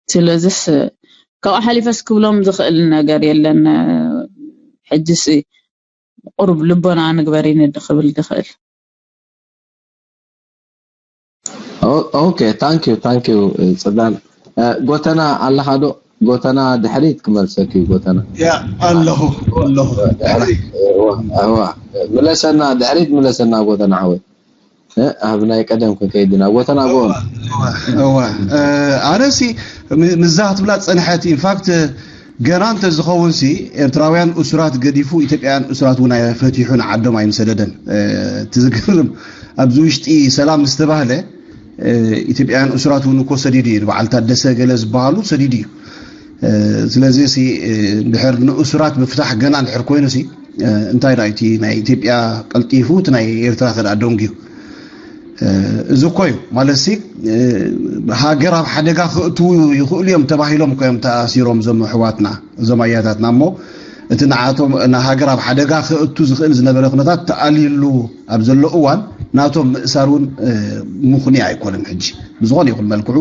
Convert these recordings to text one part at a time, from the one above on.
ስለዚስ ካብኡ ሓሊፈስ ክብሎም ዝኽእል ነገር የለን። ሕጅስ ቁሩብ ልቦና ንግበር ኢነ ክብል ዝኽእል። Okay, thank you, thank you. ጽላል ጎተና ኣለኻ ዶ? ጎተና ድሕሪት ክመልሰኪ እዩ። ጎተና ያ ኣለኹ ኣለኹ። ምለሰና፣ ድሕሪት ምለሰና ጎተና ሓወይ። ኣብ ናይ ቀደም ክንከይድና ጎተና ጎ እዋ ኣነሲ ምዛ ክትብላ ፀንሐት። ኢንፋክት ገና እንተዝኸውን ሲ ኤርትራውያን እሱራት ገዲፉ ኢትዮጵያውያን እሱራት እውን ፈቲሑ ንዓዶም ኣይምሰደደን። ትዝግርም ኣብዚ ውሽጢ ሰላም ምስተባህለ ኢትዮጵያውያን እሱራት እውን እኮ ሰዲዱ እዩ። ንበዓል ታደሰ ገለ ዝበሃሉ ሰዲዱ እዩ። ስለዚ ሲ ድሕር ንእሱራት ምፍታሕ ገና ድሕር ኮይኑ ሲ እንታይ ዳ እቲ ናይ ኢትዮጵያ ቀልጢፉ እቲ ናይ ኤርትራ ከዳ ደንጉዩ እዚ እኮ እዩ ማለት ሲ ሃገር ኣብ ሓደጋ ክእትዉ ይኽእሉ እዮም ተባሂሎም እኮ እዮም ተኣሲሮም እዞም ኣሕዋትና እዞም ኣያታትና እሞ እቲ ንዓቶም ንሃገር ኣብ ሓደጋ ክእቱ ዝኽእል ዝነበረ ኩነታት ተኣልይሉ ኣብ ዘሎ እዋን ናቶም ምእሳር እውን ምኽንያ ኣይኮነን። ሕጂ ብዝኾነ ይኹን መልክዑ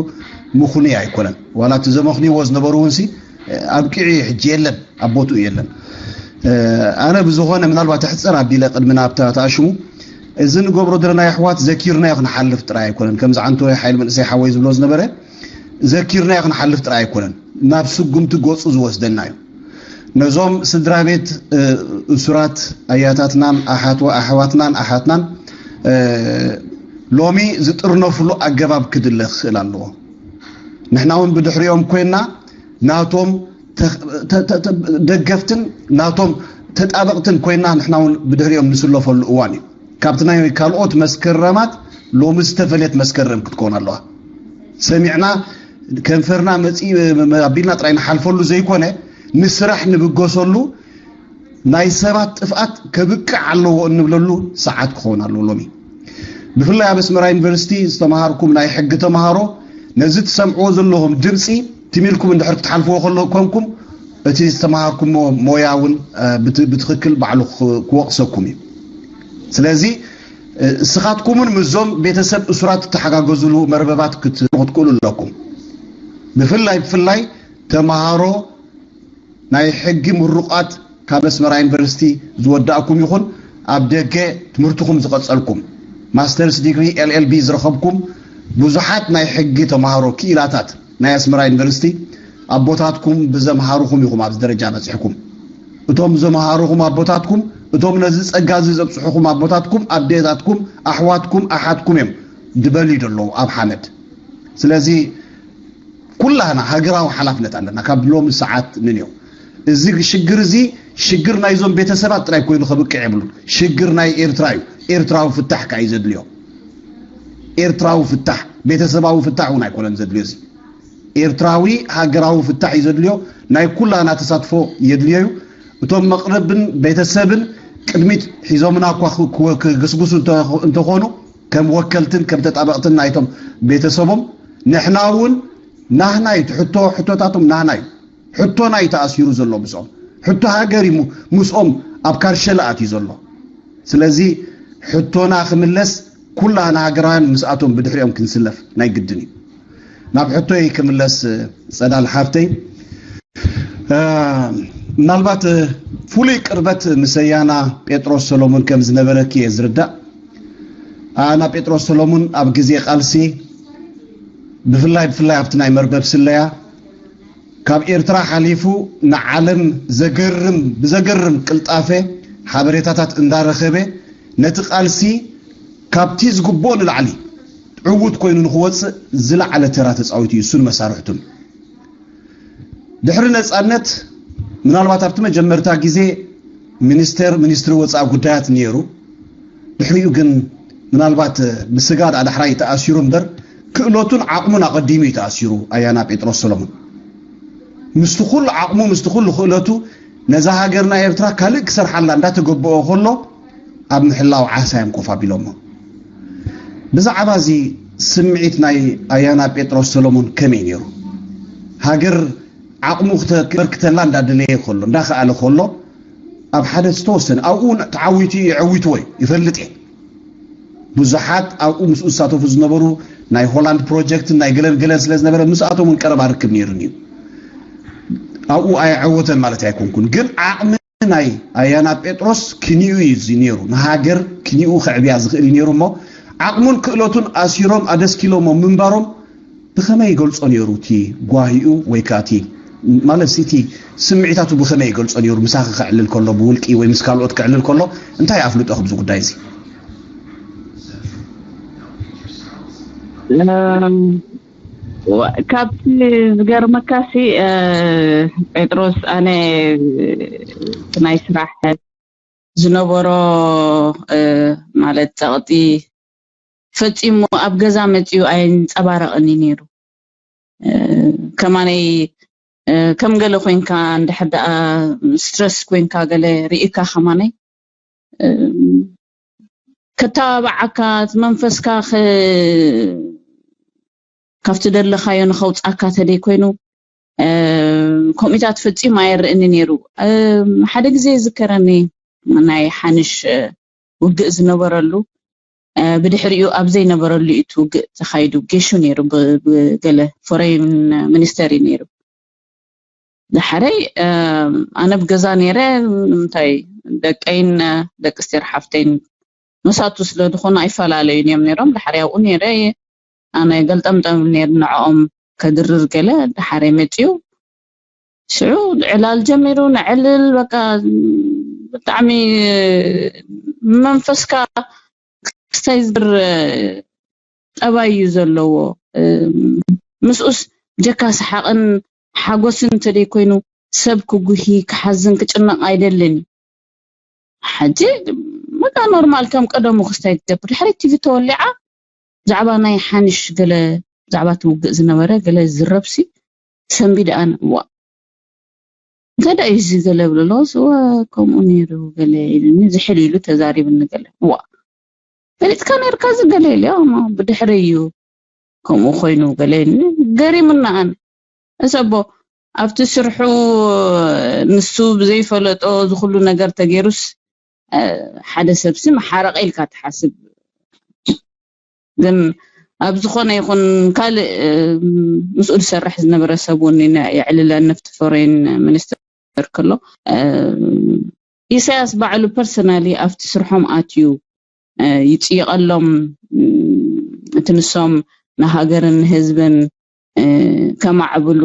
ምኽንያ ኣይኮነን። ዋላ እቲ ዘመኽንይዎ ዝነበሩ እውን ሲ ኣብቂዑ እዩ ሕጂ የለን ኣብ ቦትኡ የለን። ኣነ ብዝኾነ ምናልባት ሕፀር ኣቢለ ቅድሚ ናብታ ተኣሽሙ እዚ ንገብሮ ዘለና የሕዋት ዘኪርናዮ ክንሓልፍ ጥራይ ኣይኮነን። ከምዚ ዓንቶ ሓይል መንእሰይ ሓወይ ዝብሎ ዝነበረ ዘኪርናዮ ክንሓልፍ ጥራይ ኣይኮነን ናብ ስጉምቲ ገፁ ዝወስደና እዩ። ነዞም ስድራ ቤት እሱራት ኣያታትናን ኣሓትዋ ኣሕዋትናን ኣሓትናን ሎሚ ዝጥርነፍሉ ኣገባብ ክድለ ክኽእል ኣለዎ። ንሕና እውን ብድሕሪኦም ኮይና ናቶም ደገፍትን ናቶም ተጣበቕትን ኮይና ንሕና እውን ብድሕሪኦም ንስለፈሉ እዋን እዩ። ካብቲ ናይ ካልኦት መስከረማት ሎሚ ዝተፈለየት መስከረም ክትከውን ኣለዋ። ሰሚዕና ከንፈርና መፂ ኣቢልና ጥራይ ንሓልፈሉ ዘይኮነ ንስራሕ ንብገሰሉ ናይ ሰባት ጥፍኣት ከብቅዕ ኣለዎ እንብለሉ ሰዓት ክኸውን ኣለዎ ሎሚ። ብፍላይ ኣብ ኣስመራ ዩኒቨርሲቲ ዝተምሃርኩም ናይ ሕጊ ተምሃሮ ነዚ ትሰምዕዎ ዘለኹም ድምፂ ትሚልኩም እንድሕር ክትሓልፍዎ ከሎ ኮንኩም እቲ ዝተምሃርኩሞ ሞያ እውን ብትክክል ባዕሉ ክወቅሰኩም እዩ። ስለዚ እስኻትኩምን ምዞም ቤተሰብ እሱራት እተሓጋገዝሉ መርበባት ክትክእሉ ኣለኩም። ብፍላይ ብፍላይ ተምሃሮ ናይ ሕጊ ምሩቓት ካብ ኣስመራ ዩኒቨርሲቲ ዝወዳእኩም ይኹን ኣብ ደገ ትምህርትኹም ዝቐጸልኩም ማስተርስ ዲግሪ ኤልኤልቢ ዝረኸብኩም ብዙሓት ናይ ሕጊ ተምሃሮ ክኢላታት ናይ ኣስመራ ዩኒቨርሲቲ ኣቦታትኩም ብዘምሃሩኹም ኢኹም ኣብዚ ደረጃ በጺሕኩም። እቶም ዘምሃሩኹም ኣቦታትኩም እቶም ነዚ ጸጋ እዚ ዘብጽሑኹም ኣቦታትኩም ኣዴታትኩም ኣሕዋትኩም ኣሓትኩም እዮም ድበልዩ ደለዉ ኣብ ሓመድ። ስለዚ ኩላህና ሃገራዊ ሓላፍነት ኣለና ካብ ሎሚ ሰዓት ንንዮ። እዚ ሽግር እዚ ሽግር ናይዞም ቤተሰባት ጥራይ ኮይኑ ከብቅዕ የብሉን። ሽግር ናይ ኤርትራ እዩ። ኤርትራዊ ፍታሕ ከዓ እዩ ዘድልዮ። ኤርትራዊ ፍታሕ ቤተሰባዊ ፍታሕ እውን ኣይኮነን ዘድልዮ። እዚ ኤርትራዊ ሃገራዊ ፍታሕ እዩ ዘድልዮ። ናይ ኩላና ተሳትፎ የድልዮ እዩ። እቶም መቕርብን ቤተሰብን ቅድሚት ሒዞምና እኳ ክግስጉሱ እንተኾኑ ከም ወከልትን ከም ተጣበቕትን ናይቶም ቤተሰቦም ንሕና እውን ናህና እዩ ሕቶ ሕቶታቶም ናህና እዩ። ሕቶና እዩ ተኣሲሩ ዘሎ ምስኦም። ሕቶ ሃገር እዩ ምስኦም ኣብ ካርሸለ ኣትዩ ዘሎ። ስለዚ ሕቶና ክምለስ ኩላና ሃገራውያን ምስኣቶም ብድሕሪኦም ክንስለፍ ናይ ግድን እዩ። ናብ ሕቶይ ክምለስ ጸዳል ሓፍተይ ምናልባት ፍሉይ ቅርበት ምስ ኣያና ጴጥሮስ ሰሎሙን ከም ዝነበረኪ እየ ዝርዳእ። ኣያና ጴጥሮስ ሰሎሙን ኣብ ግዜ ቃልሲ ብፍላይ ብፍላይ ኣብቲ ናይ መርበብ ስለያ ካብ ኤርትራ ሓሊፉ ንዓለም ዘገርም ብዘገርም ቅልጣፈ ሓበሬታታት እንዳረኸበ ነቲ ቃልሲ ካብቲ ዝግብኦ ንላዕሊ ዕዉት ኮይኑ ንክወፅእ ዝለዓለ ተራ ተፃዊቱ እዩ እሱን መሳርሕቱን። ድሕሪ ነፃነት ምናልባት ኣብቲ መጀመርታ ግዜ ሚኒስቴር ሚኒስትሪ ወፃኢ ጉዳያት ነይሩ። ድሕሪኡ ግን ምናልባት ብስጋ ዳሕራይ ተኣሲሩ እምበር ክእለቱን ዓቕሙን ኣቐዲሙ እዩ ተኣሲሩ ኣያና ጴጥሮስ ሰሎሞን። ምስቲ ኩሉ ዓቕሙ ምስቲ ኩሉ ክእለቱ ነዛ ሃገርና ኤርትራ ካልእ ክሰርሓላ እንዳተገበኦ ከሎ ኣብ ምሕላው ዓሳ እዮም ኮፍ ኣቢሎሞ። ብዛዕባ እዚ ስምዒት ናይ ኣያና ጴጥሮስ ሰሎሞን ከመይ ነይሩ? ሃገር ዓቕሙ ክተበርክተላ እንዳደለየ ከሎ እንዳኸኣለ ከሎ ኣብ ሓደ ዝተወሰነ ኣብኡ ተዓዊቱ እዩ የዐዊትዎ እዩ ይፈልጥ እየ። ብዙሓት ኣብኡ ምስኡ ዝሳተፉ ዝነበሩ ናይ ሆላንድ ፕሮጀክትን ናይ ገለን ገለን ስለ ዝነበረ ምስኣቶም እውን ቀረባ ርክብ ነይሩን እዩ። ኣብኡ ኣይዓወተን ማለት ኣይኮንኩን፣ ግን ዓቕሚ ናይ ኣያና ጴጥሮስ ክኒኡ እዩ እዚ ነይሩ። ንሃገር ክኒኡ ከዕብያ ዝኽእል እዩ ነይሩ እሞ ዓቕሙን ክእለቱን ኣሲሮም ኣደስኪሎሞ ምንባሮም ብኸመይ ይገልጾ ነይሩ? እቲ ጓሂኡ ወይ ከዓ እቲ ማለት እቲ ስምዒታቱ ብኸመይ ይገልጾ ነይሩ? ምሳኺ ከዕልል ከሎ፣ ብውልቂ ወይ ምስ ካልኦት ከዕልል ከሎ እንታይ ኣፍልጦ ኣብዚ ጉዳይ እዚ? ካብቲ ዝገርመካሲ ጴጥሮስ ኣነ ናይ ስራሕ ዝነበሮ ማለት ጸቕጢ ፈጺሙ ኣብ ገዛ መጺኡ ኣይንጸባረቕን እዩ ነይሩ። ከማነይ ከም ገለ ኮይንካ እንድሕር ደኣ ስትረስ ኮይንካ ገለ ርኢካ ከማነይ ከተባብዓካ እቲ መንፈስካ ካብቲ ደለኻዮ ንኸውፃካ ተደይ ኮይኑ ከምኡታት ፈፂሙ ኣየርእኒ ነይሩ። ሓደ ግዜ ዝከረኒ ናይ ሓንሽ ውግእ ዝነበረሉ ብድሕሪኡ ኣብ ዘይነበረሉ እዩ እቲ ውግእ ተኻይዱ ጌሹ ነይሩ። ብገለ ፎሬን ሚኒስተር እዩ ነይሩ። ድሓረይ ኣነ ብገዛ ነይረ። ንምንታይ ደቀይን ደቂ ስቴር ሓፍተይን መሳቱ ስለ ዝኾኑ ኣይፈላለዩን እዮም ነይሮም። ድሓረይ ኣብኡ ነይረ ኣነ ገልጠምጠም ነይሩ ንዕኦም ከድርር ገለ ድሓረይ መፅዩ ሽዑ ዕላል ጀሚሩ ነዕልል በቃ ብጣዕሚ መንፈስካ ክስታይ ዝር ጠባይ እዩ ዘለዎ። ምስኡስ ጀካ ሰሓቕን ሓጎስን እንተደይ ኮይኑ ሰብ ክጉሂ ክሓዝን ክጭነቕ ኣይደልን እዩ። ሕጂ በቃ ኖርማል ከም ቀደሙ ክስታይ ትገብር ድሕሪ ቲቪ ተወሊዓ ብዛዕባ ናይ ሓንሽ ገለ ብዛዕባ ትውግእ ዝነበረ ገለ ዝረብሲ ሰንቢደ ኣነ እዋ እንታይ ደኣ እዩ እዚ ገለ ብለሎ እወ ከምኡ ነይሩ ገለ ኢሉኒ ዝሕል ኢሉ ተዛሪብኒ ገለ እዋ ፈሊጥካ ነርካ እዚ ገለ ኢሉ ብድሕሪ እዩ ከምኡ ኮይኑ ገለ ኢሉኒ ገሪሙና ኣነ እሰቦ ኣብቲ ስርሑ ንሱ ብዘይፈለጦ ዝኩሉ ነገር ተገይሩስ ሓደ ሰብሲ መሓረቀ ኢልካ ትሓስብ ግን ኣብ ዝኾነ ይኹን ካልእ ምስኡ ዝሰርሕ ዝነበረ ሰብ እውን የዕልለን ነፍቲ ፎሬን ሚኒስተር ከሎ ኢሳያስ ባዕሉ ፐርሰናሊ ኣብቲ ስርሖም ኣትዩ ይፅይቐሎም እቲ ንሶም ንሃገርን ንህዝብን ከማዕብሉ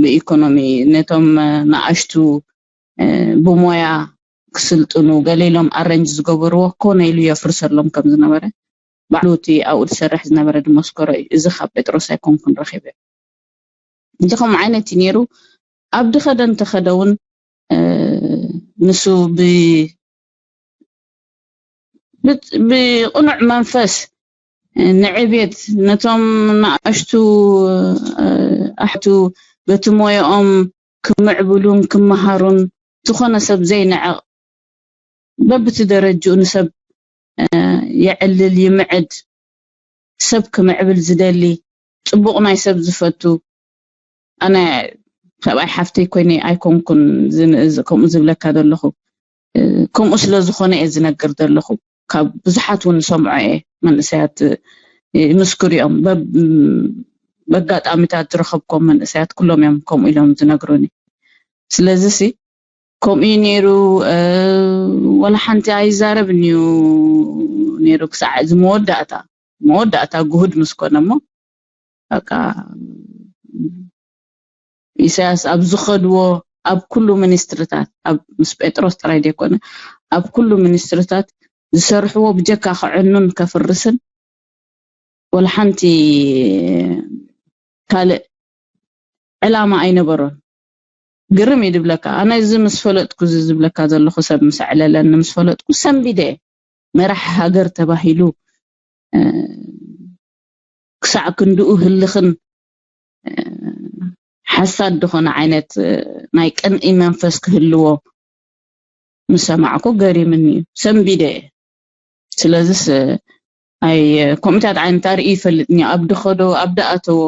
ብኢኮኖሚ ነቶም ንኣሽቱ ብሞያ ክስልጥኑ ገለ ኢሎም ኣረንጅ ዝገበርዎ ኮነ ኢሉ የፍርሰሎም ከም ዝነበረ ባዕሉ እቲ ኣብኡ ዝሰርሕ ዝነበረ ድመስከሮ እዩ። እዚ ካብ ጴጥሮስ ኣይኮንኩን ረኺበ። እዚ ከምኡ ዓይነት እዩ ነይሩ። ኣብ ድኸደ እንተኸደ እውን ንሱ ብቕኑዕ መንፈስ ንዕቤት ነቶም ንኣሽቱ ኣሕቱ በቲ ሞያኦም ክምዕብሉን ክመሃሩን ዝኾነ ሰብ ዘይንዕቕ በብቲ ደረጅኡ ንሰብ የዕልል ይምዕድ ሰብ ክምዕብል ዝደሊ ጽቡቕ ናይ ሰብ ዝፈቱ ኣነ ሰብኣይ ሓፍተይ ኮይነ ኣይኮንኩን ከምኡ ዝብለካ ዘለኹ ከምኡ ስለ ዝኾነ እየ ዝነግር ዘለኹ ካብ ብዙሓት እውን ዝሰምዖ እየ መንእሰያት ይምስክሩ እዮም በኣጋጣሚታት ዝረኸብኮም መንእሰያት ኩሎም እዮም ከምኡ ኢሎም ዝነግሩኒ ስለዚ ሲ ከምኡ እዩ ነይሩ ወላ ሓንቲ ኣይዛረብን እዩ ነይሩ ክሳዕ እዚ መወዳእታ መወዳእታ ግሁድ ምስ ኮነ እሞ በቃ ኢሳያስ ኣብ ዝኸድዎ ኣብ ኩሉ ሚኒስትርታት ኣብ ምስ ጴጥሮስ ጥራይ ዘይኮነ ኣብ ኩሉ ሚኒስትርታት ዝሰርሕዎ ብጀካ ከዕኑን ከፍርስን ወላ ሓንቲ ካልእ ዕላማ ኣይነበሮን። ግርም እዩ ድብለካ። ኣነ እዚ ምስ ፈለጥኩ እዚ ዝብለካ ዘለኹ ሰብ ምስ ኣዕለለኒ ምስ ፈለጥኩ ሰንቢደ እየ። መራሒ ሃገር ተባሂሉ ክሳዕ ክንድኡ ህልኽን ሓሳድ ዝኾነ ዓይነት ናይ ቅንኢ መንፈስ ክህልዎ ምስ ሰማዕኩ ገሪምኒ እዩ። ሰንቢደ እየ። ስለዚስ ኣይ ኮሚታት ዓይነት ኣርኢ ይፈልጥኒ ኣብ ድኸዶ ኣብ ደኣተዎ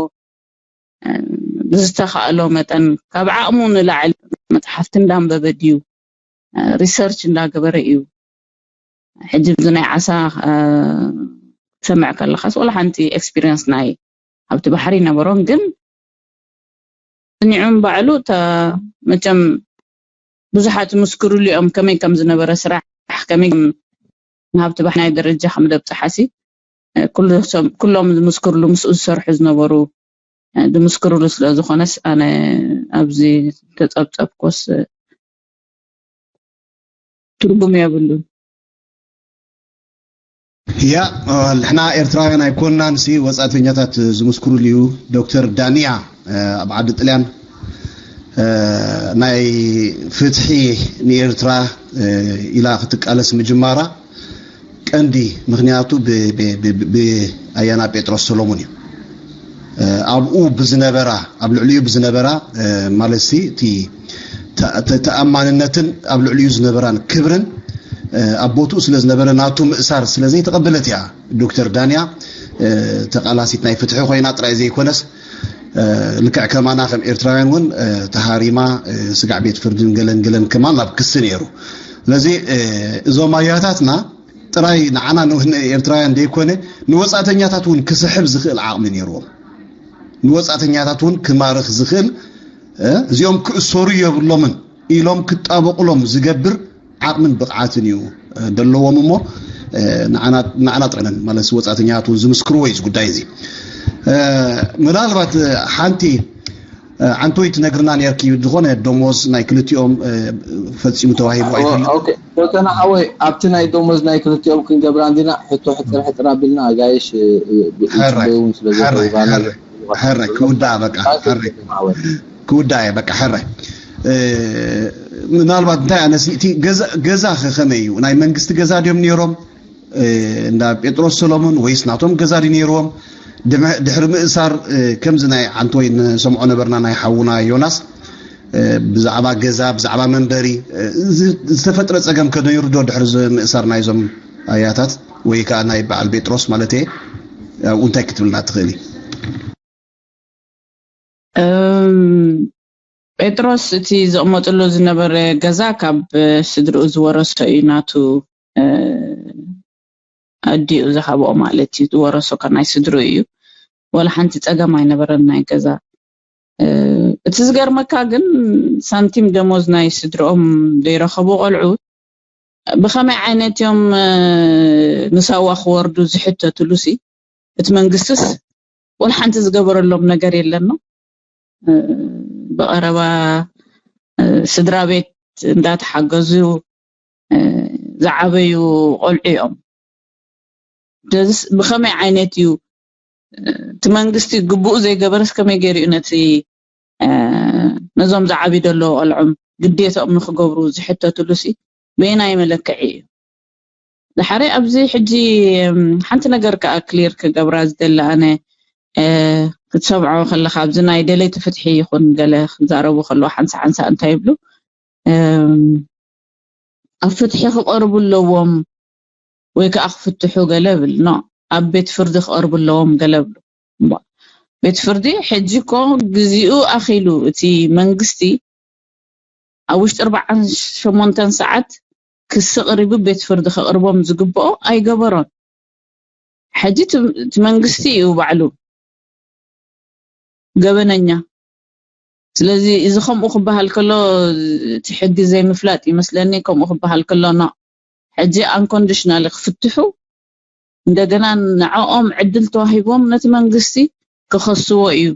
ብዝተኻእሎ መጠን ካብ ዓቕሙ ንላዕሊ መፅሓፍቲ እንዳንበበ ድዩ ሪሰርች እንዳገበረ እዩ ሕጂ ብዚ ናይ ዓሳ ትሰምዕ ከለኻስ፣ ወላ ሓንቲ ኤክስፒሪየንስ ናይ ኣብቲ ባሕሪ ይነበሮን፣ ግን ስኒዑም ባዕሉ፣ እታ መቸም ብዙሓት ዝምስክሩሉ እዮም፣ ከመይ ከም ዝነበረ ስራሕ፣ ከመይ ከም ንሃብቲ ባሕናይ ደረጃ ከም ደብፅሓሲ፣ እ፣ ኩሉ ሰብ፣ ኩሎም ዝምስክሩሉ፣ ምስኡ ዝሰርሑ ዝነበሩ፣ እ፣ ዝምስክሩሉ ስለ ዝኾነስ፣ ኣነ ኣብዚ ተፀብፀብኮስ፣ እ፣ ትርጉም የብሉን። ያ፣ ንሕና ኤርትራውያን ኣይኮንናን ሲ ወጻእተኛታት ዝምስክሩሉ እዩ። ዶክተር ዳንያ፣ እ፣ ኣብ ዓዲ ጥልያን፣ እ፣ ናይ ፍትሒ ንኤርትራ፣ እ፣ ኢላ ክትቃለስ ምጅማራ ቀንዲ ምኽንያቱ ብ-፣ ብ-፣ ብ-፣ ብ-፣ ብኣያና ጴጥሮስ ሰሎሙን እዩ። እ፣ ኣብኡ ብዝነበራ፣ ኣብ ልዕሊኡ ብዝነበራ፣ እ፣ ማለት ሲ እቲ ተ-፣ ተ-፣ ተኣማንነትን ኣብ ልዕሊኡ ዝነበራን ክብርን፣ እ፣ ኣብ ቦትኡ ስለ ዝነበረ ናቱ ምእሳር ስለ ዘይተቐበለት እያ ዶክተር ዳንያ፣ እ፣ ተቓላሲት ናይ ፍትሒ ኮይና ጥራይ ዘይኮነስ፣ እ፣ ልክዕ ከማና ከም ኤርትራውያን እውን፣ እ፣ ተሃሪማ፣ እ፣ ስጋዕ ቤት ፍርድን ገለን ገለን ከማን ናብ ክሲ ነይሩ። ስለዚ፣ እ፣ እዞም ኣያታትና ጥራይ ንዓና ን-፣ ንኤርትራውያን ዘይኮነ ንወጻእተኛታት እውን ክስሕብ ዝኽእል ዓቕሚ ነይርዎም። ንወጻእተኛታት እውን ክማርኽ ዝኽእል፣ እ፣ እዚኦም ክእሰሩ የብሎምን ኢሎም ክጣበቑሎም ዝገብር ዓቕምን ብቕዓትን እዩ፣ እ፣ ደለዎም እሞ፣ እ፣ ንዓና፣ ንዓና ጥረነን ማለት ወጻእተኛታት እውን ዝምስክርዎ እዩ እዚ ጉዳይ እዚ። እ፣ ምናልባት፣ እ፣ ሓንቲ፣ እ፣ ዓንቶይ ትነግርና ነርኪ ዝኾነ ደሞዝ ናይ ክልቲኦም፣ እ፣ ፈጺሙ ተዋሂቡ ኣይፈልጥ። ኦኬ፣ ዶክተር ሓወይ፣ ኣብቲ ናይ ደሞዝ ናይ ክልቲኦም ክንገብራ እንዲና፣ ሕቶ ሕጥር ሕጥር ኣቢልና፣ ኣጋይሽ፣ እ፣ እ፣ ብ-፣ ሕራይ፣ ይጽበዩ እውን ስለ ሕራይ፣ ዘለዉ፣ ባና ሕራይ፣ ሕራይ፣ ክውዳእ በቃ፣ ባንክ ሕራይ። ክውዳእ እየ በቃ፣ ሕራይ። እ፣ ምናልባት እንታይ ኣነሲ፣ እቲ ገዛ፣ ገዛ ከ ከመይ እዩ? ናይ መንግስቲ ገዛ ድዮም ነይሮም? እ፣ እንዳ ጴጥሮስ ሰሎሞን ወይስ ናቶም ገዛ ድዩ ነይርዎም? ድመ-፣ ድሕሪ ምእሳር፣ እ፣ ከምዚ ናይ ዓንቶይ ንሰምዖ ነበርና ናይ ሓውና ዮናስ፣ እ፣ ብዛዕባ ገዛ፣ ብዛዕባ መንበሪ፣ እ፣ ዝ-፣ ዝተፈጥረ ጸገም ከ ነይሩ ዶ ድሕሪ ዝ-፣ ምእሳር ናይዞም ኣያታት ወይ ከኣ ናይ በዓል ጴጥሮስ ማለት እየ? ኣብኡ እንታይ ክትብልና ትኽእሊ? እም፣ ጴጥሮስ እቲ ዘቕመጥሉ ዝነበረ ገዛ ካብ ስድርኡ ዝወረሶ እዩ፣ ናቱ፣ እ፣ ኣዲኡ ዝሃብኦ ማለት እዩ፣ ዝወረሶ ካብ ናይ ስድርኡ እዩ። ወላ ሓንቲ ጸገም ኣይነበረን ናይ ገዛ። እ፣ እቲ ዝገርመካ ግን ሳንቲም ደሞዝ ናይ ስድርኦም ዘይረኸቡ ቆልዑ ብኸመይ ዓይነት እዮም፣ እ፣ ንሳዋ ክወርዱ ዝሕተትሉ ሲ? እቲ መንግስትስ ወላ ሓንቲ ዝገበረሎም ነገር የለን ነው። እ፣ ብቐረባ፣ እ፣ ስድራ ቤት እንዳተሓገዙ፣ እ፣ ዝዓበዩ ቆልዑ እዮም። ደስ-፣ ብኸመይ ዓይነት እዩ፣ እ፣ እቲ መንግስቲ ግቡኡ ዘይገበረስ ከመይ ገይሩ እዩ ነቲ፣ እ፣ ነዞም ዝዓብዩ ዘለዉ ቆልዖም ግዴታኦም ንክገብሩ ዝሕተትሉ ሲ በየናይ መለክዒ እዩ? ድሓረይ ኣብዚ ሕጂ፣ እም፣ ሓንቲ ነገር ከኣ ክሊር ክገብራ ዝደሊ ኣነ፣ እ፣ ክትሰምዖ ከለኻ ኣብዚ ናይ ደለይቲ ፍትሒ ይኹን ገለ ክዛረቡ ከለዉ ሓንሳ ሓንሳ እንታይ ይብሉ? እም፣ ኣብ ፍትሒ ክቐርቡ ኣለዎም ወይ ከኣ ክፍትሑ ገለ እብል። ኖ፣ ኣብ ቤት ፍርዲ ክቐርቡ ኣለዎም ገለ እብሉ። እምቧ፣ ቤት ፍርዲ ሕጂ እኮ ግዚኡ ኣኺሉ፣ እቲ መንግስቲ ኣብ ውሽጢ ኣርባዓን ሸሞንተን ሰዓት ክሲ ኣቕሪቡ ቤት ፍርዲ ከቕርቦም ዝግብኦ ኣይገበሮን። ሕጂ እቲ፣ እቲ መንግስቲ እዩ ባዕሉ ገበነኛ። ስለዚ እዚ ከምኡ ክበሃል ከሎ፣ እቲ ሕጊ ዘይምፍላጥ ይመስለኒ። ከምኡ ክበሃል ከሎ፣ ኖ፣ ሕጂ ኣንኮንዲሽናሊ ክፍትሑ፣ እንደገና ንዕኦም ዕድል ተዋሂቦም ነቲ መንግስቲ ክኸስዎ እዩ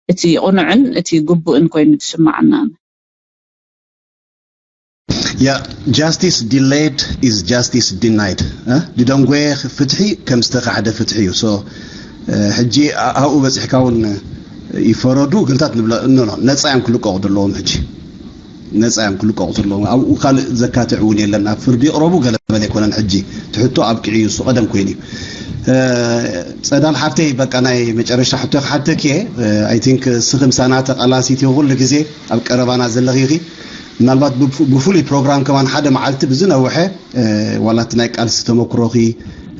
እቲ ቅኑዕን እቲ ግቡእን ኮይኑ ዝስማዓና። ያ፣ justice delayed is justice denied፣ እ? ድደንጎየ ፍትሒ ከም ዝተኻሕደ ፍትሒ እዩ። So፣ እ፣ ሕጂ ኣ-፣ ኣብኡ በፂሕካ እውን ይፈረዱ ግልታት ንብለ፣ ኖ፣ ኖ፣ ነፃ እዮም ክልቀቑ ዘለዎም። ሕጂ ነፃ እዮም ክልቀቑ ዘለዎም። ኣብኡ ካልእ ዘካትዕ እውን የለን። ኣብ ፍርዲ ይቕረቡ ገለ መለ ኣይኮነን። ሕጂ ትሕቶ ኣብቂዑ እዩ፣ እሱ ቀደም ኮይኑ እዩ። እ፣ ጸዳል ሓፍተይ፣ በቃ ናይ መጨረሻ ሕቶ ክሓተኪ እየ። እ፣ I think እስኺ ምሳና ተቓላሲት ኢኺ፣ ኩሉ ግዜ ኣብ ቀረባና ዘለኺ ኢኺ። ምናልባት ብፍ-፣ ብፍሉይ ፕሮግራም ከማን ሓደ መዓልቲ ብዝነውሐ፣ እ፣ ዋላ እቲ ናይ ቃልሲ ተመክሮኺ፣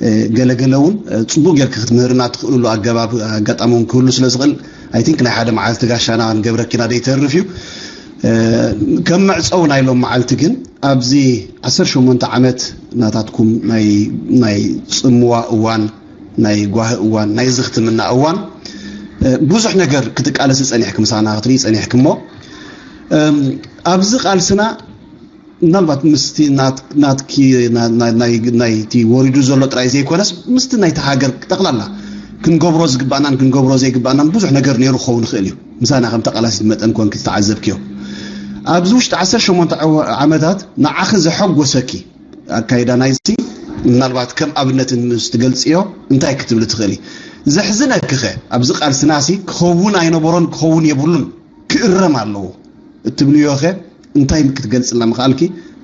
እ፣ ገለገለ እውን፣ እ፣ ጽቡቕ ጌርኪ ክትምህርና ትኽእልሉ ኣገባብ፣ ኣጋጣሚ እውን ክህሉ ስለ ዝኽእል፣ I think ናይ ሓደ መዓልቲ ጋሻና ክንገብረኪና ደይተርፍ እዩ። ከም መዕፀዊ ናይ ሎም መዓልቲ ግን ኣብዚ ዓሰርተ ሸሞንተ ዓመት ናታትኩም ናይ ናይ ፅምዋ እዋን፣ ናይ ጓሂ እዋን፣ ናይ ዝኽትምና እዋን ብዙሕ ነገር ክትቃለሲ ፀኒሕኪ፣ ምሳና ክትርኢ ፀኒሕኪ። እሞ ኣብዚ ቃልስና ምናልባት ምስቲ ናትኪ ናይቲ ወሪዱ ዘሎ ጥራይ ዘይኮነስ ምስቲ ናይቲ ሃገር ጠቕላላ ክንገብሮ ዝግባእናን ክንገብሮ ዘይግባእናን ብዙሕ ነገር ነይሩ ክኸውን ይኽእል እዩ። ምሳና ከም ተቓላሲት መጠን ኮንኪ ዝተዓዘብክዮ፣ ኣብዚ ውሽጢ ዓሰርተ ሸሞንተ ዓመታት ንዓኺ ዘሐጎሰኪ ኣካይዳ ናይዚ ምናልባት ከም ኣብነት ምስ ትገልጽዮ እንታይ ክትብሊ ትኽእሊ? ዘሕዝነኪኸ ኣብዚ ቃልስናሲ ክኸውን ኣይነበሮን ክኸውን የብሉን ክእረም ኣለዎ እትብልዮ ኸ እንታይ ክትገልጽልና ምኽኣልኪ?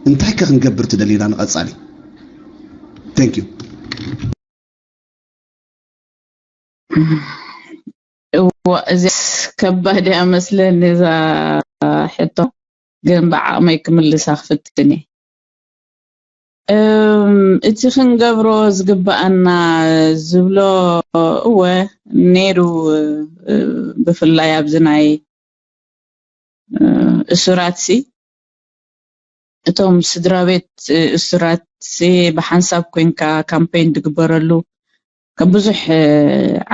እንታይ ከ ክንገብር ትደሊና ንቐጻሊ? Thank you። እዋ እዚያስ ከባድ እያ መስለኒ እዛ ሕቶ፣ ግን ብዓቕመይ ክምልሳ ክፍትን እየ። እቲ ክንገብሮ ዝግባኣና ዝብሎ እወ ነይሩ፣ ብፍላይ ኣብዚ ናይ እሱራት ሲ እቶም ስድራ ቤት እሱራት ሲ ብሓንሳብ ኮይንካ ካምፔን ዝግበረሉ ካብ ብዙሕ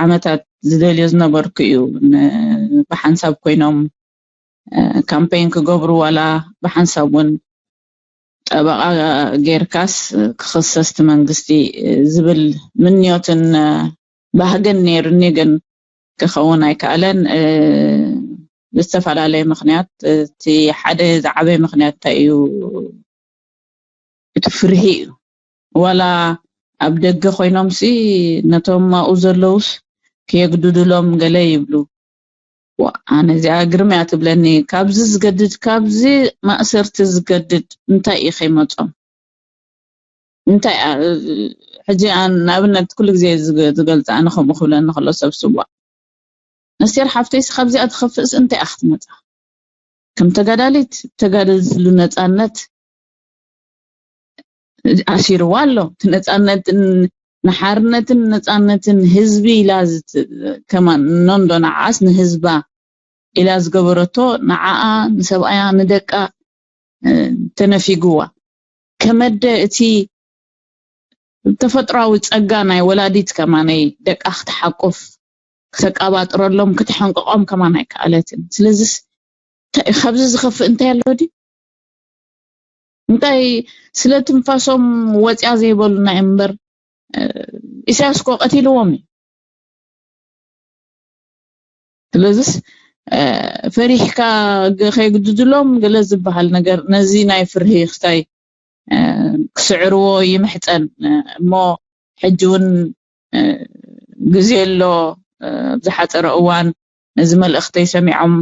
ዓመታት ዝደልዮ ዝነበርኩ እዩ። ብሓንሳብ ኮይኖም ካምፔን ክገብሩ ዋላ ብሓንሳብ እውን ጠበቓ ጌርካስ ክኽሰስ እቲ መንግስቲ ዝብል ምንዮትን ባህግን ነይሩኒ፣ ግን ክኸውን ኣይከኣለን ብዝተፈላለየ ምኽንያት። እቲ ሓደ ዝዓበየ ምኽንያት እንታይ እዩ? እቲ ፍርሂ እዩ። ዋላ ኣብ ደገ ኮይኖምሲ ነቶም ኣብኡ ዘለውስ ከየግድዱሎም ገለ ይብሉ። ኣነ እዚኣ ግርም እያ ትብለኒ። ካብዚ ዝገድድ፣ ካብዚ ማእሰርቲ ዝገድድ እንታይ እዩ ከይመጾም? እንታይ ሕጂ ንኣብነት ኩሉ ግዜ ዝገልፃ ኣነ ከምኡ ክብለኒ ከሎ ሰብ ስዋ፣ ነስቴር ሓፍተይስ ካብዚኣ ትኸፍእስ እንታይ እያ ክትመፃ? ከም ተጋዳሊት ተጋደልትሉ ነፃነት ኣሲርዋ ኣሎ። እቲ ነፃነትን ንሓርነትን ነፃነትን ህዝቢ ኢላ ከማን ኖንዶ ንዓኣስ ንህዝባ ኢላ ዝገበረቶ ንዓኣ ንሰብኣያ ንደቃ ተነፊግዋ። ከመደ እቲ ተፈጥራዊ ፀጋ ናይ ወላዲት ከማነይ ደቃ ክትሓቁፍ ክተቃባጥረሎም ክተሐንቅቆም ከማን ኣይከኣለትን። ስለዚስ ካብዚ ዝኸፍእ እንታይ ኣሎ ድዩ? እንታይ ስለ ትንፋሶም ወፅያ ዘይበሉና እዮም እምበር ኢሳያስ እኮ ቀቲልዎም እዩ። ስለዚስ ፈሪሕካ ከይግድድሎም ገለ ዝበሃል ነገር ነዚ ናይ ፍርሂ ክታይ ክስዕርዎ ይምሕፀን። እሞ ሕጂ እውን ግዜ ኣሎ፣ ኣብ ዝሓፀረ እዋን ነዚ መልእኽተይ ሰሚዖም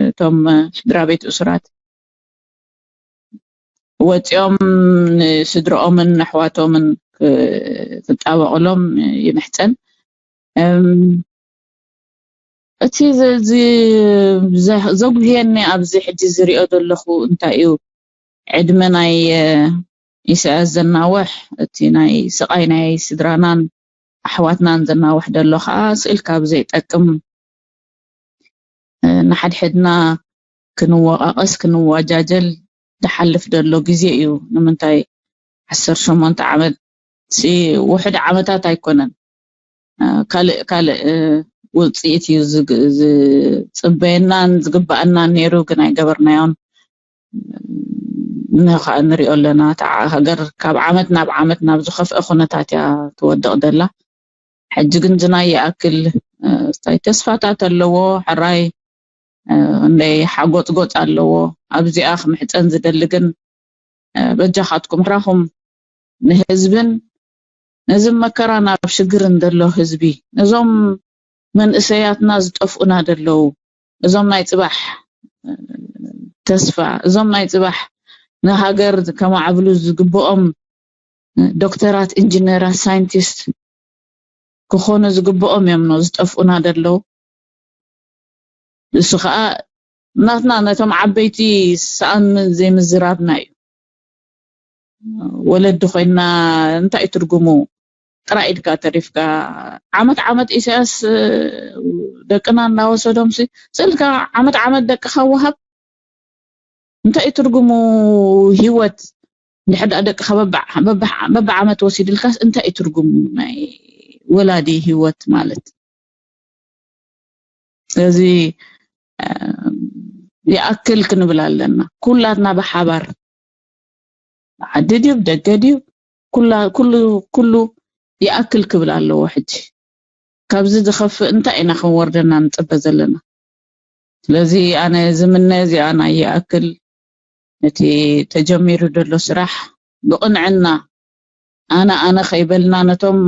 እቶም ስድራ ቤት እሱራት ወፂኦም ንስድርኦምን ኣሕዋቶምን ክጣበቕሎም ይምሕፀን። እቲ ዘጉህየኒ ኣብዚ ሕጂ ዝሪኦ ዘለኹ እንታይ እዩ? ዕድመ ናይ ኢሳያስ ዘናውሕ፣ እቲ ናይ ስቓይ ናይ ስድራናን ኣሕዋትናን ዘናውሕ ዘሎ ከዓ ስእልካ ብዘይጠቅም ንሓድሕድና ክንወቃቀስ ክንዋጃጀል ዝሓልፍ ዘሎ ግዜ እዩ። ንምንታይ ዓሰርተ ሸሞንተ ዓመት ውሕድ ዓመታት ኣይኮነን። ካልእ ካልእ ውፅኢት እዩ ዝፅበየናን ዝግበኣናን ነይሩ፣ ግን ኣይገበርናዮን። ንሪኦ ኣለና። እታ ሃገር ካብ ዓመት ናብ ዓመት ናብ ዝኸፍአ ኩነታት እያ ትወድቕ ዘላ። ሕጂ ግን ዝናይ ይኣክል እንታይ ተስፋታት ኣለዎ፣ ሕራይ እንደይ ሓጎፅጎፅ ኣለዎ። ኣብዚኣ ክምሕፀን ዝደሊ ግን በጃኻትኩም ሕራኹም ንህዝብን ነዚ መከራ ናብ ሽግርን ዘሎ ህዝቢ፣ ነዞም መንእሰያትና ዝጠፍኡና ዘለዉ፣ እዞም ናይ ፅባሕ ተስፋ፣ እዞም ናይ ፅባሕ ንሃገር ከማዕብሉ ዝግብኦም ዶክተራት፣ ኢንጂነራት፣ ሳይንቲስት ክኾኑ ዝግብኦም እዮም ኖ ዝጠፍኡና ዘለዉ። እሱ ከዓ ናትና ነቶም ዓበይቲ ሰኣን ዘይምዝራብና እዩ። ወለዲ ኮይና እንታይ ትርጉሙ? ጥራይ ኢድካ ተሪፍካ። ዓመት ዓመት ኢሳያስ ደቅና እናወሰዶም ሲ ስእልካ ዓመት ዓመት ደቅኻ ወሃብ እንታይ እዩ ትርጉሙ? ሂወት እንድሕር ደኣ ደቅኻ በብዓመት ወሲድልካስ እንታይ እዩ ትርጉሙ ናይ ወላዲ ሂወት ማለት? ስለዚ ይኣክል ክንብል ኣለና ኩላትና ብሓባር። ዓዲ ድዩ ደገ ድዩ ኩላ ኩሉ ኩሉ ይኣክል ክብል ኣለዎ። ሕጂ ካብዚ ዝኸፍእ እንታይ ኢና ክንወርደና ንጽበ ዘለና? ስለዚ ኣነ ዝምነ እዚኣ ናይ ይኣክል ነቲ ተጀሚሩ ዘሎ ስራሕ ብቕንዕና ኣነ ኣነ ከይበልና ነቶም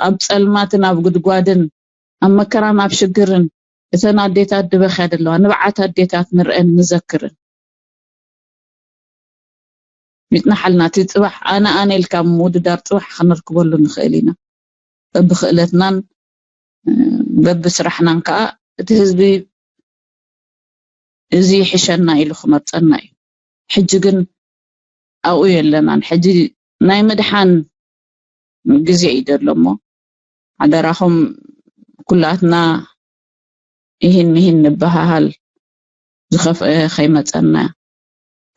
ኣብ ጸልማትን ኣብ ጉድጓድን ኣብ መከራን ኣብ ሽግርን እተን ኣዴታት ድበኽያ ዘለዋ ንብዓት ኣዴታት ንርአን ንዘክርን ይጽናሓልና። እቲ ጽባሕ ኣነ ኣነ ኢልካ ምውድዳር ጽባሕ ክነርክበሉ ንኽእል ኢና። በብኽእለትናን በብስራሕናን ከዓ እቲ ህዝቢ እዚ ይሕሸና ኢሉ ክመርጸና እዩ። ሕጂ ግን ኣብኡ የለናን። ሕጂ ናይ ምድሓን ግዜ እዩ ዘሎ እሞ ሓደራኹም ኩላትና ይህን ምሂን ንበሃሃል ዝኸፍአ ከይመጸና።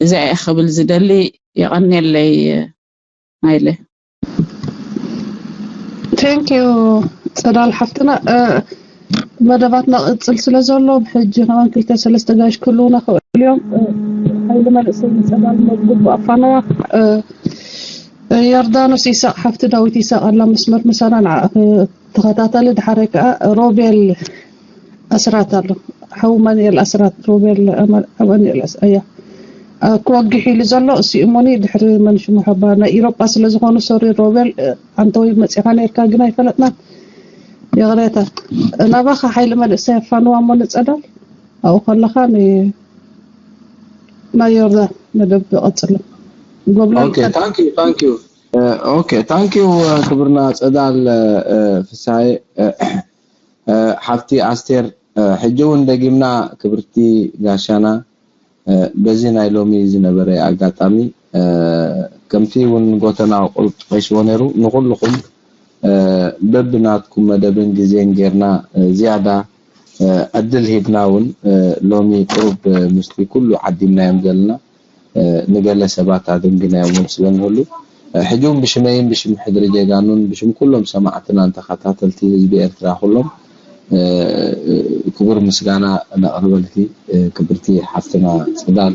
እዚ እየ ክብል ዝደሊ። የቐንየለይ ናይለ Thank you ጸዳል ሓፍትና። መደባትና ቅጽል ስለ ዘሎ ብሕጂ ከማን ክልተ ሰለስተ ጋሽ ክህልውና ክእሉ እዮም። ሓይሊ መልእሰይ ንጸዳል መዝጉብ ኣፋነዋ። ዮርዳኖስ ይሳቅ ሓፍቲ ዳዊት ይሳቅ ኣላ መስመር ምሳና ንዓ ተኸታተሊ። ድሓረይ ከዓ ሮቤል ኣስራት ኣሎ። ሓው ማንኤል ኣስራት ሮቤል ኣማንኤል ኣያ ክወግሕ ኢሉ ዘሎ እሱ እሞኒ ድሕሪ መን ሽሙ ሓባ ናይ ኢሮጳ ስለ ዝኾኑ ሶሪ ሮቤል ኣንተ ወይ መጺኻ ነርካ ግን ኣይፈለጥናን። ይቕሬታ ናባኻ ሓይሊ መልእሰ የፋንዋ እሞ ንጸዳል ኣብኡ ከለኻ ናይ ዮርዳን መደብ ቀጽሎ። ጎብላ Okay, thank you, thank you. Okay, thank you ክብርና ጸዳል ፍሳይ ሓፍቲ ኣስቴር ሕጂ እውን ደጊምና ክብርቲ ጋሻና በዚ ናይ ሎሚ ዝነበረ ኣጋጣሚ ከምቲ እውን ጎተና ቁሩብ ጠቂስዎ ነይሩ ንኩልኩም በብናትኩም መደብን ግዜን ጌርና ዝያዳ ዕድል ሂብና እውን ሎሚ ቁሩብ ምስቲ ኩሉ ዓዲምናዮም ዘለና ንገለ ሰባት ኣደንጊናዮም እውን ስለ ንህሉ ሕጂ እውን ብሽመይን ብሽም ሕድሪ ጀጋኑን ብሽም ኩሎም ሰማዕትናን ተኸታተልቲ ህዝቢ ኤርትራ ኩሎም ክቡር ምስጋና ነቕርበልኪ ክብርቲ ሓፍትና ጽዳል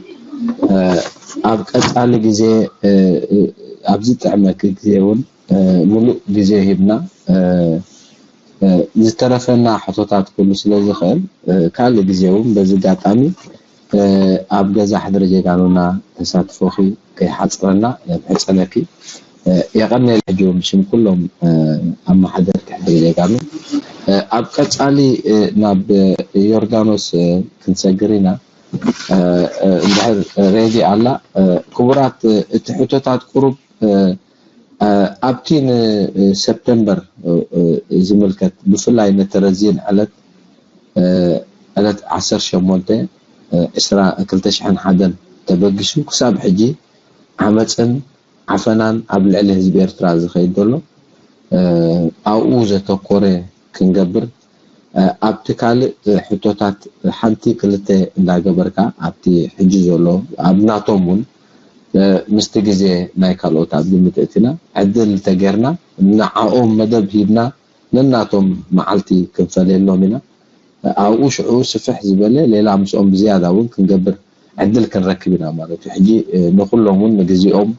ኣብ ቀጻሊ ግዜ ኣብዚ ጥዕመኪ ግዜ እውን ሙሉእ ግዜ ሂብና ዝተረፈና ሕቶታት ኩሉ ስለ ዝኽእል ካልእ ግዜ እውን በዚ ኣጋጣሚ ኣብ ገዛ ሕድሪ ጀጋኑና ተሳትፎኺ ከይሓፅረና ንምሕፀነኪ። የቐንየለይ ሕጂ እውን ብሽም ኩሎም ኣመሓደርቲ ሕድሪ ጀጋኑ። ኣብ ቀፃሊ ናብ ዮርዳኖስ ክንሰግር ኢና። እንድሕር ሬዲ ኣላ ክቡራት እቲ ሕቶታት ቁሩብ ኣብቲ ንሰፕተምበር ዝምልከት ብፍላይ ነቲ ረዚን ዕለት ዕለት ዓሰርተ ሸሞንተ ዕስራ ክልተ ሽሕን ሓደን ተበጊሱ ክሳብ ሕጂ ዓመፅን ዓፈናን ኣብ ልዕሊ ህዝቢ ኤርትራ ዝኸይድ ዘሎ ኣብኡ ዘተኮረ ክንገብር ኣብቲ ካልእ ሕቶታት ሓንቲ ክልተ እንዳገበርካ ኣብቲ ሕጂ ዘሎ ኣብ ናቶም እውን ምስቲ ግዜ ናይ ካልኦት ኣብ ግምት እቲና ዕድል ተገርና ንዓኦም መደብ ሂብና ነናቶም መዓልቲ ክንፈለየሎም ኢና ኣብኡ ሽዑ ስፍሕ ዝበለ ሌላ ምስኦም ብዝያዳ እውን ክንገብር ዕድል ክንረክብ ኢና ማለት እዩ ሕጂ ንኩሎም እውን ንግዚኦም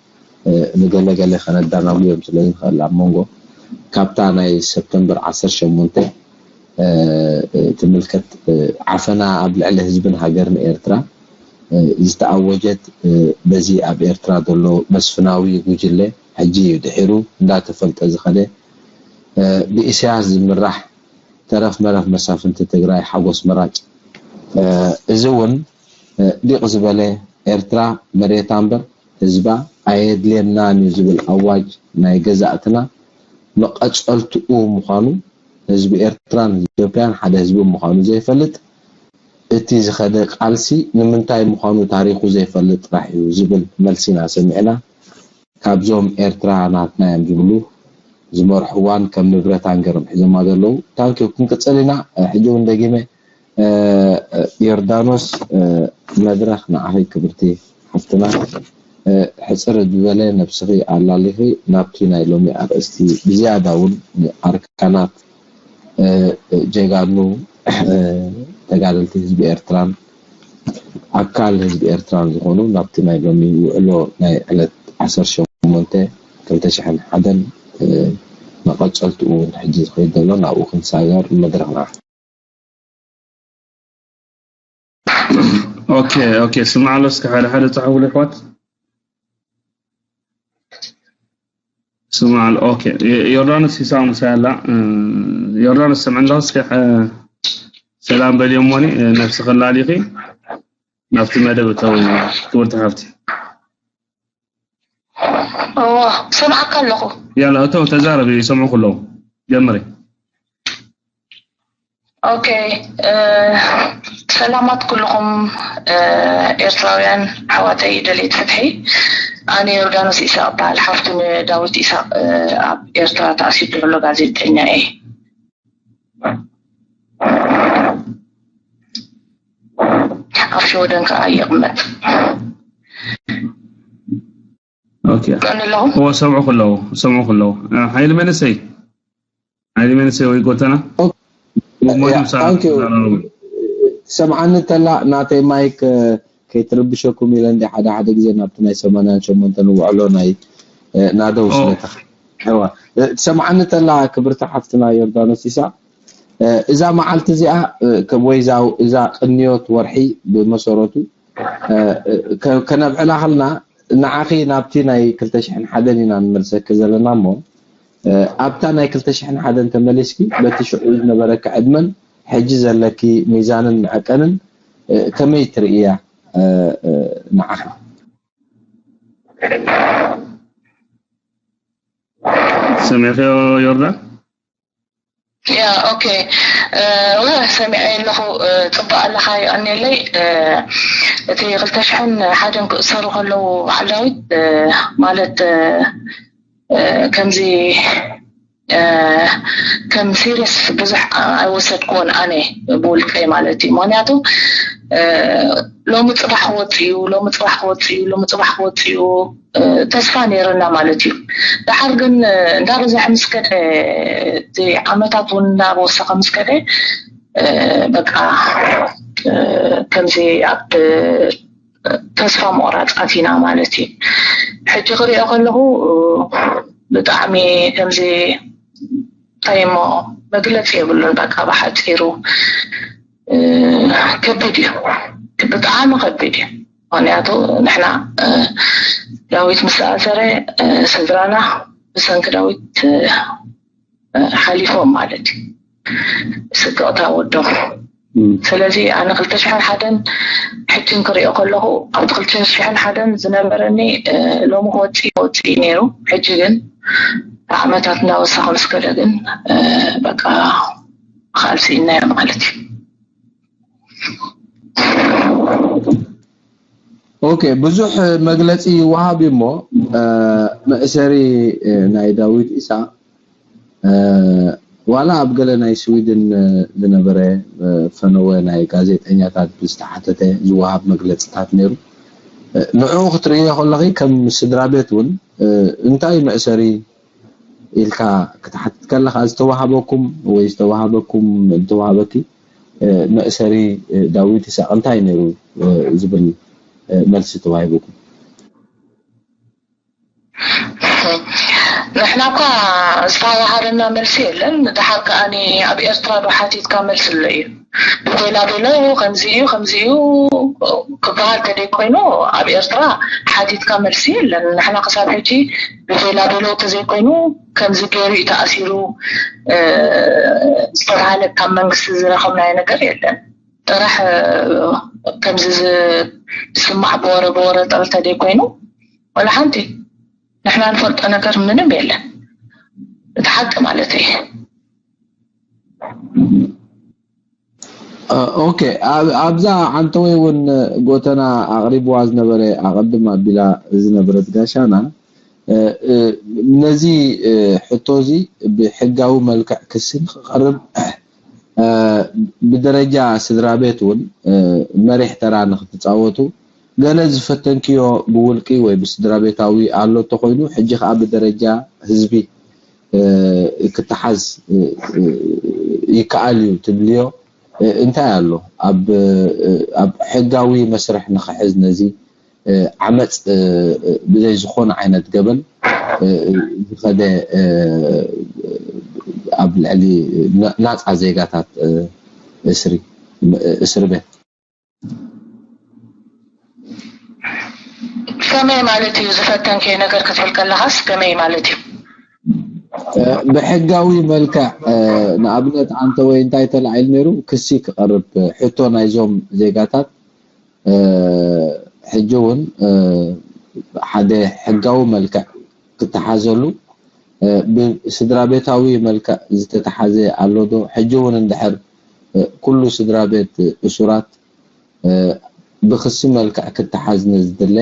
ንገለገለ ከነዳናጉዮም ስለ ንኽእል ኣብ መንጎ ካብታ ናይ ሰፕተምበር ዓሰርተ ሸሞንተ ትምልከት ዓፈና ኣብ ልዕሊ ህዝብን ሃገርን ኤርትራ ዝተኣወጀት በዚ ኣብ ኤርትራ ዘሎ መስፍናዊ ጉጅለ ሕጂ እዩ ድሒሩ እንዳተፈልጠ ዝኸደ ብኢሳያስ ዝምራሕ ተረፍ መረፍ መሳፍንቲ ትግራይ ሓጎስ መራጭ እዚ እውን ዲቕ ዝበለ ኤርትራ መሬታ እምበር ህዝባ ኣየድልየናን እዩ ዝብል ኣዋጅ ናይ ገዛእትና መቐፀልትኡ ምዃኑ ህዝቢ ኤርትራን ህዝቢ ኢትዮጵያን ሓደ ህዝቢ ምዃኑ ዘይፈልጥ እቲ ዝኸደ ቃልሲ ንምንታይ ምዃኑ ታሪኹ ዘይፈልጥ ጥራሕ እዩ ዝብል መልሲ ኢና ሰሚዕና። ካብዞም ኤርትራ ናትና እዮም ዝብሉ ዝመርሕዋን ከም ንብረት ሃንገሮም ሒዞማ ዘለዉ ታንኪ ክንቅጽል ኢና ሕጂ እውን ደጊመ ዮርዳኖስ መድረኽ ንዓኺ ክብርቲ ሓፍትና። ሕጽር ዝበለ ነብስኺ ኣላሊኺ ናብቲ ናይ ሎሚ ኣርእስቲ ብዝያዳ እውን ኣርካናት ጀጋኑ ተጋደልቲ ህዝቢ ኤርትራን ኣካል ህዝቢ ኤርትራን ዝኾኑ ናብቲ ናይ ሎሚ ውዕሎ ናይ ዕለት ዓሰርተ ሸሞንተ ክልተ ሽሕን ሓደን መቐጸልትኡ እውን ሕጂ ዝኸይድ ዘሎ ናብኡ ክንሳገር መድረኽና። ኦኬ ኦኬ ስማዕ ኣሎ እስከ ሓደ ሓደ ጻሕፉ ኣሕዋት። ስማዕ ኣሎ። ኦኬ ዮርዳኖስ ይሳቅ ምሳይ ኣላ። ዮርዳኖስ ሰምዕና እስከ ሰላም በልዮ እሞኒ ነብስኺ ኣላሊኺ ናብቲ መደብ እተው ክብርቲ ሓፍቲ። እዎ ሰምዓካ ኣለኹ። ያላ እተው ተዛረቢ ይሰምዑ ከለዉ ጀምሪ። ኦኬ ሰላማት ኩልኹም ኤርትራውያን ኣሕዋተይ ደልየት ፍትሒ። ኣነ ዮርዳኖስ ኢሳቅ እበሃል፣ ሓፍቲ ንዳዊት ኢሳቅ ኣብ ኤርትራ ተኣሲሩ ዘሎ ጋዜጠኛ እየ። ኣብ ሽወደን ከዓ ይቕመጥ። ኦኬ ኣለኹ። እዎ ሰምዑ ከለዉ ሰምዑ ከለዉ ሓይሊ መንእሰይ ሓይሊ መንእሰይ ወይ ጎተና ሰምዓኒ ተላ ናተይ ማይክ ከይትርብሸኩም ኢለ እንዲ ሓደ ሓደ ግዜ ናብቲ ናይ ሰማንያን ሸሞንተን ውዕሎ ናይ ናደው ስለተኸ ትሰምዓኒ ተላ ክብርቲ ሓፍትና ዮርዳኖስ ይስሐቅ እዛ መዓልቲ እዚኣ ወይ እዛ ቅንዮት ወርሒ ብመሰረቱ ከነብዕላ ከልና ንዓኺ ናብቲ ናይ ክልተ ሽሕን ሓደን ኢና ንመልሰኪ ዘለና እሞ ኣብታ ናይ ክልተ ሽሕን ሓደን ተመሊስኪ በቲ ሽዑ ዝነበረኪ ዕድመን ሕጂ ዘለኪ ሚዛንን መዐቀንን ከመይ ትርእያ ንዓኺ? ሰሚዕኽዮ ዮርዳን? ያ ኦኬ ወ ሰሚዐ ኣለኹ። ጽቡቅ ኣለኻ ይቀንየለይ። እቲ ክልተ ሽሕን ሓደን ክእሰሩ ከለዉ በዓል ዳዊት ማለት ከምዚ ከም ሲሪየስ ብዙሕ ኣይወሰድክዎን ኣነ ብውልቀይ ማለት እዩ። ምክንያቱ ሎሚ ፅባሕ ክወፅእ እዩ፣ ሎሚ ፅባሕ ክወፅእ እዩ፣ ሎሚ ፅባሕ ክወፅእ እዩ ተስፋ ነይርና ማለት እዩ። ደሓር ግን እንዳበዝሐ ምስ ከደ እቲ ዓመታት እውን እንዳወሰኸ ምስ ከደ በቃ ከምዚ ኣብ ተስፋ ምቑራፅ ኣቲና ማለት እዩ። ሕጂ ክሪኦ ከለኹ ብጣዕሚ ከምዚ እንታይ እሞ መግለፂ የብሉን። በቃ ብሓፂሩ ከቢድ እዩ፣ ብጣዕሚ ከቢድ እዩ። ምክንያቱ ንሕና ዳዊት ምስ ተኣሰረ ስድራና ብሰንኪ ዳዊት ሓሊፎም ማለት እዩ ስቅቕታ ወዶም። ስለዚ ኣነ ክልተ ሽሕን ሓደን ሕጂ እንክሪኦ ከለኹ ኣብቲ ክልተ ሽሕን ሓደን ዝነበረኒ ሎሚ ክወፅእ ክወፅእ እዩ ነይሩ። ሕጂ ግን ዓመታት እናወሰኸ ምስ ከደ ግን በቃ ምኽኣል ስኢንናዮ ማለት እዩ። ኦኬ ብዙሕ መግለፂ ይወሃብ እዩ እሞ መእሰሪ ናይ ዳዊት ኢሳቅ ዋላ ኣብ ገለ ናይ ስዊድን ዝነበረ ፈነወ ናይ ጋዜጠኛታት ብዝተሓተተ ዝወሃብ መግለፅታት ነይሩ። ንዕኡ ክትርእዮ ከለኺ ከም ስድራ ቤት እውን እንታይ መእሰሪ ኢልካ ክትሓትት ከለኻ ዝተዋሃበኩም ወይ ዝተዋሃበኩም ዝተዋሃበኪ መእሰሪ ዳዊት ኢሳቅ እንታይ ነይሩ ዝብል መልሲ ተዋሂቡኩም? ንሕና እኳ ዝተዋሃበና መልሲ የለን። ድሓር ከኣ ኣብ ኤርትራ ዶ ሓቲትካ መልሲ ኣሎ እዩ። ብቤላ ቤሎ ከምዚ እዩ ከምዚ እዩ ክበሃል ተደይ ኮይኑ ኣብ ኤርትራ ሓቲትካ መልሲ የለን። ንሕና ክሳብ ሕጂ ብቤላ ቤሎ ተዘይኮይኑ ከምዚ ገይሩ እዩ ተኣሲሩ ዝተባሃለ ካብ መንግስቲ ዝረኸብናዮ ነገር የለን። ጥራሕ ከምዚ ዝስማዕ ብወረ ብወረ ጥራሕ ተደይ ኮይኑ ወላ ሓንቲ ንሕና ንፈልጦ ነገር ምንም የለን። እቲ ሓቂ ማለት እዩ። ኦኬ ኣብዛ ዓንተወይ እውን ጎተና ኣቕሪብዋ ዝነበረ ኣቐድም ኣቢላ ዝነበረት ጋሻና ነዚ ሕቶ እዚ ብሕጋዊ መልክዕ ክሲ ንክቐርብ ብደረጃ ስድራ ቤት እውን መሪሕ ተራ ንክትፃወቱ፣ ገለ ዝፈተንክዮ ብውልቂ ወይ ብስድራ ቤታዊ ኣሎ እንተኮይኑ፣ ሕጂ ከዓ ብደረጃ ህዝቢ ክተሓዝ ይከኣል እዩ ትብልዮ እንታይ ኣሎ? ኣብ ሕጋዊ መስርሕ ንክሕዝ ነዚ ዓመፅ ብዘይ ዝኾነ ዓይነት ገበን ዝኸደ ኣብ ልዕሊ ናፃ ዜጋታት እስሪ እስሪ ቤት። ከመይ ማለት እዩ ዝፈተንከይ ነገር ክትብል ከለካስ ከመይ ማለት እዩ? ብሕጋዊ መልክዕ ንኣብነት ኣንተ ወይ እንታይ ተላዒል ነይሩ ክሲ ክቐርብ ሕቶ ናይዞም ዜጋታት ሕጂ እውን ሓደ ሕጋዊ መልክዕ ክተሓዘሉ ብስድራ ቤታዊ መልክዕ ዝተተሓዘ ኣሎ ዶ? ሕጂ እውን እንድሕር ኩሉ ስድራ ቤት እሱራት ብክሲ መልክዕ ክተሓዝ ንዝድለ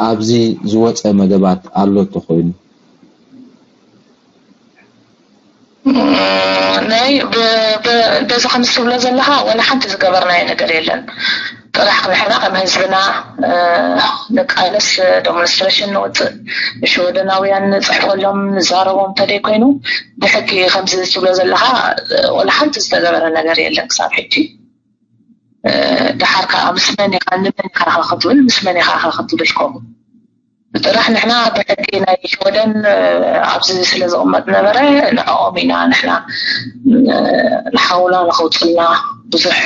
ኣብዚ ዝወፀ መደባት ኣሎ ተኮይኑ? ናይ በዚ ከምዚ ትብሎ ዘለካ ዋላ ሓንቲ ዝገበርናዮ ነገር የለን። ጥራሕ ንሕና ከም ህዝብና ንቃለስ፣ ዶሞንስትሬሽን ንወፅእ፣ ንሽወደናውያን ንፅሕፈሎም ንዛረቦም እንተደይ ኮይኑ ብሕጊ ከምዚ ትብሎ ዘለካ ዋላ ሓንቲ ዝተገበረ ነገር የለን ክሳብ ሕጂ። ደሓር ከዓ ምስ መን ኢካ ንመን ኢካ ክትብል ምስ መን ኢካ ክትብል ከምኡ ጥራሕ ንሕና ብሕጊ ናይ ሽወደን ኣብዚ ስለ ዝቕመጥ ነበረ ንዕኦም ኢና ንሕና ንሓውና ንኸውፅልና ብዙሕ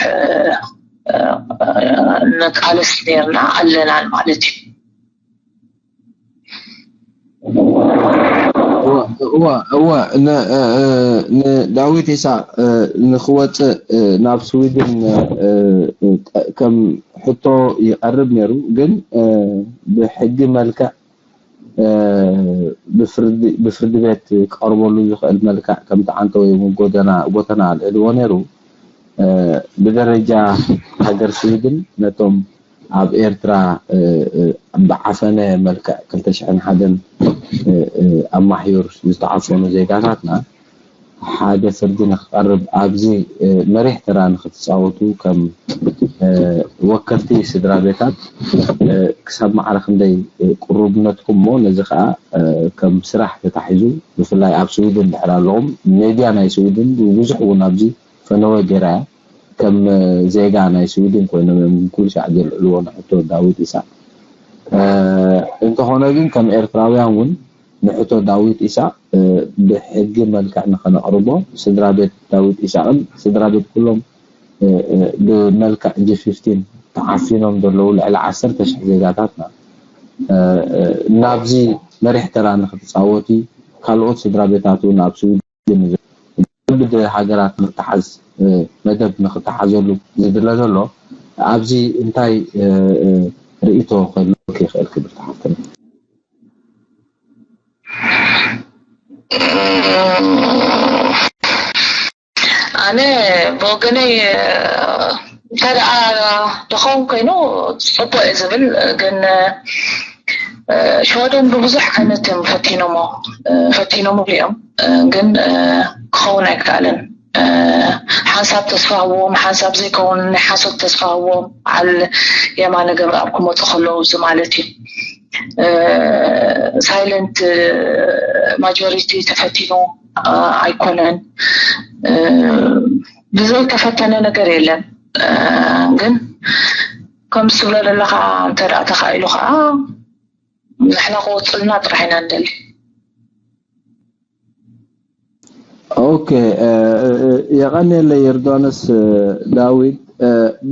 ንቃለስ ነርና ኣለናን ማለት እዩ። እወ ንዳዊት ኢሳቅ ንክወፅእ ናብ ስዊድን ከም ሕቶ ይቀርብ ነይሩ፣ ግን ብሕጊ መልክዕ ብፍርዲ ቤት ክቀርበሉ ዝኽእል መልክዕ ከምቲ ዓንተ ወይ እውን ጎተና ኣልዒልዎ ነይሩ። ብደረጃ ሃገር ስዊድን ነቶም ኣብ ኤርትራ ብዓፈነ መልክዕ ክልተ ሽሕን ሓደን ኣማሕዩር ዝተዓፈኑ ዜጋታትና ሓደ ፍርዲ ንክቐርብ ኣብዚ መሪሕ ተራ ንክትፃወቱ ከም ወከልቲ ስድራ ቤታት ክሳብ ማዕረ ክንደይ ቅሩብነትኩም እሞ ነዚ ከዓ ከም ስራሕ ተታሒዙ ብፍላይ ኣብ ስዊድን ድሕር ኣለኹም ሜድያ ናይ ስዊድን ብዙሕ እውን ኣብዚ ፈነወ ገይራ እያ ከም ዜጋ ናይ ስዊድን ኮይኖም እዮም ኩሉ ሻዕ ዘልዕልዎ ንሕቶ ዳዊት ኢሳቅ እንተኾነ ግን ከም ኤርትራውያን እውን ንሕቶ ዳዊት ኢሳቅ ብሕጊ መልክዕ ንኸነቕርቦ ስድራ ቤት ዳዊት ኢሳቅን ስድራ ቤት ኩሎም ብመልክዕ ጂ ፊፍቲን ተዓፊኖም ዘለዉ ልዕሊ ዓሰርተ ሽሕ ዜጋታትና ናብዚ መሪሕ ተራ ንክትፃወቲ ካልኦት ስድራ ቤታት እውን ኣብ ስዊድን ከቢድ ሃገራት ንክተሓዝ መደብ ንክተሓዘሉ ዝድለ ዘሎ ኣብዚ እንታይ ርእይቶ ክህልወኪ ይኽእል ክብርቲ ሓፍትና? ኣነ ብወገነይ እንተ ደኣ ዝኸውን ኮይኑ ፅቡቅ እዩ ዝብል ግን ሽወደን ብብዙሕ ዓይነት እዮም ፈቲኖሞ ፈቲኖምሉ እዮም ግን ክኸውን ኣይከኣልን ሓንሳብ ተስፋ ህዎም ሓንሳብ ዘይከውን ናይ ሓሶት ተስፋ ህዎም በዓል የማነ ገብረኣብ ክመፁ ከለዉ እዚ ማለት እዩ ሳይለንት ማጆሪቲ ተፈቲኑ ኣይኮነን ብዘይተፈተነ ነገር የለን ግን ከም ዝብሎ ዘለካ እንተ ተኻኢሉ ከዓ ንሕና ክወፅልና ጥራሕ ኢና ንደሊ ኦኬ የቐንየለይ ዮርዳኖስ ዳዊት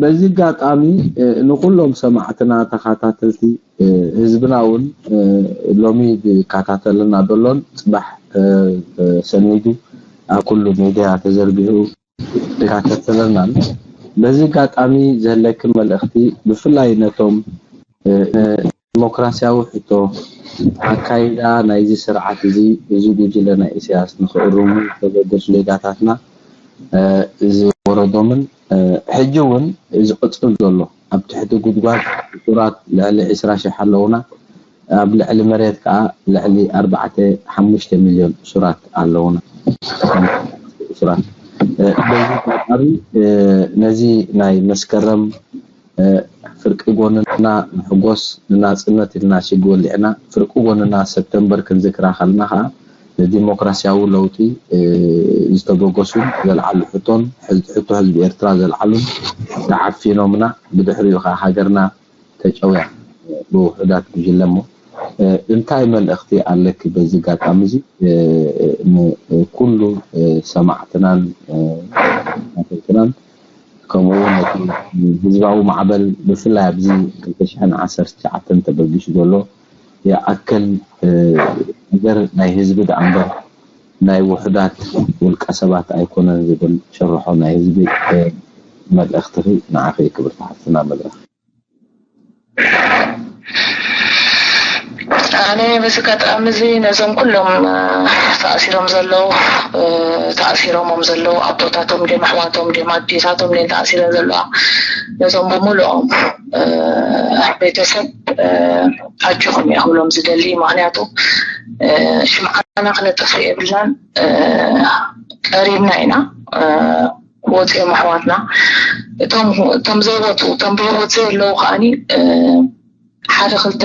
በዚ ኣጋጣሚ ንኩሎም ሰማዕትና ተኸታተልቲ ህዝብና እውን ሎሚ ዝከታተለና ዘሎን ፅባሕ ሰኒዱ ኣብ ኩሉ ሚድያ ተዘርጊሑ ዝከታተለናን በዚ ኣጋጣሚ ዘህለኪ መልእኽቲ ብፍላይ ነቶም ዲሞክራሲያዊ ሕቶ ኣካይዳ ናይዚ ስርዓት እዚ እዚ ጉጅለ ናይ ኢሳያስ ንክእርሙ ዝተበገሱ ዜጋታትና ዝወረዶምን ሕጂ እውን ዝቕፅል ዘሎ ኣብ ትሕቲ ጉድጓድ እሱራት ልዕሊ ዕስራ ሽሕ ኣለውና ኣብ ልዕሊ መሬት ከዓ ልዕሊ ኣርባዕተ ሓሙሽተ ሚልዮን እሱራት ኣለውና እሱራት በዚ ኣጋጣሚ ነዚ ናይ መስከረም ፍርቂ ጎንና ንሕጎስ፣ ንናጽነት ኢልና ሽግ ወሊዕና፣ ፍርቂ ጎንና ሰፕተምበር ክንዝክራ ከለና ከኣ ንዲሞክራሲያዊ ለውጢ ዝተበገሱን ዘልዓሉ ሕቶን ሕቶ ህዝቢ ኤርትራ ዘልዓሉን ተዓፊኖምና፣ ብድሕሪኡ ከኣ ሃገርና ተጨውያ ብውሑዳት ጉጅለ። እሞ እንታይ መልእኽቲ ኣለኪ በዚ ኣጋጣሚ እዚ ንኩሉ ሰማዕትናን ተኸታተልትናን፣ ከምኡ እውን ነቲ ህዝባዊ ማዕበል ብፍላይ ኣብዚ ክልተ ሽሕን ዓሰርተ ትሽዓተን ተበጊሱ ዘሎ ይኣክል ነገር ናይ ህዝቢ ደኣ እምበር ናይ ውሑዳት ውልቀ ሰባት ኣይኮነን ዝብል ጭርሖ ናይ ህዝቢ መልእኽትኺ ንዓኺ ክብርቲ ሓፍትና መድረኽ። ኣነ በዚ ኣጋጣሚ እዚ ነዞም ኩሎም ተኣሲሮም ዘለዉ ተኣሲሮሞም ዘለዉ ኣቦታቶም ድዮም ኣሕዋቶም ድዮም ኣዴታቶም ድየን ተኣሲረን ዘለዋ ነዞም ብምልኦም ቤተሰብ ኣጆኹም እየ ክብሎም ዝደሊ። ምኽንያቱ ሽምዓና ክነጥፍእ የብልናን። ቀሪብና ኢና ክወፁ እዮም ኣሕዋትና። እቶም እቶም ዘይወፁ እቶም ብህይወት ዘለዉ ከዓኒ ሓደ ክልተ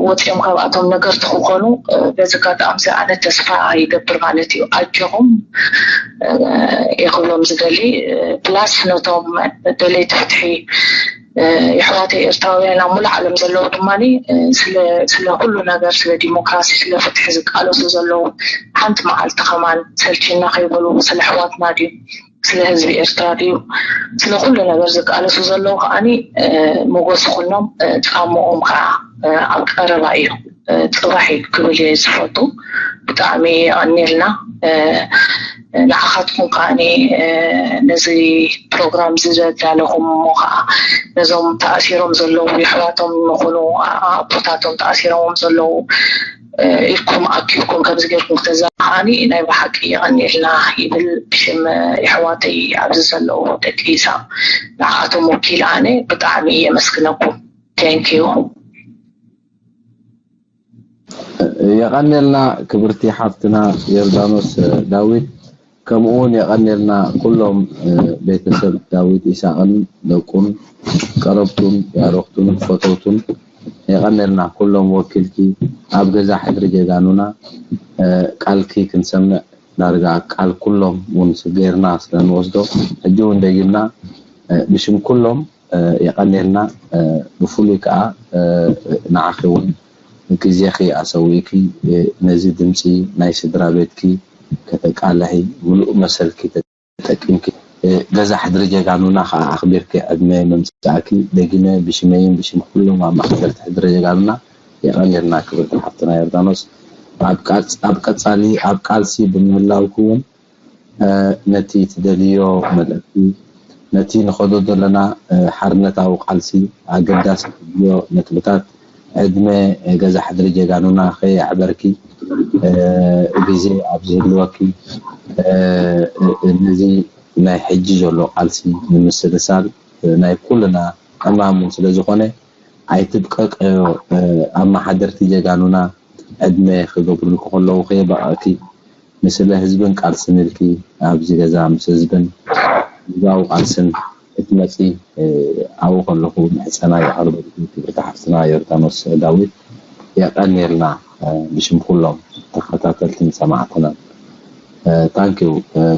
ወፂኦም ካብኣቶም ነገርቲ ክኾኑ በዚ ኣጋጣሚ እዚ ኣነ ተስፋ ይገብር ማለት እዩ። ኣጆኹም እየ ክብሎም ዝደሊ። ፕላስ ነቶም ደለይቲ ፍትሒ የሕዋተይ ኤርትራውያን ኣብ ሙሉእ ዓለም ዘለዉ ድማ ስለ ኩሉ ነገር ስለ ዲሞክራሲ ስለ ፍትሒ ዝቃለሱ ዘለዉ ሓንቲ መዓልቲ ከማን ሰልችና ከይበሉ ስለ ኣሕዋትና ድዩ ስለ ህዝቢ ኤርትራ ድዩ ስለ ኩሉ ነገር ዝቃለሱ ዘለዉ ከዓኒ ሞጎስ ይኹኖም ጫምኦም ከዓ ኣብ ቀረባ እዩ። ፅባሕ እዩ ክብል እየ ዝፈቱ። ብጣዕሚ የቐንየልና። ንዓኻትኩም ከዓኒ ነዚ ፕሮግራም እዚ ዘዳለኹም እሞ ከዓ ነዞም ተኣሲሮም ዘለዉ የሕዋቶም ንኹኑ ኣቦታቶም ተኣሲሮምዎም ዘለዉ ኢልኩም ኣኪብኩም ከምዚ ጌርኩም ክተዘኻኒ ናይ ብሓቂ የቐንየልና ይብል ብሽም የሕዋተይ ኣብዚ ዘለዉ ደቂ ኢሳቕ ንዓኣቶም ወኪለ ኣነ ብጣዕሚ የመስግነኩም። Thank you። የቐንየልና ክብርቲ ሓፍትና ዮርዳኖስ ዳዊት፣ ከምኡ እውን የቐንየልና ኩሎም ቤተሰብ ዳዊት ኢሳቕን ደቁን ቀረብቱን ያሮኽቱን ፈተውቱን የቐንየልና ኩሎም ወኪልኪ ኣብ ገዛ ሕድሪ ጀጋኑና ቃልኪ ክንሰምዕ ዳርጋ ቃል ኩሎም እውን ገይርና ስለ ንወስዶ ሕጂ እውን ደጊምና ብሽም ኩሎም የቐንየልና። ብፍሉይ ከዓ ንዓኺ እውን ግዜኺ ኣሰዊእኪ ነዚ ድምፂ ናይ ስድራ ቤትኪ ከተቃልሒ ምሉእ መሰልኪ ተጠቂምኪ ገዛ ሕድሪ ጀጋኑና ከዓ ኣኽቢርኪ ዕድመ ምምፃእኪ ደጊመ ብሽመይን ብሽም ኩሎም ኣመሓደርቲ ሕድሪ ጀጋኑና የቐንየልና ክብርቲ ሓፍትና ዮርዳኖስ። ኣብ ቀፃሊ ኣብ ቃልሲ ብምህላውኪ እውን ነቲ ትደልዮ መልእኽቲ፣ ነቲ ንኸዶ ዘለና ሓርነታዊ ቃልሲ ኣገዳሲ ትብልዮ ነጥብታት ዕድመ ገዛ ሕድሪ ጀጋኑና ከየዕበርኪ ግዜ ኣብ ዝህልወኪ ነዚ ናይ ሕጂ ዘሎ ቃልሲ ንምስልሳል ናይ ኩልና ዕማም ስለ ዝኾነ ኣይትብቀቀዮ ኣመሓደርቲ ጀጋኑና ዕድመ ክገብሩልኪ ከለዉ ከየባቐእኪ ንስለ ህዝብን ቃልስን ኢልኪ ኣብዚ ገዛ ምስ ህዝብን ህዝባዊ ቃልስን ክትመፂ ኣብኡ ከለኹ ምሕፀና የቕርበልኪ ክብርቲ ሓፍትና ዮርዳኖስ ዳዊት የቐንየልና ብሽም ኩሎም ተኸታተልትን ሰማዕትናን ታንኪው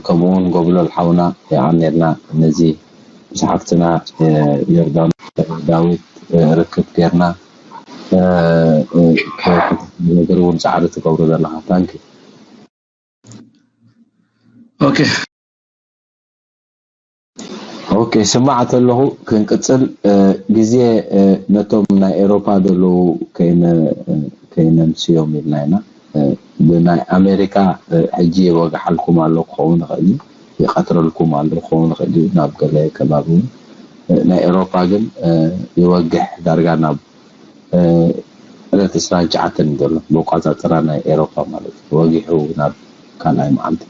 ከምኡውን ጎብለል ሓውና የቐንየልና ነዚ ምስ ሓፍትና ዮርዳኖስ ዳዊት ርክብ ጌርና ነገር እውን ፃዕሪ ትገብሩ ዘለካ ታንኪ ኦኬ ኦኬ ስማዕ ተለኹ ክንቅፅል ግዜ ነቶም ናይ ኤሮፓ ዘለዉ ከይነምስዮም ኢልና ኢና ብናይ ኣሜሪካ ሕጂ ይወግሓልኩም ኣሎ ክኸውን ይኽእል እዩ ይቐትረልኩም ኣሎ ክኸውን ይኽእል እዩ ናብ ገለ ከባቢ ናይ ኤሮፓ ግን ይወግሕ ዳርጋ ናብ ዕለት ዕስራን ትሽዓተን እዩ ዘሎ ብኣቋፃፅራ ናይ ኤሮፓ ማለት እዩ ወጊሑ ናብ ካልኣይ መዓልቲ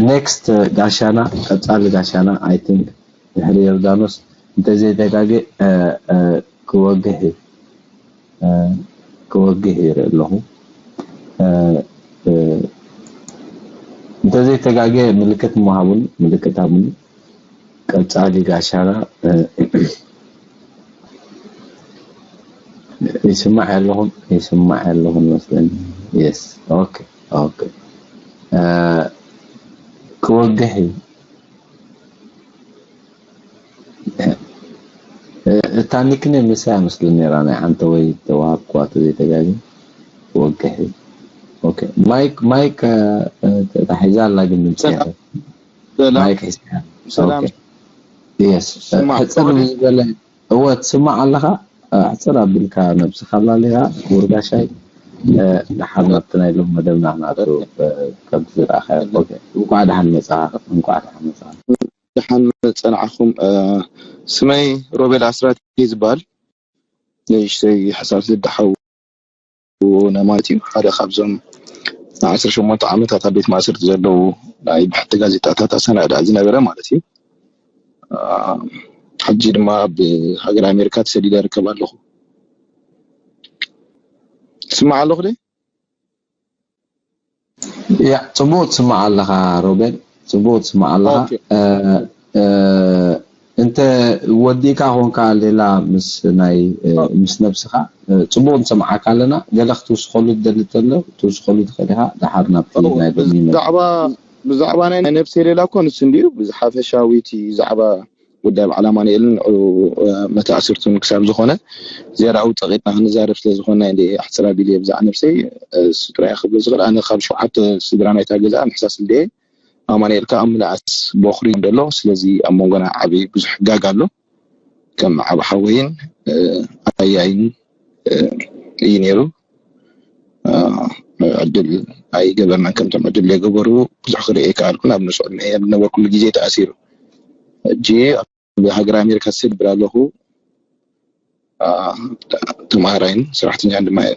next ጋሻና ቀፃሊ ጋሻና I think ድሕሪ ዮርዳኖስ እንተዘይተጋገ ክወግሕ እዩ ክወግሕ ይርኢ ኣለኹ ተዘይተጋገ ምልክት እሞ ሃቡኒ፣ ምልክት ሃቡኒ። ቀጻሊ ጋሻና፣ እ፣ ይስማዕ ኣለኹም፣ ይስማዕ ኣለኹም መስለኒ። የስ፣ ኦኬ፣ ኦኬ። እ፣ ክወግሕ እዩ። እ፣ እታ ኒክኔም ንሳ እያ መስለኒ ነይራ፣ ናይ ሓንቲ ወይ ተዋሃብክዋ ተዘይተጋግየ። ክወግሕ እዩ። ኦኬ። ማይክ፣ ማይክ፣ እ፣ ተታሒዛ ኣላ ግን ድምፂ ሰላም። የለን። ሰላም። ማይክ ሒዝካ። ሰላም። ኦኬ። የስ። ስማዕ፣ ሕፅር ኦኬ። ዝበለ፣ እወ፣ ትስማዕ ኣለኻ? እ፣ ሕፅር ኣቢልካ ነብስኻ ኣላሊኻ፣ ክቡር ጋሻይ። እ፣ ደሓር ናብቲ ናይ ሎም መደብና ክንኣቱ፣ ኦኬ። እ፣ ከምቲ ዝረኣኻዮ። ኦኬ። እንኳዕ ደሓን መጻኻ፣ እንኳዕ ደሓን መጻኻ። ደሓን ጸናዕኹም። እ፣ ስመይ ሮቤል ኣስራት እዩ ዝበሃል። ንእሽተይ ሕሳብ ዝደሓው ማለት እዩ። ሓደ ካብዞም ንዓሰርተ ሸሞንተ ዓመታት ኣብ ቤት ማእሰርቲ ዘለዉ ናይ ብሕቲ ጋዜጣታት ኣሰናዳ ዝነበረ ማለት እዩ። አ፣ ሕጂ ድማ ኣብ ሃገር ኣሜሪካ ተሰዲደ እርከብ ኣለኹ። ትስማዕ ኣለኹ ዶ? ያ፣ ጽቡቕ ትስማዕ ኣለኻ ሮቤል፣ ጽቡቕ ትስማዕ ኣለኻ። ኦኬ። እ፣ እ፣ እንተ ወዲእካ ኾንካ ሌላ ምስ ናይ፣ እ፣ ኦ። ምስ ነብስኻ፣ እ፣ ጽቡቕ ንሰምዓካ ኣለና። ገለ ክትውስኸሉ ትደሊ ተሎ፣ ክትውስኸሉ ትኽእል ኢኻ። ደሓር ናብቲ ኦ፣ ናይ ሎሚ መ- ብዛዕባ፣ ብዛዕባ ናይ ነብሰይ ሌላ እኮ ንሱ እንድዩ፣ ብዝሓፈሻዊ እቲ ዛዕባ ጉዳይ በዓል ኣማኑኤልን ንዕኡ፣ እ፣ መተኣስርቱን ክሳብ ዝኾነ ዝያዳ ኣውጽእ ኢልና ክንዛረብ ስለ ዝኾንና እንደ ኣሕጽር ኣቢለ ብዛዕባ ነብሰይ፣ እ፣ እሱ ጥራይ ክብል ዝኽእል። ኣነ ካብ ሸውዓተ ስድራ ናይታ ገዛ ምሕሳስ እንደ ኣማኑኤል ከኣ ምልኣት ቦኽሪ ደሎ። ስለዚ ኣብ መንጎና ዓቢ ብዙሕ ጋግ ኣሎ። ከም ዓቢ ሓወይን፣ እ፣ ኣያይን፣ እ፣ እዩ ነይሩ። እ፣ ዕድል ኣይገበርናን። ከምቶም ዕድል ዘይገበሩ ብዙሕ ክርኢ ኣይከኣልኩን። ኣብ ንሱ ዕድመ እየ ዝነበርኩሉ ግዜ ተኣሲሩ። ሕጂ ኣብ ሃገር ኣሜሪካ ዝሰብር ኣለኹ። አ፣ ተምሃራይን ሰራሕተኛን ድማ እየ።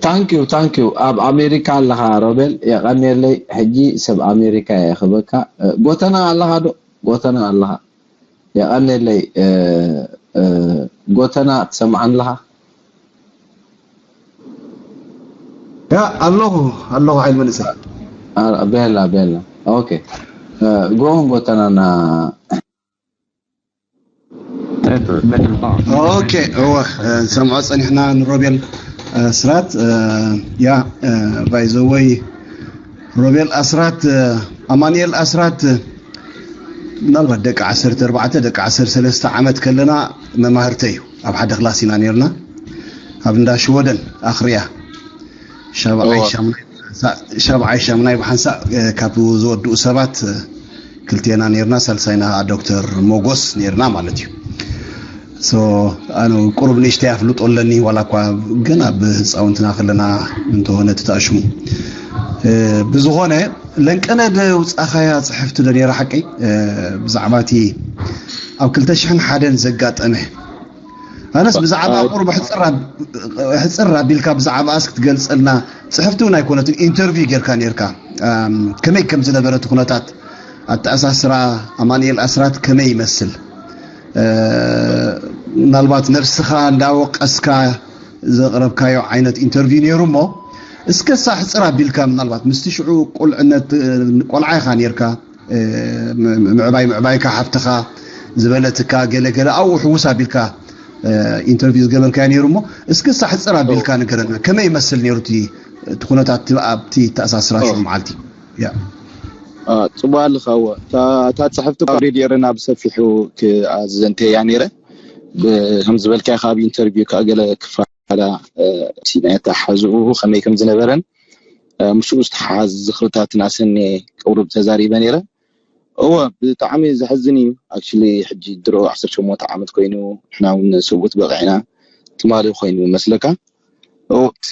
ታንኪዩ፣ ታንኪዩ። ኣብ ኣሜሪካ ኣለኻ ሮቤል፣ የቐንየለይ። ሕጂ ሰብ ኣሜሪካ እየ ክበካ። እ፣ ጎተና ኣለኻ ዶ? ጎተና ኣለኻ። የቐንየለይ። እ፣ እ፣ ጎተና ትሰምዓን ኣለኻ? ያ፣ ኣለኹ፣ ኣለኹ፣ ሓይል መንእሰይ። አ፣ ቤላ፣ ቤላ። ኦኬ። እ፣ ጎን ጎተናና። ኦኬ፣ እወ፣ እ፣ ንሰምዖ ጸኒሕና ንሮቤል፣ እ፣ ኣስራት፣ እ፣ ያ፣ እ፣ ባይ ዘ ወይ ሮቤል ኣስራት፣ እ፣ ኣማኑኤል ኣስራት፣ እ፣ ምናልባት ደቂ ዓሰርተ ኣርባዕተ፣ ደቂ ዓሰርተ ሰለስተ ዓመት ከለና መማህርተይ እዩ። ኣብ ሓደ ክላስ ኢና ነይርና። ኣብ እንዳ ሽወደን ኣኽርያ። ሻብዓይ እወ። ሻምናይ ብሓንሳእ፣ ሻብዓይ ሻምናይ ብሓንሳእ፣ እ፣ ካብ ዝወድኡ ሰባት፣ እ፣ ክልቴና ነይርና፣ ሳልሳይና ዶክተር ሞጎስ ነይርና ማለት እዩ። ሶ፣ ኣነ ቁሩብ ንእሽተይ ኣፍልጦ ኣለኒ፣ ዋላ እኳ ግን ኣብ ህፃውንትና ከለና እንተኾነ ተታእሽሙ። እ፣ ብዝኾነ፣ ለንቀነ ዶ ውፃኻያ ፅሕፍቲ ዶ ነይራ ሓቀይ? እ፣ ብዛዕባ እቲ ኣብ ክልተ ሽሕን ሓደን ዘጋጠመ። ኣነስ ብዛዕባ ኣይ- ቁሩብ ሕፅር ኣብ-፣ ሕፅር ኣቢልካ ብዛዕባኣስ ክትገልፀልና፣ ፅሕፍቲ እውን ኣይኮነትን፣ ኢንተርቪው ጌርካ ነይርካ። ኣም፣ ከመይ ከም ዝነበረ እቲ ኩነታት ኣተኣሳስራ ኣማኑኤል ኣስራት ከመይ ይመስል? እ፣ ምናልባት ነብስኻ እንዳወቀስካ ዘቕረብካዮ ዓይነት ኢንተርቪው ነይሩ እሞ፣ እስከ ሳ ሕፅር ኣቢልካ ምናልባት ምስቲ ሽዑ ቁልዕነት፣ እ፣ ቆልዓ ኢኻ ነይርካ፣ እ፣ ም-፣ ምዕባይ ምዕባይካ ሓፍትኻ ዝበለትካ ገለ ገለ ኣብኡ ሕውስ ኣቢልካ፣ እ፣ ኢንተርቪው ዝገበርካዮ ነይሩ እሞ፣ እስከ ሳ ሕፅር ኣቢልካ ንገረና። ከመይ ይመስል ነይሩ እቲ፣ እቲ ኩነታት እቲ ኣብቲ ተኣሳስራ ሽዑ መዓልቲ? ያ። አ፣ ጽቡቅ ኣለኻ። እወ፣ እታ፣ እታ ጽሕፍቲ እኳ ሬድዮ ኤረና ብሰፊሑ ክኣዝዘ እንተያ ነይረ። ብ-፣ ከም ዝበልካዮ ካብ ኢንተርቪው ከኣ ገለ ክፋላ፣ እ፣ እቲ ናይ ኣተሓሕዝኡ ከመይ ከም ዝነበረን፣ እ፣ ምስኡ ዝተሓሓዝ ዝኽርታትን ኣሰንየ ቅሩብ ተዛሪበ ነይረ። እወ፣ ብጣዕሚ ዘሕዝን እዩ። ኣክቹሊ ሕጂ ድሮ ዓሰርተ ሸሞንተ ዓመት ኮይኑ፣ ንሕና እውን ንስውት በቒዕና፣ ትማሊ ኮይኑ መስለካ። እወ፣ እቲ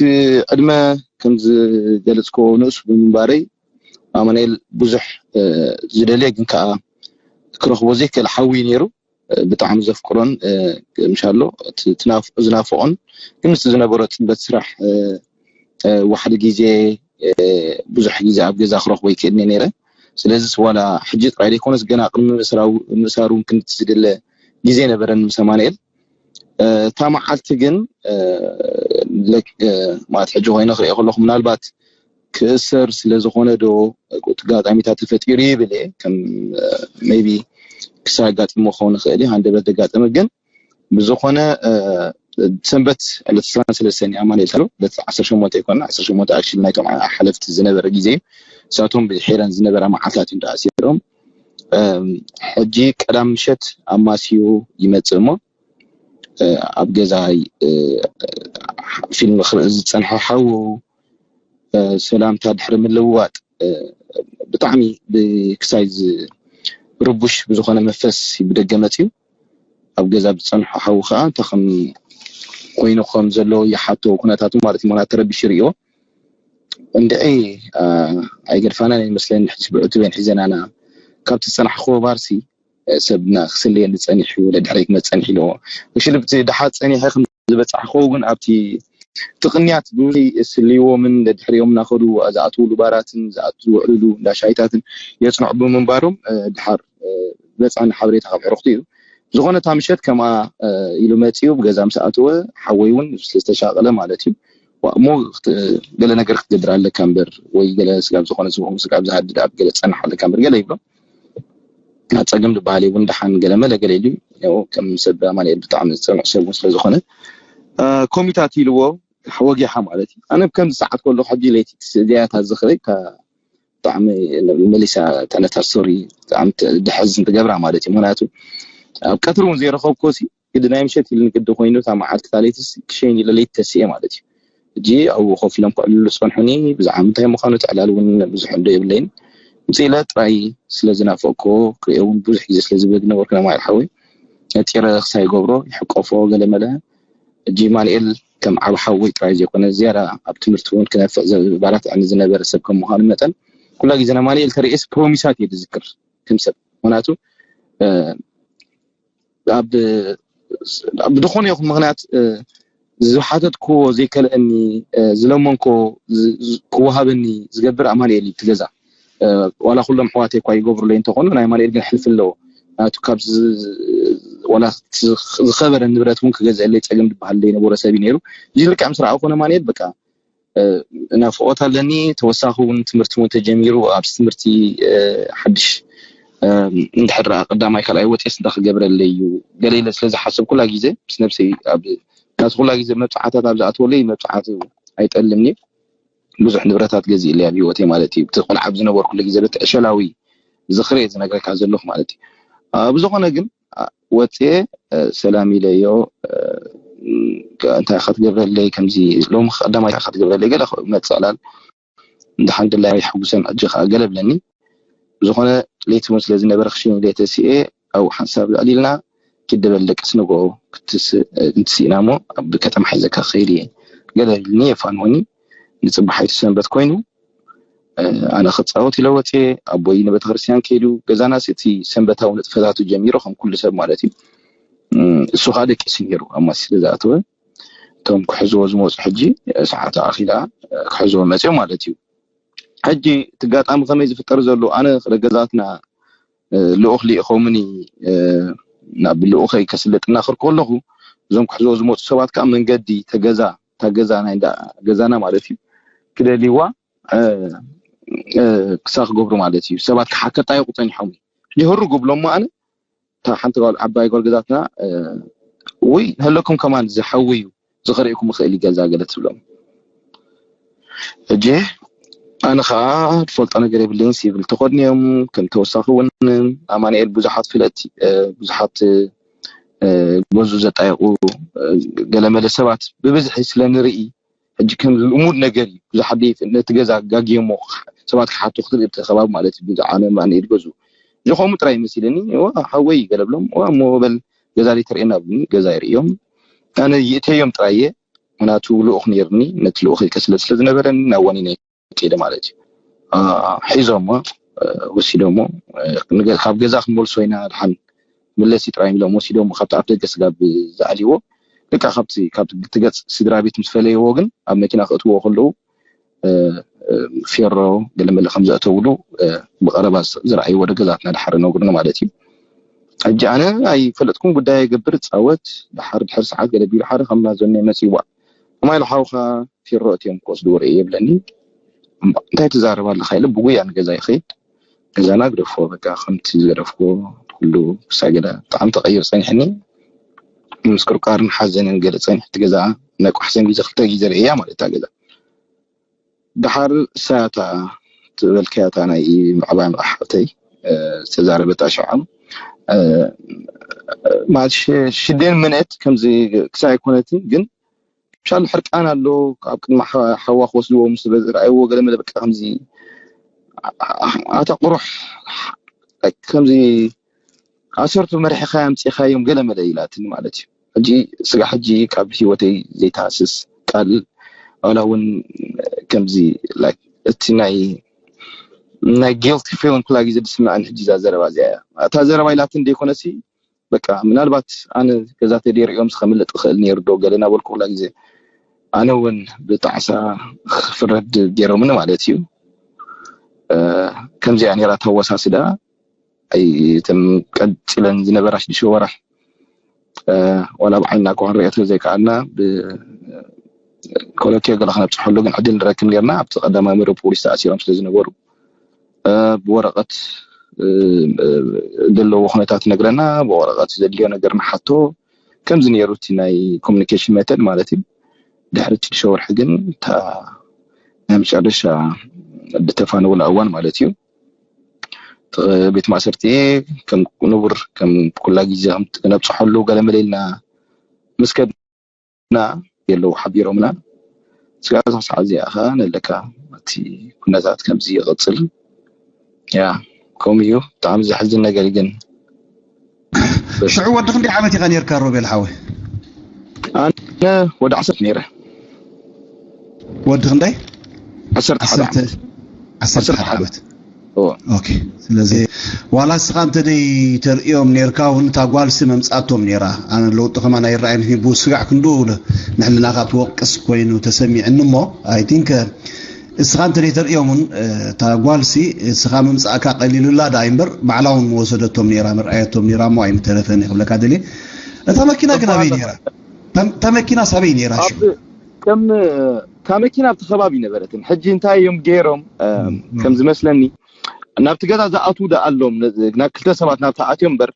ዕድመ ከም ዝገለጽክዎ ንእስ ብምንባረይ፣ ኣማኑኤል ብዙሕ፣ እ፣ ዝደልዮ ግን ከኣ ክረኽቦ ዘይክእል ሓዊ እዩ ነይሩ። እ፣ ብጣዕሚ ዘፍቅሮን፣ እ፣ ምሻሎ፣ እቲ ትናፍ-፣ ዝናፍቖን ግን ምስቲ ዝነበሮ ጽበት ስራሕ፣ እ፣ እ፣ ዋሕዲ ግዜ፣ እ፣ ብዙሕ ግዜ ኣብ ገዛ ክረኽቦ ይክእልኒ ነይረ። ስለዚ ዋላ ሕጂ ጥራይ ዘይኮነስ ገና ቅድሚ ምእስራው-፣ ምእሳሩ እውን ክንዲ ዝድለ ግዜ ነበረን ምስ ኣማኑኤል። እ፣ እታ መዓልቲ ግን፣ እ፣ ለክ-፣ እ፣ ማለት ሕጂ ኮይነ ክሪኦ ከለኹ ምናልባት ክእሰር ስለ ዝኾነ ዶ ኣጋጣሚታት ተፈጢሩ ይብል እየ። ከም ሜቢ ክሳይ ኣጋጢሞ ክኸውን ይኽእል እዩ፣ ሃንደበት ዘጋጠመ ግን ብዝኾነ ሰንበት ዕለት ዕስራን ሰለስተን ኣማኑኤል ተሎ ዕለት ዓሰርተ ሸሞንተ ይኮና፣ ዓሰርተ ሸሞንተ ኣክሽን ናይቶም ሓለፍቲ ዝነበረ ግዜ እዩ። ንሳቶም ብድሒረን ዝነበራ መዓልታት እዮም ተኣሲሮም። ሕጂ ቀዳም ምሸት ኣማስዩ ይመፅእ እሞ ኣብ ገዛይ ፊልም ክርኢ ዝፀንሐ ሓዉ ሰላምታ ድሕሪ ምልውዋጥ ብጣዕሚ ብክሳይ ዝርቡሽ ብዝኾነ መንፈስ ብደገ መፅዩ ኣብ ገዛ ብዝፀንሖ ሓዉ ከዓ እንታይ ከም ኮይኑ ከም ዘሎ ይሓቶ ኩነታቱ ማለት እዩ። ምክንያት ተረቢሽ ይርእዮ እንድዒ ኣይገድፋናን ይመስለኒ። ሕጂ ብዕቱበን ሒዘናና ካብቲ ዝፀናሕክዎ ባርሲ ሰብና ክስልየኒ ፀኒሑ ደድሕረይ ክመፅ ፀኒሑ ኢልዎ። ሽልብቲ ድሓር ፀኒሐ ከም ዝበፃሕክዎ ግን ኣብቲ ትቕንያት ብብዙይ ስልይዎምን ደድሕሪኦም እናኸዱ ዝኣትውሉ ባራትን ዝኣት ዝውዕልሉ እንዳ ሻይታትን የፅንዑ ብምንባሮም ድሓር ዝበፅሐኒ ሓበሬታ ካብ ዕሩኽቲ እዩ። ዝኾነ እታ ምሸት ከምኣ ኢሉ መፂኡ ብገዛ ምስ ኣተወ ሓወይ እውን ዝተሻቐለ ማለት እዩ። እሞ ገለ ነገር ክትገብር ኣለካ እምበር ወይ ገለ ስጋብ ዝኾነ ስጋብ ዝሃድድ ኣብ ገለ ትፀንሕ ኣለካ እምበር ገለ ይብሎ። ጸገም ዝበሃል እውን ደሓን ገለ መለ ገለ ኢሉ ከም ሰብ ኣማኑኤል ብጣዕሚ ዝፀንዕ ሰብ እውን ስለዝኾነ ኮሚታት ኢልዎ ወጊሓ ማለት እዩ። ኣነ ከምዚ ሰዓት ከለኹ ሕጂ ለይቲ እዚኣታ ዝኽረይ ብጣዕሚ መሊሳ ተነታ ስቶሪ ብጣዕሚ ድሕዝን ትገብራ ማለት እዩ። ምክንያቱ ኣብ ቀትሪ እውን ዘይረኸብኮ ሲ ግዲ ናይ ምሸት ኢሉ ንግዲ ኮይኑ እታ መዓልቲ እታ ለይትስ ክሸይን ኢለ ለይቲ ተሲኤ ማለት እዩ። ሕጂ ኣብኡ ኮፍ ኢሎም ከዕልሉ ዝፀንሑኒ ብዛዕባ ምንታይ ምዃኑ ትዕላል እውን ብዙሕ እንዶ የብለይን። ምፅእ ኢለ ጥራይ ስለ ዝናፈቅኮ ክሪኦ እውን ብዙሕ ግዜ ስለ ዝብል ዝነበርኩ ናይ ማይል ሓወይ ነጢረ ክሳይ ገብሮ ይሕቀፎ ገለ መለ። ሕጂ ማንኤል ከም ዓብ ሓወይ ጥራይ ዘይኮነ ዝያዳ ኣብ ትምህርቲ እውን ክነፍዕ ዘባራት ዕኒ ዝነበረ ሰብ ከም ምዃኑ መጠን ኩላ ግዜ ናይ ማንኤል ተርእየስ ፕሮሚሳት እየ ዝዝክር ከም ሰብ ምክንያቱ ኣብ ብዝኾነ ይኹን ምክንያት ዝሓተትክዎ ዘይከልአኒ ዝለመንኮ ክወሃበኒ ዝገብር ኣማንኤል እዩ። ትገዛ ዋላ ኩሎም ኣሕዋተይ እኳ ይገብሩለይ እንተኾኑ ናይ ኣማንኤል ግን ሕልፊ ኣለዎ። ናቱ ካብ ዋላ ዝኸበረ ንብረት እውን ክገዝአለይ ፀገም ዝበሃል ዘይነበሮ ሰብ እዩ ነይሩ። እዚ ልክዕ ምስ ረኣኹ ኣማንኤል በቃ ናፍቆት ኣለኒ። ተወሳኺ እውን ትምህርቲ እውን ተጀሚሩ ኣብዚ ትምህርቲ ሓድሽ እንድሕር ደኣ ቀዳማይ ካልኣይ ወፅኤስ እንታይ ክገብረለይ እዩ ገለ ኢለ ስለ ዝሓሰብ ኩላ ግዜ ምስ ነብሰይ ኣብ ናቲ ኩላ ግዜ መብፅዓታት ኣብ ዝኣትወለይ መብፅዓት ኣይጠልምኒ ብዙሕ ንብረታት ገዚእለይ ኣብ ህይወተይ ማለት እዩ። እቲ ቆልዓ ኣብ ዝነበርኩሉ ግዜ በቲ ዕሸላዊ ዝኽሪ እየ ዝነግረካ ዘለኹ ማለት እዩ። ብዝኾነ ግን ወፅኤ ሰላም ኢለዮ እንታይ ክትገብረለይ ከምዚ ሎሚ ቀዳማይ ክትገብረለይ ገለ መፅዕላል እንድሓን ድላይ ሕጉሰን ሕጂ ከዓ ገለ ብለኒ ብዝኾነ ለይቲ እውን ስለ ዝነበረ ክሽን ኢለ ተሲኤ ኣብኡ ሓንሳብ ልዕል ኢልና ኪደበል ደቅስ ንጎ ክትስኢና እሞ ኣብ ከተማ ሓይዘካ ክኸይድ እየ ገለ ኢልኒ የፋንወኒ። ንፅባሕ ኣይትሰንበት ኮይኑ ኣነ ክፃወት ኢለ ወፅየ ኣቦይ ንቤተክርስትያን ከይዱ ገዛናስ እቲ ሰንበታዊ ንጥፈታቱ ጀሚሩ ከም ኩሉ ሰብ ማለት እዩ። እሱ ከዓ ደቂሱ ነይሩ ኣብ ማስ ስለ ዝኣተወ እቶም ክሕዝዎ ዝመፁ ሕጂ ሰዓት ኣኺላ ክሕዝዎ መፅዮም ማለት እዩ። ሕጂ እቲ ኣጋጣሚ ከመይ ዝፍጠር ዘሎ ኣነ ክደ ገዛትና ልኡኽ ልኢኾምኒ ናብ ልኡኸይ ከስልጥ እናኸርኩ ከለኹ እዞም ክሕዝዎ ዝመፁ ሰባት ከዓ መንገዲ ተገዛ ታገዛ ናይ እንዳ ገዛና ማለት እዩ ክደልይዋ ክሳ ክገብሩ ማለት እዩ። ሰባት ክሓከጣየቁ ፀኒሖም እዩ ሕጂ ህሩ ግብሎም ኣነ እታ ሓንቲ ጓል ዓባይ ጓል ገዛትና ውይ ንህለኩም ከማን ዝሓዊ እዩ ዝኸርእኩም ይኽእል ይገዛ ገለ ትብሎም። ሕጂ ኣነ ከዓ ትፈልጦ ነገር የብለይን ሲቪል ተኸድንዮም ከም ተወሳኺ እውን ኣማንኤል ብዙሓት ፍለጥ ብዙሓት ገዙ ዘጣየቁ ገለመለ ሰባት ብብዝሒ ስለ ንርኢ ሕጂ ከም ልሙድ ነገር እዩ። ብዙሓት ደይ ነቲ ገዛ ጋግየሞ ሰባት ክሓቱ ክትርኢ እቲ ከባቢ ማለት እዩ። ብዙ ዓለም ኣነ ኢድ ገዙ እዚ ከምኡ ጥራይ መሲለኒ ዋ ሓወይ ገለ ብሎም ዋ እሞ በል ገዛ ደይ ተርእየና ብሉኒ ገዛ ይርእዮም ኣነ ይእተዮም ጥራይ እየ። ምክንያቱ ልኡኽ ነይርኒ ነቲ ልኡኽ ከስለ ስለ ዝነበረኒ ናብ ዋኒነ ከይደ ማለት እዩ። ሒዞሞ ወሲዶሞ ካብ ገዛ ክንመልሶ ኢና ድሓን መለሲ ጥራይ ኢሎም ወሲዶሞ ካብቲ ኣፍ ደገ ስጋብ ዝኣልይዎ ደቂ ካብቲ ካብ ትገፅ ስድራ ቤት ምስ ፈለይዎ ግን ኣብ መኪና ክእትዎ ከለዉ ፌሮ ገለመለ ከም ዘእተውሉ ብቀረባ ዝረኣይዎ ደገዛትና ድሓር ነግሩኒ ማለት እዩ። ሕጂ ኣነ ኣይፈለጥኩም ጉዳይ ገብር ፃወት ድሓር ድሕር ሰዓት ገለ ቢሉ ሓደ ከም ናዞኒ መፅዋ ከማይ ኢሉ ሓውካ ፌሮ እትዮም ክወስድዎ ርኢ የብለኒ። እንታይ ትዛረብ ኣለኻ ኢለ ብጉያ ንገዛ ይኸይድ። ገዛና ግደፎ፣ በቃ ከምቲ ዝገደፍኩ ኩሉ ክሳገዳ ብጣዕሚ ተቐይሩ ጸኒሕኒ። ምስ ቅርቃርን ሓዘንን ገለ ጸኒሕቲ ገዛ ናይ ቋሕሰን ግዜ ክልተ ግዜ ርእያ ማለት እታ ገዛ። ደሓር ሳታ ትበልካያ እታ ናይ ምዕባይ ሓብተይ ዝተዛረበታ ሽዓ ማለት ሽደን ምንእት ከምዚ ክሳይ ኣይኮነትን ግን ሻል ሕርቃን ኣሎ። ኣብ ቅድሚ ሓዋ ክወስድዎ ምስ ረኣይዎ ገለ መለ በቃ ከምዚ ኣታ ቁሩሕ ከምዚ ኣሰርቱ መሪሕኻ ኣምፂኻዮም ገለ መለ ኢላትኒ ማለት እዩ። ሕጂ ስጋ ሕጂ ካብ ህይወተይ ዘይተሃስስ ቃል ዋላ እውን ከምዚ እቲ ናይ ናይ ጊልቲ ፊሊንግ ኩላ ግዜ ዝስምዐን ሕጂ እዛ ዘረባ እዚኣ እያ። እታ ዘረባ ኢላትን ዘይኮነሲ በቃ ምናልባት ኣነ ገዛ ተደይርዮም ዝኸምልጥ ይኽእል ነይሩ ዶ ገለ እናበልኩ ኩላ ግዜ ኣነ እውን ብጣዕሳ ክፍረድ ገይሮምኒ ማለት እዩ። ከምዚኣ ነይራ ተወሳስዳ። እተን ቀፂለን ዝነበራ ሽዱሽተ ወራሕ ዋላ ብዓይንና እኳ ክንሪኦ ዘይከኣልና ብኮለኪዮ ገለ ክነብፅሐሉ ግን ዕድል ንረክብ ነርና። ኣብቲ ቀዳማይ መደብ ፖሊስ ተኣሲሮም ስለ ዝነበሩ ብወረቐት ዘለዎ ኩነታት ነግረና፣ ብወረቐት ዘድልዮ ነገር ንሓቶ። ከምዚ ነይሩ እቲ ናይ ኮሚኒኬሽን ሜተድ ማለት እዩ። ድሕሪ ሽዱሽተ ወርሒ ግን እታ ናይ መጨረሻ ዝተፋነውላ እዋን ማለት እዩ። ቤት ማእሰርቲ ከም ንቡር ከም ኩላ ግዜ ከም ነብፅሐሉ ገለመለ ኢልና ምስ ከድና የለዉ ሓቢሮምና። ስጋብ እዛ ሰዓት እዚኣ ኸዓ ነለካ እቲ ኩነታት ከምዚ ይቕፅል። ያ ከምኡ እዩ። ብጣዕሚ ዘሕዝን ነገር ግን ሽዑ ወዲ ክንደይ ዓመት ኢኻ ነርካ ሮቤል ሓወይ? ኣነ ወዲ ዓሰርተ ነይረ። ወዲ ክንደይ? ዓሰርተ ሓደ ዓሰርተ ዓሰርተ ሓደ ዓመት። እዎ። ኦኬ። ስለዚ ዋላ እስኻ እንተ ደይ ተርእዮም ነርካ እውን እታ ጓልሲ መምጻቶም ነራ። ኣነ ለውጢ ከማን ኣይረኣይን ብስጋዕ ክንዱ ንሕልና ካብ ትወቅስ ኮይኑ ተሰሚዕኒ እሞ I think እስኻ እንተ ደይ ተርእዮም እውን እታ ጓልሲ እስኻ ምምጻእካ ቀሊሉላ ዳ እምበር ባዕላ እውን ምወሰደቶም ነራ ምርኣየቶም ነራ እሞ ኣይምተረፈን ክብለካ ደልየ። እታ መኪና ግን ኣበይ ነራ? እታ መኪና ሳበይ ነራ ሽዑ? ከም እታ መኪና ኣብቲ ከባቢ ነበረትን ሕጂ እንታይ እዮም ገይሮም ከም ዝመስለኒ ናብቲ ገዛ ዝኣትዉ ደኣ ኣሎም ናብ ክልተ ሰባት ናብቲ ኣትዮም እምበር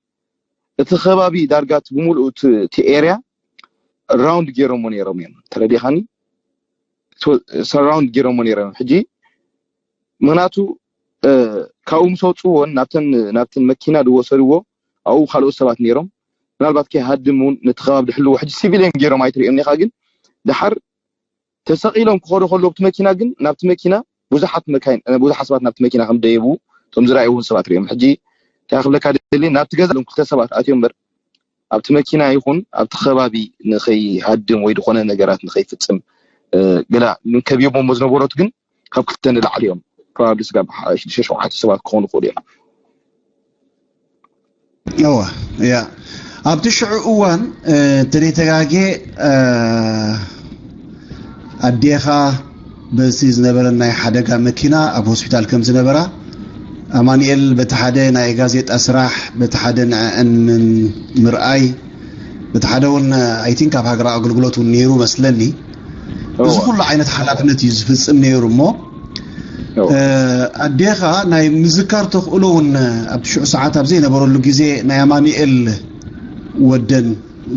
እቲ ከባቢ ዳርጋ እቲ ብምሉኡ እቲ ኤርያ ራውንድ ገይሮሞ ነይሮም እዮም ተረዲኻኒ ሰራውንድ ገይሮሞ ነይሮም ሕጂ ምክንያቱ ካብኡ ምስ ወፅዎን ናብተን ናብተን መኪና ዝወሰድዎ ኣብኡ ካልኦት ሰባት ነይሮም ምናልባት ከይሃድም እውን ነቲ ከባቢ ድሕልዎ ሕጂ ሲቪሊየን ገይሮም ኣይትሪኦም ኢኻ ግን ደሓር ተሰቒሎም ክኸዱ ከለዉ ኣብቲ መኪና ግን ናብቲ መኪና ብዙሓት መካይን ብዙሓት ሰባት ናብቲ መኪና ከም ደየቡ እቶም ዝረኣዩ እውን ሰባት ሪኦም ሕጂ እንታይ ክብለካ ደሊ ናብቲ ገዛ ሎም ክልተ ሰባት ኣትዮም እምበር ኣብቲ መኪና ይኹን ኣብቲ ከባቢ ንኸይሃድም ወይ ዝኾነ ነገራት ንኸይፍፅም ገላ ከብዮሞ ዝነበሮት ግን ካብ ክልተ ንላዕሊ እዮም ፕሮባብሊ ስጋብ ሽዱሽተ ሸውዓተ ሰባት ክኾኑ ይኽእሉ እዮም እዋ ያ ኣብቲ ሽዑ እዋን ተደይተጋጌ ኣዴኻ በዚ ዝነበረ ናይ ሓደጋ መኪና ኣብ ሆስፒታል ከም ዝነበራ ኣማኑኤል በቲ ሓደ ናይ ጋዜጣ ስራሕ በቲ ሓደ ንዕአን ምርኣይ በቲ ሓደ እውን ኣይቲንክ ኣብ ሃገራዊ ኣገልግሎት እውን ነይሩ መስለኒ እዚ ኩሉ ዓይነት ሓላፍነት እዩ ዝፍፅም ነይሩ እሞ ኣዴኻ ናይ ምዝካር ተኽእሎ እውን ኣብቲ ሽዑ ሰዓት ኣብ ዘይነበረሉ ግዜ ናይ ኣማኑኤል ወደን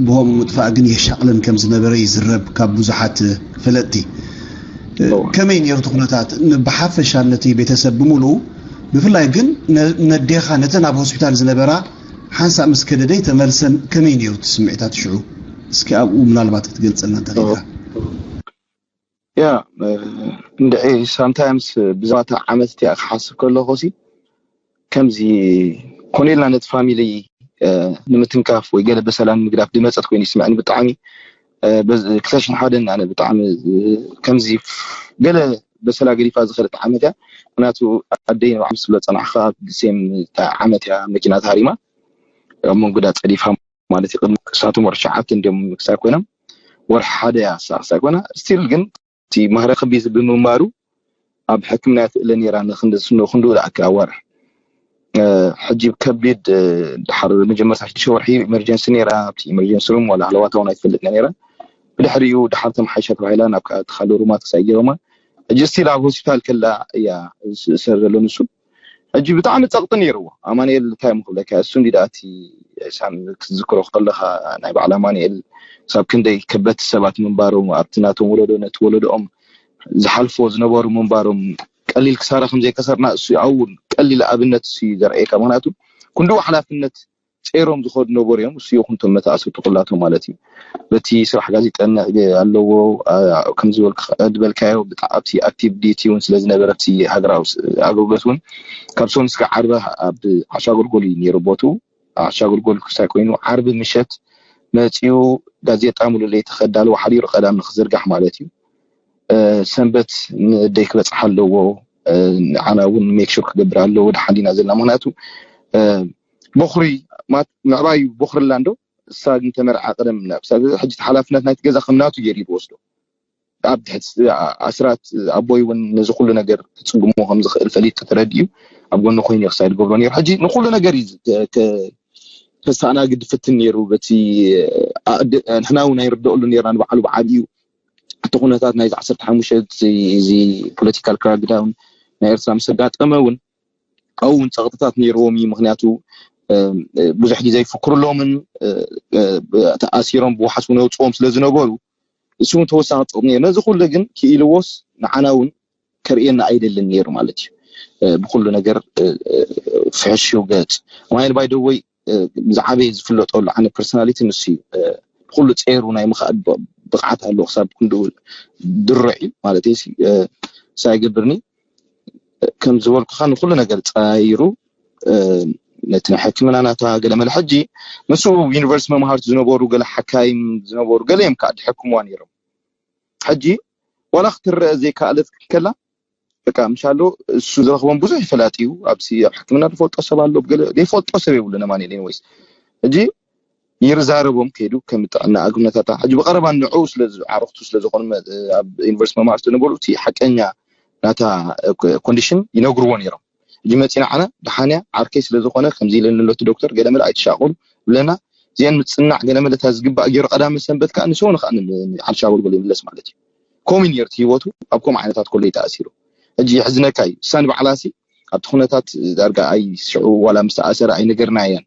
ብሆም ምጥፋእ ግን የሻቕለን ከም ዝነበረ ይዝረብ ካብ ብዙሓት ፈለጥቲ ከመይ ነይሩ እቲ ኩነታት ብሓፈሻ ነቲ ቤተሰብ ብምሉኡ ብፍላይ ግን ነዴኻ ነተን ኣብ ሆስፒታል ዝነበራ ሓንሳእ ምስ ከደደይ ተመልሰን ከመይ ነይሩ እቲ ስምዒታት ሽዑ እስኪ ኣብኡ ምናልባት ክትገልፀልና እንተኽኢልካ ያ እንድዒ ሳምታይምስ ብዛዕባ እታ ዓመት እቲኣ ክሓስብ ከለኹ ሲ ከምዚ ኮነ ኢልና ነቲ ፋሚሊ ንምትንካፍ ወይ ገለ በሰላ ንምግዳፍ ዝመፀት ኮይኑ ይስምዐኒ ብጣዕሚ ክልተ ሽሕን ሓደን ኣነ ብጣዕሚ ከምዚ ገለ በሰላ ገዲፋ ዝኸደት ዓመት እያ ምክንያቱ ኣደይ ንባዕሉ ስለ ፀናሕካ ሴም ዓመት እያ መኪና ተሃሪማ ኣብ መንጎዳ ፀዲፋ ማለት እዩ ቅድሚ ክሳቶም ወርሒ ሸዓተ እንዲዮም ክሳብ ኮይኖም ወርሒ ሓደ እያ ክሳብ ኮይና ስቲል ግን እቲ ማህረ ከቢድ ብምንባሩ ኣብ ሕክምና ትእለ ነይራ ንክንዲ ስኖ ክንዱ ደኣ ክኣዋርሕ ሕጂ ከቢድ ድሓር መጀመርታ ሽዱሽተ ወርሒ ኢመርጀንሲ ነይራ ኣብቲ ኢመርጀንሲ ሩም ዋላ ኣለዋታ እውን ኣይትፈልጥና ነይራ ብድሕሪኡ ድሓር ተመሓይሻ ተባሂላ ናብ ተኻሉ ሩማት ክሳይ ገይሮማ ሕጂ ስቲል ኣብ ሆስፒታል ከላ እያ ዝእሰር ዘሎ ንሱ። ሕጂ ብጣዕሚ ፀቕጢ ነይርዎ ኣማንኤል። እንታይ ምክብለካ እሱ እንዲ ደኣቲ ሳም ክትዝክሮ ከለካ ናይ በዓል ኣማንኤል ሳብ ክንደይ ከበድቲ ሰባት ምንባሮም ኣብቲ ናቶም ወለዶ ነቲ ወለዶኦም ዝሓልፎ ዝነበሩ ምንባሮም ቀሊል ክሳራ ከምዘይከሰርና እሱ ኣብውን ቀሊል ኣብነት እሱ ዘርአየካ። ምክንያቱ ክንድኡ ሓላፍነት ፀይሮም ዝኸዱ ነበሩ እዮም። እሱ ይኹን ቶም መተኣስርቱ ኩላቶም ማለት እዩ። በቲ ስራሕ ጋዜጠኛ ኣለዎ። ከምዝበልካዮ ኣብቲ ኣክቲቭ ዲቲ እውን ስለዝነበረ ኣብቲ ሃገራዊ ኣገልግሎት እውን ካብ ሶኒ ስጋ ዓርበ ኣብ ዓሻ ጎልጎል እዩ ነይሩ ቦቱ። ዓሻ ጎልጎል ክሳይ ኮይኑ ዓርቢ ምሸት መፂኡ ጋዜጣ ሙሉ ለይቲ ከዳልዎ ሓዲሩ ቀዳም ንክዝርጋሕ ማለት እዩ። ሰንበት ንደይ ክበፅሕ ኣለዎ። ንዓና እውን ሜክሹር ክገብር ኣለዎ ድሓን ዲና ዘለና። ምክንያቱ በኹሪ ምዕባዩ በኹርላ እንዶ እሳ ግን ተመርዓ ቀደም ናብ ሕጂ ሓላፍነት ናይቲ ገዛ ከም ናቱ ገይሩ ይወስዶ። ኣብ ትሕቲ ኣስራት ኣቦይ እውን ነዚ ኩሉ ነገር ክፅግሞ ከም ዝኽእል ፈሊጡ ተረዲኡ ኣብ ጎኒ ኮይኑ ክሳይ ዝገብሮ ነይሩ። ሕጂ ንኩሉ ነገር እዩ ከሰኣናግድ ፍትን ነይሩ። በቲ ንሕና እውን ኣይርደአሉ ነርና ንባዕሉ ብዓብዩ እቲ ኩነታት ናይ ዓሰርተ ሓሙሽተ እዚ ፖለቲካል ክራክዳውን ናይ ኤርትራ ምስ ኣጋጠመ እውን ኣብኡ እውን ፀቕጥታት ነይርዎም እዩ። ምክንያቱ ብዙሕ ግዜ ይፍክርሎምን ተኣሲሮም ብውሓት እውን ኣውፅዎም ስለ ዝነበሩ እሱ እውን ተወሳኺ ፀቕጢ ነይሩ። ነዚ ኩሉ ግን ክኢልዎስ ንዓና እውን ከርእየና ኣይደልን ነይሩ ማለት እዩ። ብኩሉ ነገር ፍሕሽው ገፅ ማይል ባይደወይ ብዛዕበይ ዝፍለጠሉ ዓይነት ፐርሶናሊቲ ንሱ እዩ። ብኩሉ ፀይሩ ናይ ምኽኣድ ብቕዓት ኣለዎ ክሳብ ክንድኡ ድሩዕ እዩ ማለት እዩ። ሳይገብርኒ ከም ዝበልኩኻ ንኩሉ ነገር ፀይሩ ነቲ ናይ ሕክምና ናታ ገለ መለ ሕጂ ምስኡ ዩኒቨርሲቲ መምሃርቲ ዝነበሩ ገለ ሓካይም ዝነበሩ ገለ እዮም ከዓ ድሕክምዋ ነይሮም። ሕጂ ዋላ ክትረአ ዘይከኣለት ከላ በቃ ምሻሎ እሱ ዝረኽቦም ብዙሕ ይፈላጥ እዩ። ኣብዚ ኣብ ሕክምና ዝፈልጦ ሰብ ኣሎ ዘይፈልጦ ሰብ የብሉ ነማን ወይስ ሕጂ ይርዛረቦም ከይዱ ከም ጥዕና ኣግነታታ ሕጂ ብቀረባ ንዑ ስለ ዓረክቱ ስለ ዝኾኑ ኣብ ዩኒቨርሲቲ መማር ስለነበሩ እቲ ሓቀኛ ናታ ኮንዲሽን ይነግርዎ ነይሮም። ሕጂ መፂና ዓና ደሓንያ ዓርከይ ስለዝኾነ ከምዚ ኢለኒ ኣሎ እቲ ዶክተር ገለመለ ኣይትሻቆሉ ብለና እዚአን ምፅናዕ ገለመለ እታ ዝግባእ ገይሩ ቀዳመ ሰንበት ከዓ ንሰው ንክዓ ዓልሻ ኣገልግሎ ይምለስ ማለት እዩ። ከምኡ ነይሩ እቲ ህይወቱ ኣብ ከምኡ ዓይነታት ኮሎ ተኣሲሩ። ሕጂ የሕዝነካ እዩ እሳ ንባዕላሲ ኣብቲ ኩነታት ዳርጋ ኣይ ሽዑ ዋላ ምስ ተኣሰረ ኣይነገርናያን።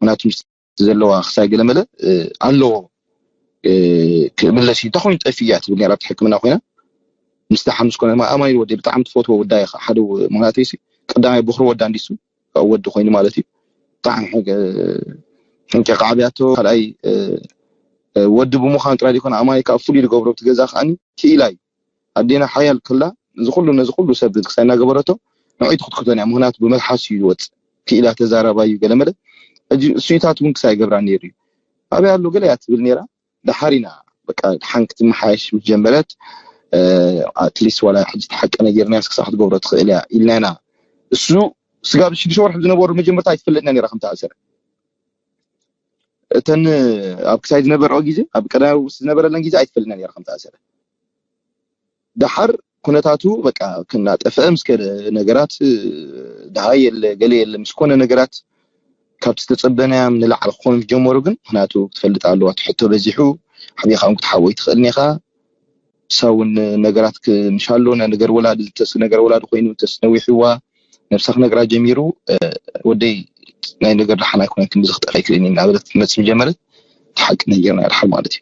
ምክንያቱ ምስ ዘለዋ ክሳይ ገለመለ ኣለዎ ክምለስ እዩ። እንታይ ኮይኑ ጠፊ እያ ትብል ነራ ኣብቲ ሕክምና ኮይና ምስ ደሓን ምስ ኮነ ኣማኒል ወደ ብጣዕሚ ትፈትዎ ወዳ ኢኻ ሓደ ምክንያቱ ሲ ቀዳማይ በክሪ ወዳ እንዲሱ ካብኡ ወዲ ኮይኑ ማለት እዩ። ብጣዕሚ ሕንቂ ከዓብያቶ ካልኣይ ወዲ ብምዃን ጥራይ ዘይኮነ ኣማኒል ካብ ፍሉይ ዝገብሮ ኣብቲ ገዛ ከዓኒ ክኢላ እዩ። ኣዴና ሓያል ከላ እዚ ኩሉ ነዚ ኩሉ ሰብ ክሳይ እናገበረቶ ንዑይ ትክትክቶን እያ። ምክንያቱ ብመልሓስ እዩ ዝወፅእ። ክኢላ ተዛራባይ እዩ ገለመለ። ሕጂ እሱይታት እውን ክሳይ ገብራ ነይሩ እዩ። ኣበይ ኣሎ ገለ እያ ትብል ነይራ። ደሓር ኢና በቃ ድሓን ክትመሓየሽ ምስ ጀመረት ኣትሊስት ዋላ ሕጂ ተሓቀነ ጌርናያስ ክሳዕ ክትገብሮ ትኽእል እያ ኢልና ኢና። እሱ ስጋብ ሽዱሽተ ወርሒ ዝነበሩ መጀመርታ ኣይትፈልጥና ነይራ ከም ተኣሰረ። እተን ኣብ ክሳይ ዝነበረኦ ግዜ ኣብ ቀዳማዊ ዝነበረለን ግዜ ኣይትፈልጥና ነይራ ከም ተኣሰረ። ደሓር ኩነታቱ በቃ ክናጠፈ ምስ ከደ ነገራት ድሃይ የለ ገለ የለ ምስ ኮነ ነገራት ካብቲ ዝተጸበናዮም ንላዕሊ ክኾኑ ጀመሩ። ግን ምክንያቱ ክትፈልጥ ኣለዋ እቲ ሕቶ በዚሑ ሓቢኻ እውን ክትሓቦ ይትኽእል ኔኻ። እሳ እውን ነገራት ክምሻሎ ናይ ነገር ወላዲ ተስ ነገር ወላዲ ኮይኑ ተስ ነዊሕዋ ነብሳ ክነግራ ጀሚሩ። ወደይ ናይ ነገር ደሓን ኣይኮነን ክንዲ ዝክጠር ኣይክእልን እዩ እናበለት ክትመፅእ ጀመረት። ሓቂ ነጊርና ድሓር ማለት እዩ።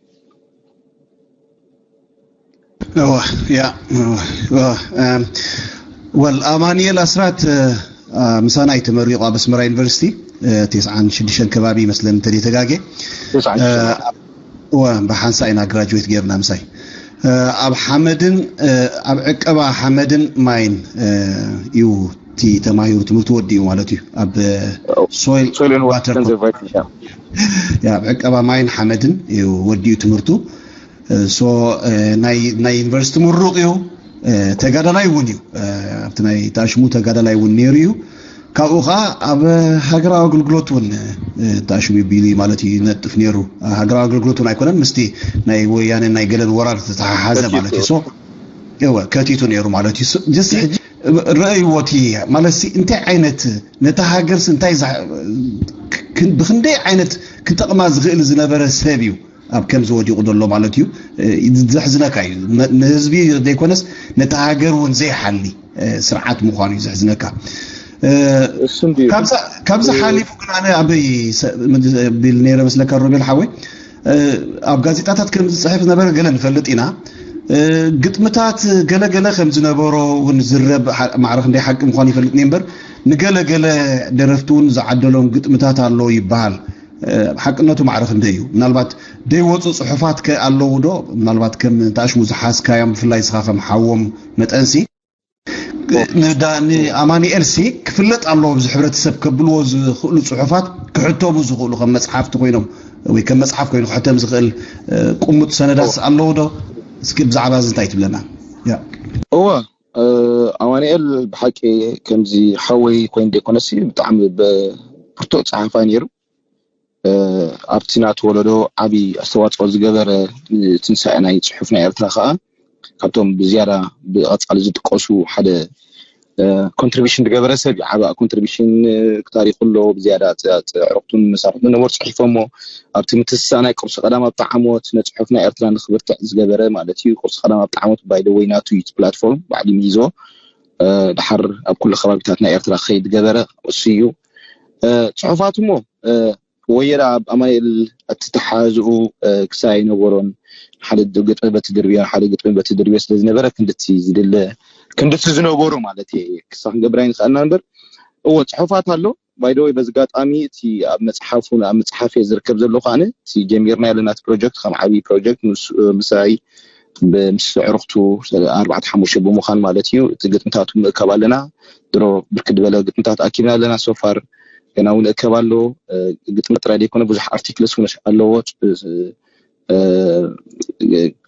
እወ ያ ወል ኣማኒኤል ኣስራት ምሳና እዩ ተመሪቑ ኣብ ኣስመራ ዩኒቨርሲቲ ተስዓን ሽዱሽተን ከባቢ ይመስለኒ እንተ ተጋጌ እወ ብሓንሳ ኢና ግራጅዌት ጌርና ምሳይ ኣብ ሓመድን ኣብ ዕቀባ ሓመድን ማይን እዩ እቲ ተማሂሩ ትምህርቱ ወዲኡ ማለት እዩ ኣብ ሶይል ዋተር ኣብ ዕቀባ ማይን ሓመድን እዩ ወዲኡ ትምህርቱ ሶ ናይ ዩኒቨርሲቲ ምሩቕ እዩ ተጋዳላይ እውን እዩ ኣብቲ ናይ ታሽሙ ተጋዳላይ እውን ነይሩ እዩ ካብኡ ከዓ ኣብ ሃገራዊ ኣገልግሎት እውን ታሽሙ ቢሉ ማለት እዩ ይነጥፍ ነይሩ ሃገራዊ ኣገልግሎት እውን ኣይኮነን ምስቲ ናይ ወያነ ናይ ገለን ወራር ዝተተሓሓዘ ማለት እዩ ሶ እወ ከቲቱ ነይሩ ማለት እዩ ጀስት ሕጂ ረእይዎ እቲ ማለት እንታይ ዓይነት ነታ ሃገርስ እንታይ ብክንደይ ዓይነት ክጠቕማ ዝኽእል ዝነበረ ሰብ እዩ ኣብ ከምዚ ወዲቑ ዘሎ ማለት እዩ። ዘሕዝነካ እዩ። ንህዝቢ ዘይኮነስ ነቲ ሃገር እውን ዘይሓሊ ስርዓት ምዃኑ እዩ ዘሕዝነካ። ካብዚ ሓሊፉ ግን ኣነ ኣበይ ቢል ነይረ መስለካ ሮቤል ሓወይ፣ ኣብ ጋዜጣታት ከም ዝፅሕፍ ዝነበረ ገለ ንፈልጥ ኢና። ግጥምታት ገለገለ ከም ዝነበሮ እውን ዝረብ ማዕረ ክንደይ ሓቂ ምዃኑ ይፈልጥ እምበር፣ ንገለገለ ደረፍቲ እውን ዝዓደሎም ግጥምታት ኣሎ ይበሃል። ሓቅነቱ ማዕረ ክንደይ እዩ? ምናልባት ደይወፁ ፅሑፋት ከ ኣለዉ ዶ? ምናልባት ከም ታሽሙ ዝሓዝካዮም፣ ብፍላይ ስኻ ከም ሓዎም መጠንሲ ንኣማኒኤል ሲ ክፍለጥ ኣለዎ ኣብዚ ሕብረተሰብ ከብልዎ ዝኽእሉ ፅሑፋት ክሕተሙ ዝኽእሉ ከም መፅሓፍቲ ኮይኖም ወይ ከም መፅሓፍ ኮይኑ ክሕተም ዝኽእል ቁሙጥ ሰነዳት ኣለዉ ዶ? እስኪ ብዛዕባ እዚ እንታይ ትብለና? እወ፣ ኣማኒኤል ብሓቂ ከምዚ ሓወይ ኮይኑ ዘይኮነሲ ብጣዕሚ ብርቱዕ ፀሓፋይ ነይሩ። ኣብቲ ናቱ ወለዶ ዓቢ ኣስተዋፅኦ ዝገበረ ትንሳኤ ናይ ፅሑፍ ናይ ኤርትራ ከዓ ካብቶም ብዝያዳ ብቐፃሊ ዝጥቀሱ ሓደ ኮንትሪቢሽን ዝገበረ ሰብ እዩ። ዓቢ ኮንትሪቢሽን ታሪክ ኣሎ። ብዝያዳ ዕርክቱን መሳርሕቱን ነበሩ ፅሒፎሞ። ኣብቲ ምትስሳእ ናይ ቅርሲ ቀዳም ኣብቲ ዓሞት ስነ ፅሑፍ ናይ ኤርትራ ንክብርትዕ ዝገበረ ማለት እዩ። ቅርሲ ቀዳም ኣብቲ ዓሞት ባይደወይ ናቱ እዩ ፕላትፎርም ባዕሉ ሚዞ ድሓር ኣብ ኩሉ ከባቢታት ናይ ኤርትራ ክኸይድ ገበረ እሱ እዩ። ፅሑፋት እሞ ወየዳ ኣብ ኣማኒኤል ኣተሓሕዝኡ ክሳይ ኣይነበሮን። ሓደ ግጥሚ በቲ ድርብዮ ሓደ ግጥሚ በቲ ድርብዮ ስለ ዝነበረ ክንድቲ ዝድለ ክንድቲ ዝነበሮ ማለት እየ ክሳ ክንገብር ኣይንኽኣልና እምበር እዎ ፅሑፋት ኣሎ። ባይደወይ በዚ ኣጋጣሚ እቲ ኣብ መፅሓፉ ኣብ መፅሓፍ እየ ዝርከብ ዘለኹ ኣነ እቲ ጀሚርና ያለና እቲ ፕሮጀክት ከም ዓብዪ ፕሮጀክት ምስ ምሳይ ምስ ዕርክቱ ኣርባዕተ ሓሙሽተ ብምዃን ማለት እዩ። እቲ ግጥምታቱ ምእከብ ኣለና ድሮ ብርክት ዝበለ ግጥምታት ኣኪብና ኣለና። ሶፋር ገና እውን እከብ ኣሎ። ግጥሚ ጥራይ ዘይኮነ ብዙሕ ኣርቲክልስ እውን ኣለዎ።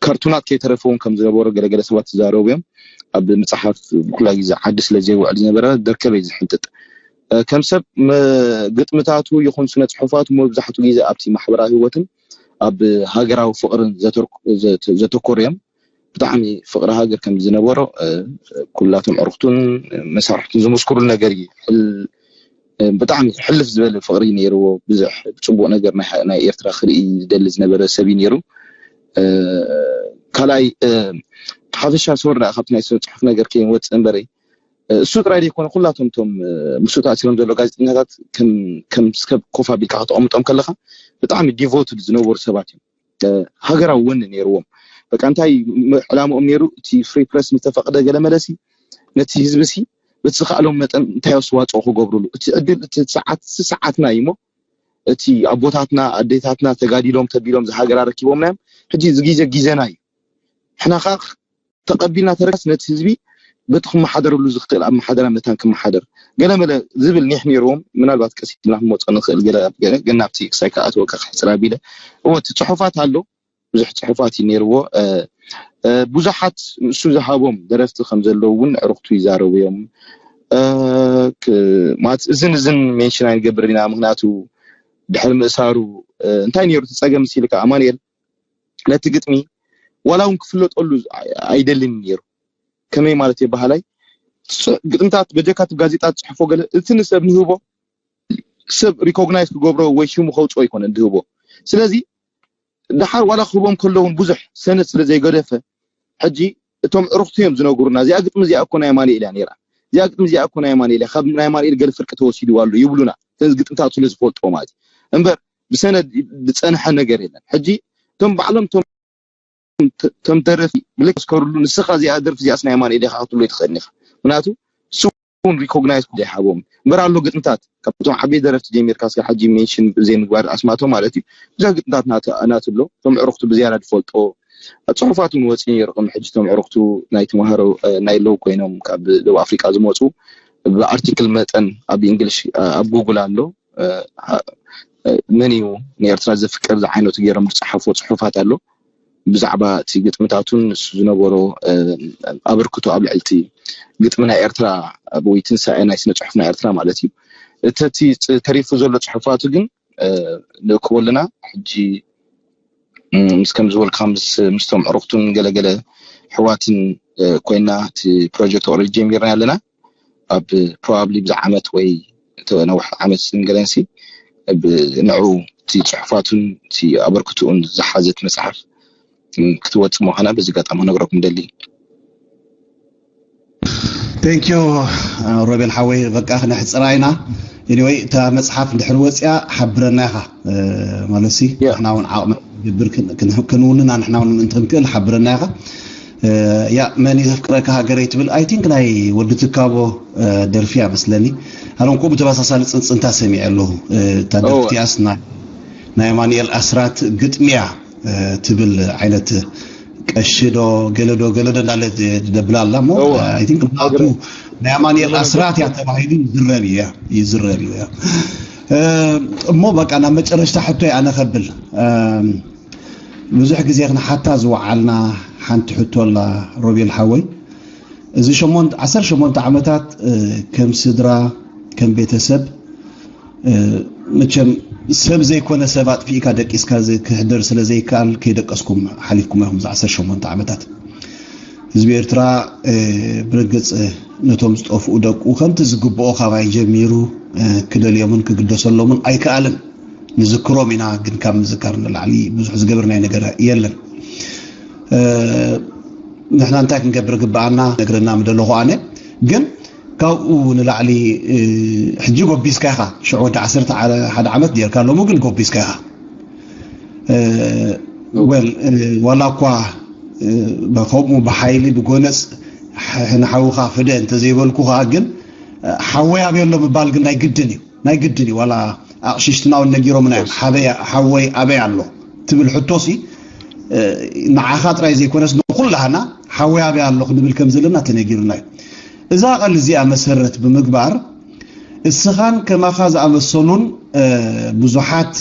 ካርቱናት ከይተረፈ እውን ከም ዝነበሮ ገለገለ ሰባት ዝዛረቡ እዮም። ኣብ መፅሓፍ ብኩላ ግዜ ዓዲ ስለ ዘይውዕል ዝነበረ ደርከበይ ዝሕንጥጥ ከም ሰብ ግጥምታቱ ይኹን ስነ ፅሑፋቱ መብዛሕትኡ ግዜ ኣብቲ ማሕበራዊ ህይወትን ኣብ ሃገራዊ ፍቕርን ዘተኮሩ እዮም። ብጣዕሚ ፍቕሪ ሃገር ከም ዝነበሮ ኩላቶም ዕርክቱን መሳርሕቱን ዝምስክሩሉ ነገር እዩ። ብጣዕሚ ሕልፍ ዝበለ ፍቕሪ ነይርዎ። ብዙሕ ፅቡቕ ነገር ናይ ኤርትራ ክርኢ ዝደሊ ዝነበረ ሰብ እዩ ነይሩ። ካልኣይ ሓፈሻ ሰወር ካብቲ ናይ ስነ ፅሑፍ ነገር ከይንወፅእ እምበረይ እሱ ጥራይ ዘይኮነ ኩላቶም ቶም ምስኡ ተኣሲሮም ዘሎ ጋዜጠኛታት ከም ሰብ ኮፍ ኣቢልካ ከተቐምጦም ከለካ ብጣዕሚ ዲቮትድ ዝነበሩ ሰባት እዮም። ሃገራዊ ወኒ ነይርዎም። በቃ እንታይ ዕላምኦም ነይሩ? እቲ ፍሪ ፕረስ ምተፈቕደ ገለ መለሲ ነቲ ህዝቢ ሲ በቲ ዝኸኣሎም መጠን እንታይ ኣስተዋፅኦ ክገብሩሉ እቲ ዕድል እቲ ሰዓት ሰዓትና እዩ እሞ እቲ ኣቦታትና ኣዴታትና ተጋዲሎም ተቢሎም ዝሃገር ኣረኪቦምና እዮም። ሕጂ እዚ ግዜ ግዜና እዩ። ሕና ከዓ ተቐቢልና ተረጋስ ነቲ ህዝቢ በቲ ክመሓደረሉ ዝኽእል ኣመሓደራ መታን ክመሓደር ገለመለ ዝብል ኒሕ ነይርዎም። ምናልባት ቀስ ኢልና ክንመፆ ንኽእል ገለ ገናብቲ ክሳይ ከኣትወካ ክሕፅር ኣቢለ እወ እቲ ፅሑፋት ኣሎ ብዙሕ ፅሑፋት እዩ ነይርዎ። ብዙሓት ንሱ ዝሃቦም ደረፍቲ ከም ዘለዉ እውን ዕርክቱ ይዛረቡ እዮም። ማለት እዝን እዝን ሜንሽን ኣይንገብር ኢና ምክንያቱ ድሕሪ ምእሳሩ እንታይ ነይሩ እቲ ፀገም ሲልካ ኣማንኤል ነቲ ግጥሚ ዋላ እውን ክፍለጠሉ ኣይደልን ነይሩ። ከመይ ማለት እየ ባህላይ ግጥምታት በጀካ እቲ ጋዜጣ ትፅሕፎ ገለ እቲ ንሰብ ንህቦ ሰብ ሪኮግናይዝ ክገብሮ ወይ ሽሙ ከውፅኦ ኣይኮነን ዝህቦ። ስለዚ ደሓር ዋላ ክህቦም ከለውን ብዙሕ ሰነድ ስለ ዘይገደፈ ሕጂ እቶም ዕርክቱ እዮም ዝነግሩና እዚኣ ግጥሚ እዚኣ እኮ ናይ ኣማኒኤል እያ ነይራ፣ እዚኣ ግጥሚ እዚኣ እኮ ናይ ኣማኒኤል እያ፣ ካብ ናይ ኣማኒኤል ገለ ፍርቂ ተወሲድዋ ኣሎ ይብሉና። እዚ ግጥምታት ስለ ዝፈልጥዎ ማለት እዩ እምበር ብሰነድ ዝፀንሐ ነገር የለን። ሕጂ እቶም ባዕሎም እቶም ከም ደረፊ ብልክ ስከሩሉ ንስኻ እዚኣ ደርፊ እዚኣስ ናይ ኣማኑኤል ኢኻ ክትብሎ ኣይትኽእልን ኢኻ። ምክንያቱ እሱ እውን ሪኮግናይዝ ዘይሃቦም እምበር ኣሎ ግጥምታት ካብቶም ዓበይቲ ደረፍቲ ጀሚርካ እስከ ሕጂ ሜንሽን ዘይምግባር ኣስማቶም ማለት እዩ። ብዙሕ ግጥምታት ናትሎ እቶም ዕርክቱ ብዝያዳ ዝፈልጦ ኣብ ፅሑፋት እውን ወፂኡ ነይሩ። ቅድሚ ሕጂ እቶም ዕርክቱ ናይ ተምሃሮ ናይ ሎው ኮይኖም ካብ ደቡብ ኣፍሪቃ ዝመፁ ብኣርቲክል መጠን ኣብ እንግሊሽ ኣብ ጉግል ኣሎ። መን እዩ ንኤርትራ ዘፍቅር ዝዓይነቱ ገይሮም ዝፀሓፎ ፅሑፋት ኣሎ ብዛዕባ እቲ ግጥምታቱን ንሱ ዝነበሮ ኣበርክቶ ኣብ ልዕሊ እቲ ግጥሚ ናይ ኤርትራ ወይ ትንሳኤ ናይ ስነ ፅሑፍ ናይ ኤርትራ ማለት እዩ። እቲ ተሪፉ ዘሎ ፅሑፋቱ ግን ንእክቦ ኣለና። ሕጂ ምስ ከም ዝበልካ ምስቶም ዕሩክቱን ገለገለ ኣሕዋትን ኮይና እቲ ፕሮጀክት ኦረዲ ጀሚርና ኣለና። ኣብ ፕሮባብሊ ብዛ ዓመት ወይ ነውሕ ዓመት ንገለንሲ ንዑ እቲ ፅሑፋቱን እቲ ኣበርክትኡን ዝሓዘት መፅሓፍ ክትወፅ ምዃና በዚ ኣጋጣሚ ክነግረኩም ደሊ። Thank you ሮቤል ሓወይ፣ በቃ ክነሕፅራ ኢና። Anyway እታ መፅሓፍ እንድሕር ወፅያ ሓብረና ኢኻ ማለት ሲ ንሕና እውን ዓቕሚ ገብር ክንውንና ንሕና እውን ምእንቲ ክንክእል ሓብረና ኢኻ። ያ መን ዘፍቅረካ ሃገረይ ትብል I think ናይ ወዲ ትካቦ ደርፊ እያ መስለኒ። ኣነ እንኮ ብተመሳሳሊ ፅንፅንታ ሰሚዐ ኣለኹ። እታ ደርፊ እቲኣስ ናይ ኣማኑኤል ኣስራት ግጥሚ እያ ትብል ዓይነት ቀሺ ዶ ገለ ዶ ገለ ዶ እንዳለ ደብላ ኣላ እሞ I think ናቱ ናይ ኣማኑኤል ኣስራት እያ ተባሂሉ ይዝረብ እዩ ይዝረብ እዩ። እሞ በቃ ናብ መጨረሽታ ሕቶይ ኣነ ከብል ብዙሕ ግዜ ክንሓታ ዝወዓልና ሓንቲ ሕቶ ኣላ ሮቤል ሓወይ። እዚ ዓሰርተ ሸሞንተ ዓመታት ከም ስድራ ከም ቤተሰብ መቸም ሰብ ዘይኮነ ሰብ ኣጥፊእካ ደቂስካ ክሕደር ስለ ዘይከኣል ከይደቀስኩም ሓሊፍኩም ኢኹም። እዚ ዓሰርተ ሸሞንተ ዓመታት ህዝቢ ኤርትራ ብርግፅ ነቶም ዝጠፍኡ ደቁ ከምቲ ዝግብኦ ካባይ ጀሚሩ ክደልዮምን ክግደሰሎምን ኣይከኣልን። ንዝክሮም ኢና ግን ካብ ምዝካር ንላዕሊ ብዙሕ ዝገበርናይ ነገር የለን። ንሕና እንታይ ክንገብር ግበኣና ነግረና ምደለኹ ኣነ ግን ካብኡ ንላዕሊ ሕጂ ጎቢስካ ኢኻ ሽዑ ወዲ ዓሰርተ ሓደ ዓመት ጌርካ ሎሚ ግን ጎቢስካ ኢኻ። ወል ዋላ እኳ ከምኡ ብሓይሊ ብጎነፅ ንሓውኻ ፍደ እንተዘይበልኩ ከዓ ግን ሓወይ ኣበይ ኣሎ ምባል ግን ናይ ግድን እዩ ናይ ግድን እዩ ዋላ ኣቕሽሽትና እውን ነጊሮምና እዮም ሓወይ ኣበይ ኣሎ ትብል ሕቶሲ ንዓኻ ጥራይ ዘይኮነስ ንኩላህና ሓወይ ኣበይ ኣሎ ክንብል ከም ዘለና ተነጊሩና እዩ። እዛ ቐል እዚኣ መሰረት ብምግባር እስኻን ከማኻ ዝኣመሰሉን ብዙሓት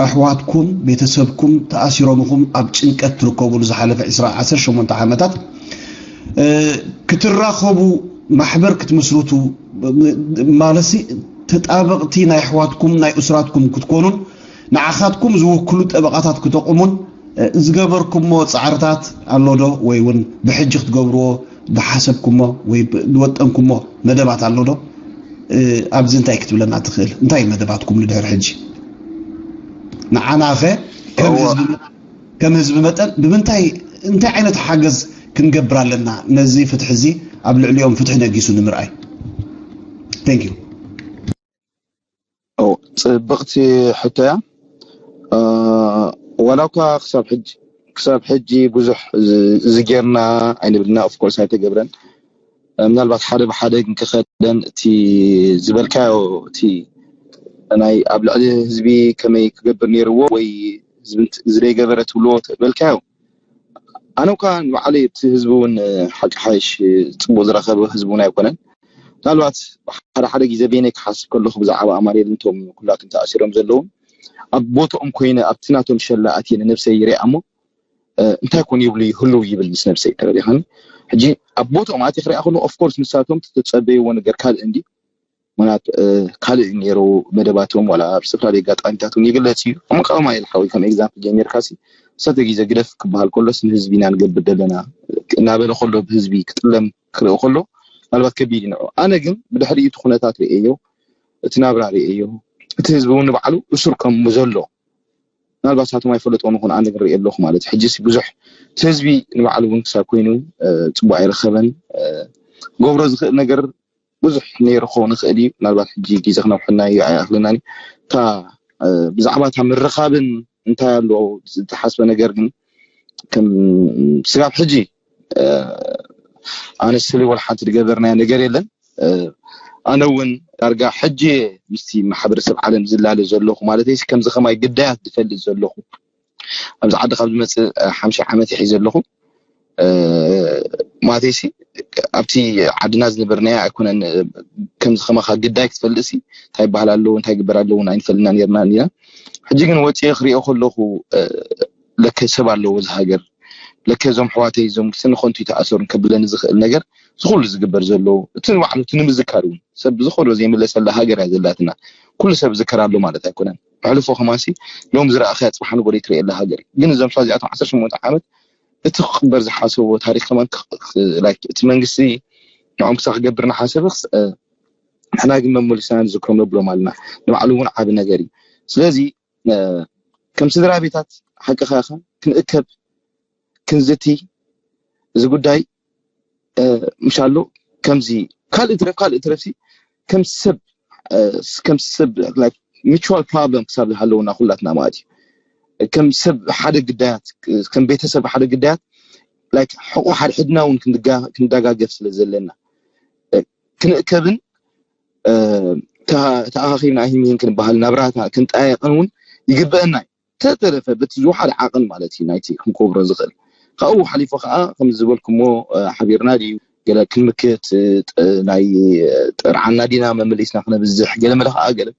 ኣሕዋትኩም ቤተሰብኩም ተኣሲሮምኹም ኣብ ጭንቀት ትርከቡሉ ዝሓለፈ ዓሰርተ ሸሞንተ ዓመታት ክትራኸቡ ማሕበር ክትምስርቱ ማለትሲ ተጣበቕቲ ናይ ኣሕዋትኩም ናይ እስራትኩም ክትኮኑን ንዓኻትኩም ዝውክሉ ጠበቓታት ክተቑሙን ዝገበርኩሞ ፃዕርታት ኣሎ ዶ ወይ እውን ብሕጂ ክትገብርዎ ዝሓሰብኩሞ ወይ ዝወጠንኩሞ መደባት ኣሎ ዶ? ኣብዚ እንታይ ክትብለና ትኽእል? እንታይ መደባትኩም ንድሕር ሕጂ ንዓናኸ ከም ህዝቢ መጠን ብምንታይ እንታይ ዓይነት ሓገዝ ክንገብር ኣለና ነዚ ፍትሒ እዚ ኣብ ልዕሊኦም ፍትሒ ነጊሱ ንምርኣይ? Thank you። ጽብቕቲ ሕቶ እያ። ዋላ እኳ ክሳብ ሕጂ ክሳብ ሕጂ ብዙሕ ዝጌርና ኣይንብልና፣ ኦፍኮርስ ኣይተገብረን። ምናልባት ሓደ ብሓደ ግን ክኸደን እቲ ዝበልካዮ እቲ ናይ ኣብ ልዕሊ ህዝቢ ከመይ ክገብር ነይርዎ ወይ ህዝቢ ዘይገበረ ትብልዎ ተበልካዮ ኣነ እኳ ንባዕለይ እቲ ህዝቢ እውን ሓቂ ሓይሽ ፅቡቅ ዝረኸበ ህዝቢ እውን ኣይኮነን። ምናልባት ሓደ ሓደ ግዜ በይነይ ክሓስብ ከለኹ ብዛዕባ ኣማኑኤል እንቶም ኩላቶም ተኣሲሮም ዘለዉ ኣብ ቦትኦም ኮይነ ኣብቲ ናቶም ሸላ ኣትየ ንነብሰይ ይሪኣ እሞ እንታይ ኮን ይብሉ ይህልው ይብል ምስ ነብሰይ ተረዲኻኒ። ሕጂ ኣብ ቦትኦም ኣትየ ክሪኣ ከለኹ ኦፍኮርስ ንሳቶም ተፀበይዎ ነገር ካልእ እንዲ ምክንያቱ ካልእ ነይሩ መደባቶም ዋላ ኣብ ዝተፈላለዩ ኣጋጣሚታት እውን ይግለፅ እዩ። ከም ቀዳማይ ኢልካ ወይ ከም ኤግዛምፕል ጀሚርካ ሲ ሰተ ግዜ ግደፍ ክበሃል ከሎስ ንህዝቢ ኢና ንገብር ዘለና እናበለ ከሎ ብህዝቢ ክጥለም ክርኢ ከሎ ምናልባት ከቢድ እዩ ንዑ። ኣነ ግን ብድሕሪ እቲ ኩነታት ርእየዮ፣ እቲ ናብራ ርእየዮ፣ እቲ ህዝቢ እውን ንባዕሉ እሱር ከም ዘሎ ምናልባት ሳቶም ኣይፈለጦን ይኹን ኣነ ግን ርእየ ኣለኹ ማለት ሕጂ ሲ ብዙሕ እቲ ህዝቢ ንባዕሉ እውን ክሳብ ኮይኑ ፅቡቅ ኣይረኸበን ገብሮ ዝኽእል ነገር ብዙሕ ነይሩ ክኸውን ይኽእል እዩ። ምናልባት ሕጂ ግዜ ክነውሐልና እዩ ኣይኣኽለናን እዩ። እታ ብዛዕባ እታ ምርኻብን እንታይ ኣሎ ዝተሓስበ ነገር ግን ከም ስጋብ ሕጂ ኣነ ስሊ ወላ ሓንቲ ዝገበርናዮ ነገር የለን። ኣነ እውን ዳርጋ ሕጂ ምስቲ ማሕበረሰብ ዓለም ዝላለ ዘለኹ ማለት ከምዚ ከማይ ግዳያት ዝፈልጥ ዘለኹ ኣብዚ ዓዲ ካብ ዝመፅእ ሓምሳ ዓመት ይሒዘ ኣለኹ። ማለተይሲ ኣብቲ ዓድና ዝነበርናዮ ኣይኮነን። ከምዚ ከማኻ ግዳይ ክትፈልጥሲ እንታይ ይበሃል ኣለዎ እንታይ ግበር ኣለዎ ኣይንፈልጥና ነርና ኢና። ሕጂ ግን ወፂኤ ክሪኦ ከለኹ ለከ ሰብ ኣለዎ እዚ ሃገር ለከ እዞም ኣሕዋተይ እዞም ስኒ ከንቱ ይተኣሰሩ ከብለኒ ዝኽእል ነገር እዚ ኩሉ ዝግበር ዘሎ እቲ ንባዕሉ እቲ ንምዝካር እውን ሰብ ብዝኸዶ ዘይምለሰላ ሃገር እያ ዘላትና። ኩሉ ሰብ ዝከር ኣሎ ማለት ኣይኮነን። ኣሕልፎ ከማንሲ ሎም ዝረኣኸያ ፅባሕ ንጎደይ ትርእየላ ሃገር እዩ። ግን እዞም ሰባት እዚኣቶም ዓሰርተ ሸሞንተ ዓመት እቲ ክቕበር ዝሓሰቦ ታሪክ ከማን እቲ መንግስቲ ንዖም ክሳ ክገብር ንሓሰበ ንሕና ግን መመሊስና ንዝክሮም ነብሎም ኣለና። ንባዕሉ እውን ዓቢ ነገር እዩ። ስለዚ ከም ስድራ ቤታት ሓቅኻ ኢኻ፣ ክንእከብ፣ ክንዝቲ፣ እዚ ጉዳይ ምሻሎ ከምዚ ካልእ ትረፍ ካልእ ትረፍሲ ከም ሰብ ከም ሰብ mutual problem ክሳብ ዝሃለውና ኩላትና ማለት እዩ። ከም ሰብ ሓደ ግዳያት ከም ቤተሰብ ሓደ ግዳያት ሕቆ ሓድሕድና እውን ክንደጋገፍ ስለ ዘለና ክንእከብን ተኣኻኺብና ሂሚን ክንበሃል ናብራታ ክንጠያየቕን እውን ይግበአና እዩ። ተተረፈ በቲ ዝወሓደ ዓቕን ማለት እዩ ናይቲ ክንኮብሮ ዝኽእል። ካብኡ ሓሊፎ ከዓ ከም ዝበልኩሞ ሓቢርና ድዩ ገለ ክንምክት ናይ ጥርዓና ዲና መመሊስና ክነብዝሕ ገለ መለ ከዓ ገለ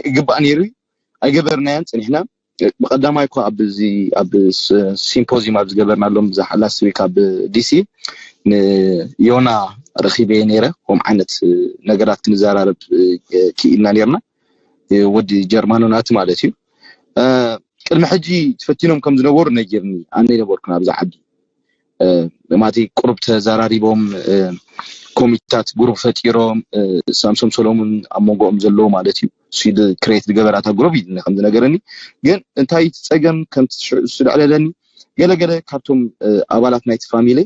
ይግባእ ነይሩ ኣይገበርናያን ፅኒሕና። ብቀዳማይ እኳ ኣብዚ ኣብ ሲምፖዚም ኣብ ዝገበርናሎም ላስት ዊክ ኣብ ዲሲ ንዮና ረኪበየ ነይረ። ከም ዓይነት ነገራት ክንዘራረብ ክኢልና ነርና። ወዲ ጀርማኖ ናቲ ማለት እዩ። ቅድሚ ሕጂ ተፈቲኖም ከም ዝነበሩ ነጊርኒ። ኣነ ይነበርኩን ኣብዚ ዓዲ ማቲ ቅሩብ ተዘራሪቦም ኮሚታት ግሩፕ ፈጢሮም ሳምሶም ሰሎሙን ኣብ መንጎኦም ዘለዎ ማለት እዩ። ስዊድ ክሬት ዝገበራታ ግሩፕ እዩ ከም ዝነገረኒ። ግን እንታይ እቲ ፀገም ከም ዝዕለለኒ ገለገለ ካብቶም ኣባላት ናይቲ ፋሚሊ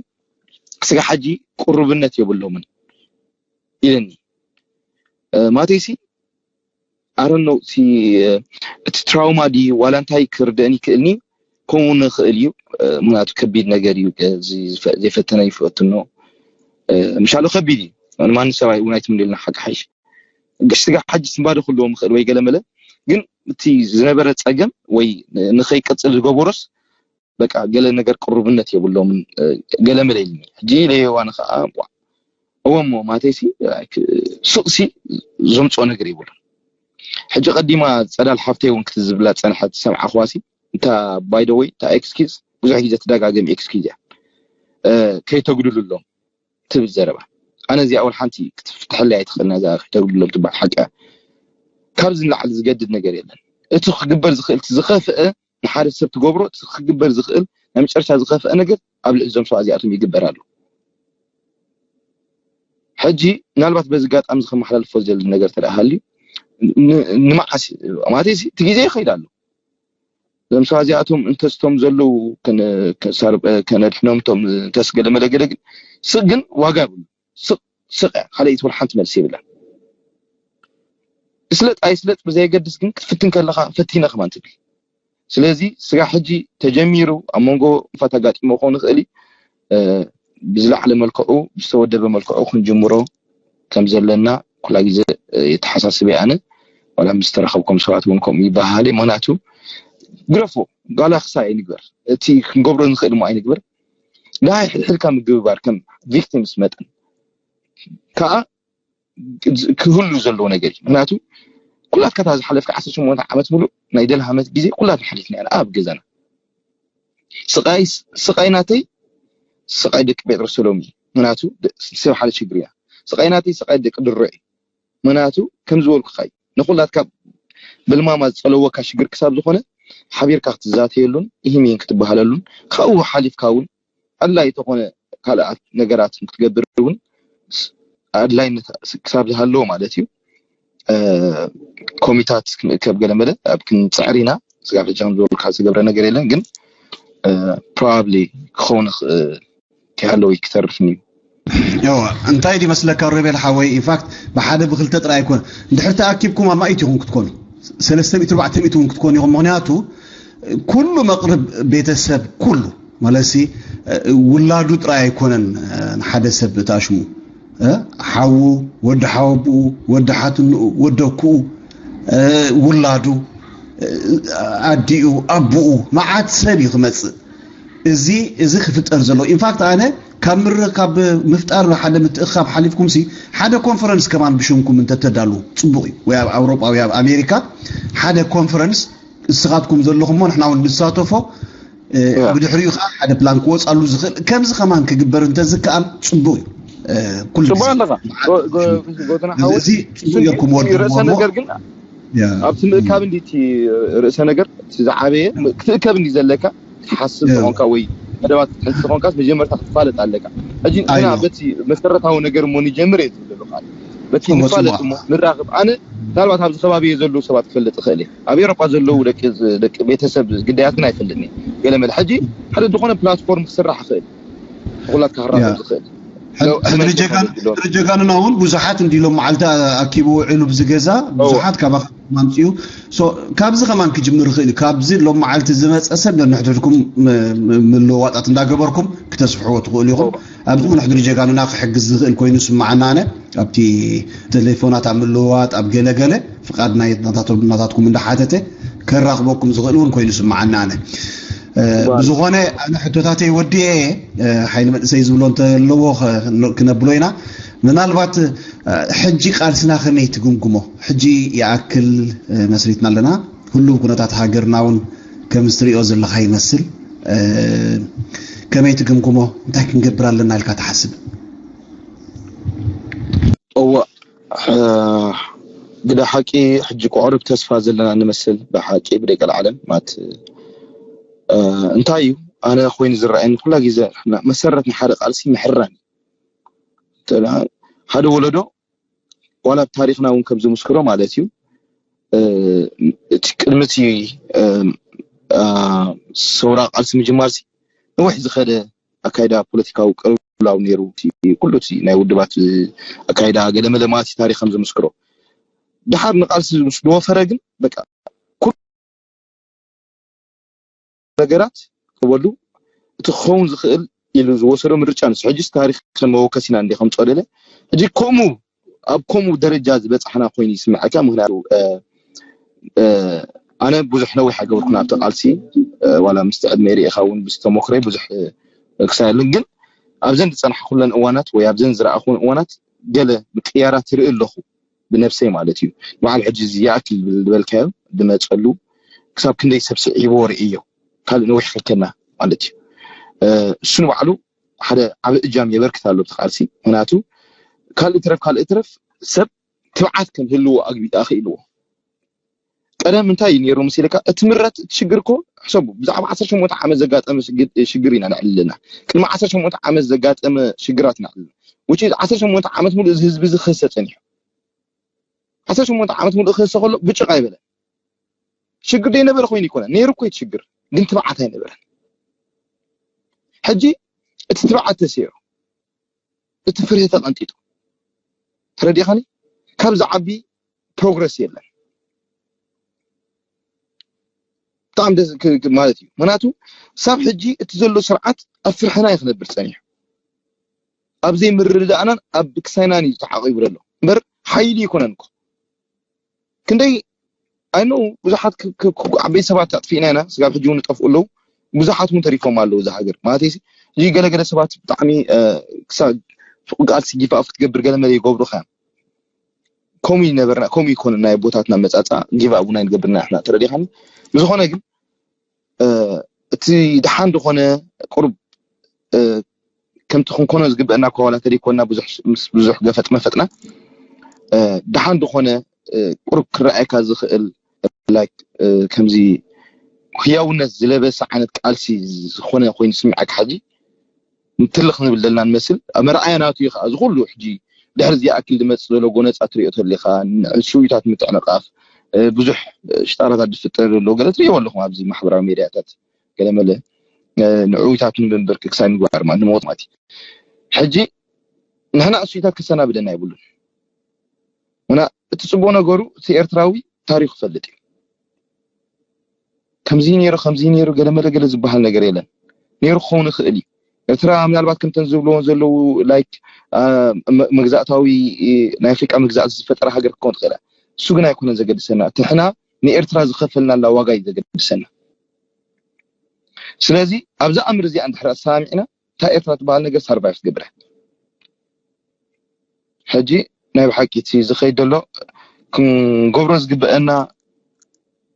ስጋ ሓጂ ቅሩብነት የብሎምን ኢለኒ። ማቴሲ ኣረኖ እቲ ትራውማ ድዩ ዋላ እንታይ ክርደእን ይክእልኒ። ከምኡ ንክእል እዩ ምክንያቱ ከቢድ ነገር እዩ። ዘይፈተነ ይፈትኖ ምሻሎ ከቢድ እዩ። ማን ሰብኣይ እውን ኣይትምልልና ሓቂ ሓይሽ ግሽ ስጋ ሓጂ ስንባደ ክህልዎም ይኽእል ወይ ገለመለ ግን እቲ ዝነበረ ፀገም ወይ ንኸይቀፅል ዝገበሮስ በቃ ገለ ነገር ቅሩብነት የብሎምን። ገለመለ ኢልኒ ሕጂ ለየዋን ከዓ እወሞ ማተይሲ ስቕሲ ዘምፅኦ ነገር የብሉን። ሕጂ ቀዲማ ፀዳል ሓፍተይ እውን ክትዝብላ ፀንሐት ሰምዓ ክዋሲ እንታ ባይደወይ እታ ኤክስኪዝ ብዙሕ ግዜ ትደጋገም ኤክስኪዝ እያ። ከይተጉድሉ ኣሎም ትብል ዘረባ ኣነ እዚኣ እውን ሓንቲ ክትፍትሐለይ ኣይትኽእል ነዛ ከይተጉድሎም ትበሃል ሓቂ እያ። ካብዚ ንላዕሊ ዝገድድ ነገር የለን። እቲ ክግበር ዝኽእል ዝኸፍአ ንሓደ ሰብ ትገብሮ ክግበር ዝኽእል ናይ መጨረሻ ዝኸፍአ ነገር ኣብ ልዕሊ እዞም ሰባት እዚኣቶም ይግበር ኣሎ። ሕጂ ምናልባት በዚ ኣጋጣሚ ዝከመሓላልፎ ዘለ ነገር ተደኣ ሃልዩ ንመዓስ ማለት እቲ ግዜ ይኸይድ ኣሎ። እዞም ሰባት እዚኣቶም እንተስቶም ዘለዉ ከነድሕኖም ቶም እንተስገለ መለገለ ግን ስቕ ግን ዋጋ የብሉ። ስቕ ስቕ ካልኣይቲ ወላ ሓንቲ መልሲ የብላን። ስለጥ ኣይስለጥ ብዘየገድስ ግን ክትፍትን ከለኻ ፈቲነ ከማን ትብል። ስለዚ ስጋ ሕጂ ተጀሚሩ ኣብ መንጎ ፋት ኣጋጢሞ ክኸውን ይኽእል እዩ። ብዝለዓለ መልክዑ ብዝተወደበ መልክዑ ክንጅምሮ ከም ዘለና ኩላ ግዜ የተሓሳስበ ኣነ ዋላ ምስ ተረኸብኩም ሰባት እውን ከምኡ ይበሃል። ምክንያቱ ግረፎ ጋላ ክሳይ ኣይንግበር፣ እቲ ክንገብሮ ንኽእል ሞ ኣይንግበር። ደሃይ ሕድሕድካ ምግብባር ከም ቪክቲምስ መጠን ከዓ ክህሉ ዘለዎ ነገር እዩ። ምክንያቱ ኩላትካ እታ ዝሓለፍካ ዓሰርተ ሸሞንተ ዓመት ሙሉእ ናይ ደልሃመት ግዜ ኩላትና ሓሊፍና ኢና ኣብ ገዛና። ስቃይ ስቃይ ናተይ ስቃይ ደቂ ጴጥሮስ ሰሎም እዩ። ምክንያቱ ሰብ ሓደ ችግር እያ። ስቃይ ናተይ ስቃይ ደቂ ድሮ እዩ። ምክንያቱ ከም ዝበልኩካ እዩ ንኩላትካ ብልማማ ዝፀለወካ ሽግር ክሳብ ዝኾነ ሓቢርካ ክትዛተየሉን ኢሂሚን ክትበሃለሉን ካብኡ ሓሊፍካ እውን ኣድላይ ተኾነ ካልኣት ነገራት ክትገብር እውን ኣድላይነት ክሳብ ዝሃለዎ ማለት እዩ። ኮሚታት ክንእከብ ገለመለ ኣብ ክንፅዕር ኢና። ስጋብ ሕጂ ከም ዝበሉካ ዝተገብረ ነገር የለን ግን ፕሮባብሊ ክኸውን ክሃለዎ ክተርፍን እዩ። ዋ እንታይ ዲ መስለካ ሮቤል ሓወይ ኢንፋክት ብሓደ ብክልተ ጥራይ ኣይኮነ እንድሕር ተኣኪብኩም ኣማኢት ይኹን ክትኮኑ ሰለስተ ሚእቲ ኣርባዕተ ሚእቲ እውን ክትኮኑ ኢኹም ምክንያቱ ኩሉ መቕርብ ቤተሰብ ኩሉ ማለት ውላዱ ጥራይ ኣይኮነን ንሓደ ሰብ እታሽሙ ሓዉ ወዲ ሓወብኡ ወዲ ሓትንኡ ወደክኡ ውላዱ ኣዲኡ ኣቦኡ መዓት ሰብ እዩ ክመፅእ እዚ እዚ ክፍጠር ዘሎ ኢንፋክት ኣነ ካብ ምር ካብ ምፍጣር ሓደ ምትእኻብ ሓሊፍኩም ሲ ሓደ ኮንፈረንስ ከማን ብሽምኩም እንተተዳሉ ፅቡቅ እዩ ወይ ኣብ ኣውሮጳ ወይ ኣብ ኣሜሪካ ሓደ ኮንፈረንስ ንስኻትኩም ዘለኹሞ ንሕና እውን ንሳተፎ ብድሕሪኡ ከዓ ሓደ ፕላን ክወፃሉ ዝኽእል ከምዚ ከማን ክግበር እንተዝከኣል ፅቡቅ እዩ ኩሉ እዚ ፅቡቅ ጌርኩም ወድሞ ነገር ግን ኣብቲ ምእካብ እንዲቲ ርእሰ ነገር እቲ ዝዓበየ ክትእከብ እንዲ ዘለካ ትሓስብ ዝኾንካ ወይ መደባት ክትሕዝ ዝኾንካ መጀመርታ ክትፋለጥ ኣለካ ሕጂ ንሕና በቲ መሰረታዊ ነገር እሞ ንጀምር እየ ዝብል ዘለኹ እቲ ንፋለጥ እሞ ንራኸብ። ኣነ ምናልባት ኣብዚ ከባቢ ዘለዉ ሰባት ክፈልጥ ይኽእል እየ። ኣብ ኤውሮጳ ዘለዉ ደቂ ደቂ ቤተሰብ ግዳያት ግን ኣይፈልጥን እየ። ገለ መለ ሕጂ ሓደ ዝኾነ ፕላትፎርም ክስራሕ ይኽእል፣ ንኹላትካ ክራኸብ ዝኽእል። ሕድሪ ጀጋኑና እውን ብዙሓት እንዲሎም መዓልቲ ኣኪቡ ውዒሉ ብዝገዛ ብዙሓት ካባኻ ማምፅኡ። ካብዚ ከማን ክጅምር ይኽእል እዩ። ካብዚ ሎም መዓልቲ ዝመፀ ሰብ ነንሕድሕድኩም ምልውዋጣት እንዳገበርኩም ክተስፍሕዎ ትኽእሉ ኢኹም። ኣብዚ እውን ሕድሪ ጀጋኑና ክሕግዝ ዝኽእል ኮይኑ ስማዓና። ኣነ ኣብቲ ቴሌፎናት ኣብ ምልውዋጥ ኣብ ገለገለ ፍቓድ ናይ ናታትኩም እንዳሓተተ ከራኽበኩም ዝኽእል እውን ኮይኑ ስማዓና። ኣነ ብዝኾነ ኣነ ሕቶታተይ ወዲኤ። ሓይሊ መንእሰይ ዝብሎ እንተለዎ ክነብሎ ኢና። ምናልባት ሕጂ ቃልስና ከመይ ትግምግሞ? ሕጂ ይኣክል መስሪትና ኣለና። ህሉው ኩነታት ሃገርና እውን ከምዚ ትሪኦ ዘለኻ ይመስል። ከመይ ትግምግሞ? እንታይ ክንገብር ኣለና ኢልካ ትሓስብ? እዋ ግዳ ሓቂ ሕጂ ቁዕርብ ተስፋ ዘለና ንመስል። ብሓቂ ብደቂ ዓለም ማለት እንታይ እዩ ኣነ ኮይኑ ዝረኣየኒ ኩላ ግዜ መሰረት ንሓደ ቃልሲ ምሕራን ሓደ ወለዶ ዋላ ኣብ ታሪኽና እውን ከም ዝምስክሮ ማለት እዩ። እቲ ቅድሚ እቲ ሰውራ ቃልሲ ምጅማር ነዊሕ ዝኸደ ኣካይዳ ፖለቲካዊ ቅልውላው ነይሩ። ኩሉ ናይ ውድባት ኣካይዳ ገለመለ ማለት ታሪኽ ከም ዝምስክሮ፣ ድሓር ንቃልሲ ምስ ዝወፈረ ግን በቃ ኩሉ ነገራት ክበሉ እቲ ክኸውን ዝኽእል ኢሉ ዝወሰዶ ምርጫ ንሱ። ሕጂስ ታሪኽ ከም መወከሲና እንዲ ከምፅኦ ደለ ሕጂ ከምኡ ኣብ ከምኡ ደረጃ ዝበፃሕና ኮይኑ ይስምዐካ። ምክንያቱ ኣነ ብዙሕ ነዊሕ ኣይገበርኩን ኣብቲ ቃልሲ፣ ዋላ ምስቲ ዕድመ ርኢኻ እውን ብዝተሞክረ ብዙሕ ክሳየልን ግን ኣብዘን ዝፀናሕኩለን እዋናት ወይ ኣብዘን ዝረኣኹን እዋናት ገለ ምቅያራት ይርኢ ኣለኹ ብነብሰይ ማለት እዩ። ንባዕሉ ሕጂ እዚ ይኣክል ዝበልካዮ ዝመፀሉ ክሳብ ክንደይ ሰብ ስዒብዎ ርእዮ ካልእ ነዊሕ ከከና ማለት እዩ። እሱ ንባዕሉ ሓደ ዓበ እጃም የበርክት ኣሎ ብቲ ቃልሲ። ምክንያቱ ካልእ ትረፍ ካልእ ትረፍ ሰብ ትብዓት ከም ህልዎ ኣግቢ ኣኽኢልዎ። ቀደም እንታይ እዩ ነይሩ መሲልካ እቲ ምረት እቲ ሽግር እኮ ሕሰቡ ብዛዕባ ዓሰርተ ሸሞንተ ዓመት ዘጋጠመ ሽግር ኢና ነዕልልና። ቅድሚ ዓሰርተ ሸሞንተ ዓመት ዘጋጠመ ሽግራት ኢና ነዕልልና። ውጪ ዓሰርተ ሸሞንተ ዓመት ሙሉ እዚ ህዝቢ እዚ ክህሰ ጸኒሑ። ዓሰርተ ሸሞንተ ዓመት ሙሉ ክህሰ ከሎ ብጭቕ ኣይበለን። ሽግር ደይ ነበረ ኮይኑ ይኮነ ነይሩ እኮ እቲ ሽግር ግን ትብዓት ኣይነበረን። ሕጂ እቲ ትብዓት ተሰይሩ እቲ ፍርሂ ተቐንጢጡ ተረዲኻኒ ካብ ዝዓቢ ፕሮግረስ የለን። ብጣዕሚ ደስ ማለት እዩ። ምክንያቱ ሳብ ሕጂ እቲ ዘሎ ስርዓት ኣብ ፍርሕና እዩ ክነብር ፀኒሑ። ኣብ ዘይምርድዳእናን ኣብ ክሳይናን እዩ ተዓቂቡ ዘሎ እምበር ሓይሊ ይኮነን እኮ። ክንደይ ኣይ ኖ ብዙሓት ዓበይቲ ሰባት ኣጥፊእና ኢና፣ ስጋብ ሕጂ እውን ይጠፍኡ ኣለዉ። ብዙሓት እውን ተሪፎም ኣለዉ። እዚ ሃገር ማለት እዚ ገለገለ ሰባት ብጣዕሚ ክሳብ ቃልሲ ጊቭ ኣፕ ክትገብር ገለ መለ ይገብሩኻ እዮም። ከምኡ ይነበርና ከምኡ ይኮነ ናይ ኣቦታትና መጻጻ ጊቭ ኣፕ እውን ኣይንገብርና ንሕና ተረዲኻኒ። ብዝኾነ ግን እቲ ደሓን ዝኾነ ቁሩብ ከምቲ ክንኮኖ ዝግበአና እኳ ዋላ ተደይኮና ብዙሕ ምስ ብዙሕ ገፈጥ መፈጥና ደሓን ዝኾነ ቁሩብ ክረኣየካ ዝኽእል ላይክ ከምዚ ህያውነት ዝለበሰ ዓይነት ቃልሲ ዝኾነ ኮይኑ ስሚዓካ ሕጂ ንትልኽ ንብል ዘለና ንመስል። ኣብ መርኣያ ናቱ እዩ ከዓ እዚ ኩሉ ሕጂ ድሕሪ ዝኣክል ዝመፅእ ዘሎ ጎነፃ ትሪኦ ተለካ ንዕሱይታት ምትዕንቃፍ ብዙሕ ሽጣራታት ዝፍጠር ዘሎ ገለ ትሪእዎ ኣለኹም ኣብዚ ማሕበራዊ ሜድያታት ገለመለ ንዕውታት ንምንበርክ ክሳይ ምግባር ማለት ንመውት ማለት እዩ። ሕጂ ንሕና እሱይታት ክሰናብደና ይብሉን እና እቲ ፅቡቅ ነገሩ እቲ ኤርትራዊ ታሪኹ ይፈልጥ እዩ። ከምዚ ነይሩ ከምዚ ነይሩ ገለመለ ገለ ዝበሃል ነገር የለን። ነይሩ ክኸውን ይኽእል እዩ። ኤርትራ ምናልባት ከምተን ዝብልዎ ዘለዉ ላይክ መግዛእታዊ ናይ ኣፍሪቃ መግዛእቲ ዝፈጠረ ሃገር ክኸውን ትኽእል እያ። እሱ ግን ኣይኮነን ዘገድሰና። እቲ ሕና ንኤርትራ ዝኸፈልናላ ዋጋ እዩ ዘገድሰና። ስለዚ ኣብዛ ኣምር እዚኣ እንድሕር ኣሰማሚዕና እታ ኤርትራ ትበሃል ነገር ሳርቫይቭ ትገብር እያ። ሕጂ ናይ ብሓቂ እቲ ዝኸይድ ዘሎ ክንገብሮ ዝግበአና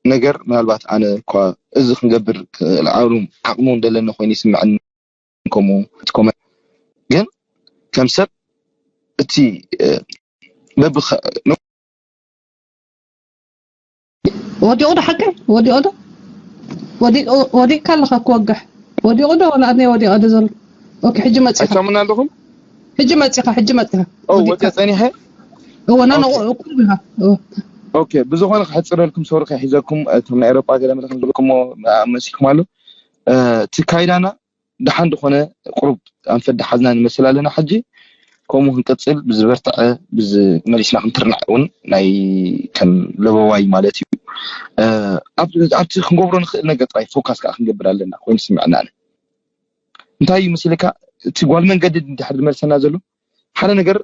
ነገር ምናልባት ኣነ እኳ እዚ ክንገብር ክልዓሉ ዓቕሙ እንደለኒ ኮይኑ ይስምዐኒ። ከምኡ ትኮመ ግን ከም ሰብ እቲ በብኸ ወዲቑ ዶ ሓቀይ ወዲቑ ዶ ወዲቕካ ኣለኻ ክወግሕ ወዲቑ ዶ ወላ ኣነ ወዲቐ ዶ ዘሎ ኦኬ ሕጂ መፂኻ ኣይሰሙን ኣለኹም ሕጂ መፂኻ ሕጂ መፂኻ ወዲቐ ፀኒሐ እወ ናና ቁሩብ ኢኻ። ኦኬ፣ ብዝኾነ ክሕፅረልኩም ሰሩ ከሒዘኩም እቶም ናይ ኤሮጳ ገለ መለ ከም ዝበልኩሞ መሲኩም ኣሎ። እቲ ካይዳና ደሓን ዝኾነ ቁሩብ ኣንፈት ደሓዝና ንመስል ኣለና ሕጂ። ከምኡ ክንቅፅል ብዝበርትዐ ብዝመሊስና ክንትርናዕ እውን ናይ ከም ለበዋይ ማለት እዩ። ኣብቲ ክንገብሮ ንኽእል ነገር ጥራይ ፎካስ ከዓ ክንገብር ኣለና ኮይኑ ስምዕና ኣነ። እንታይ እዩ መሲልካ? እቲ ጓል መንገዲ ድሕር ዝመልሰና ዘሎ ሓደ ነገር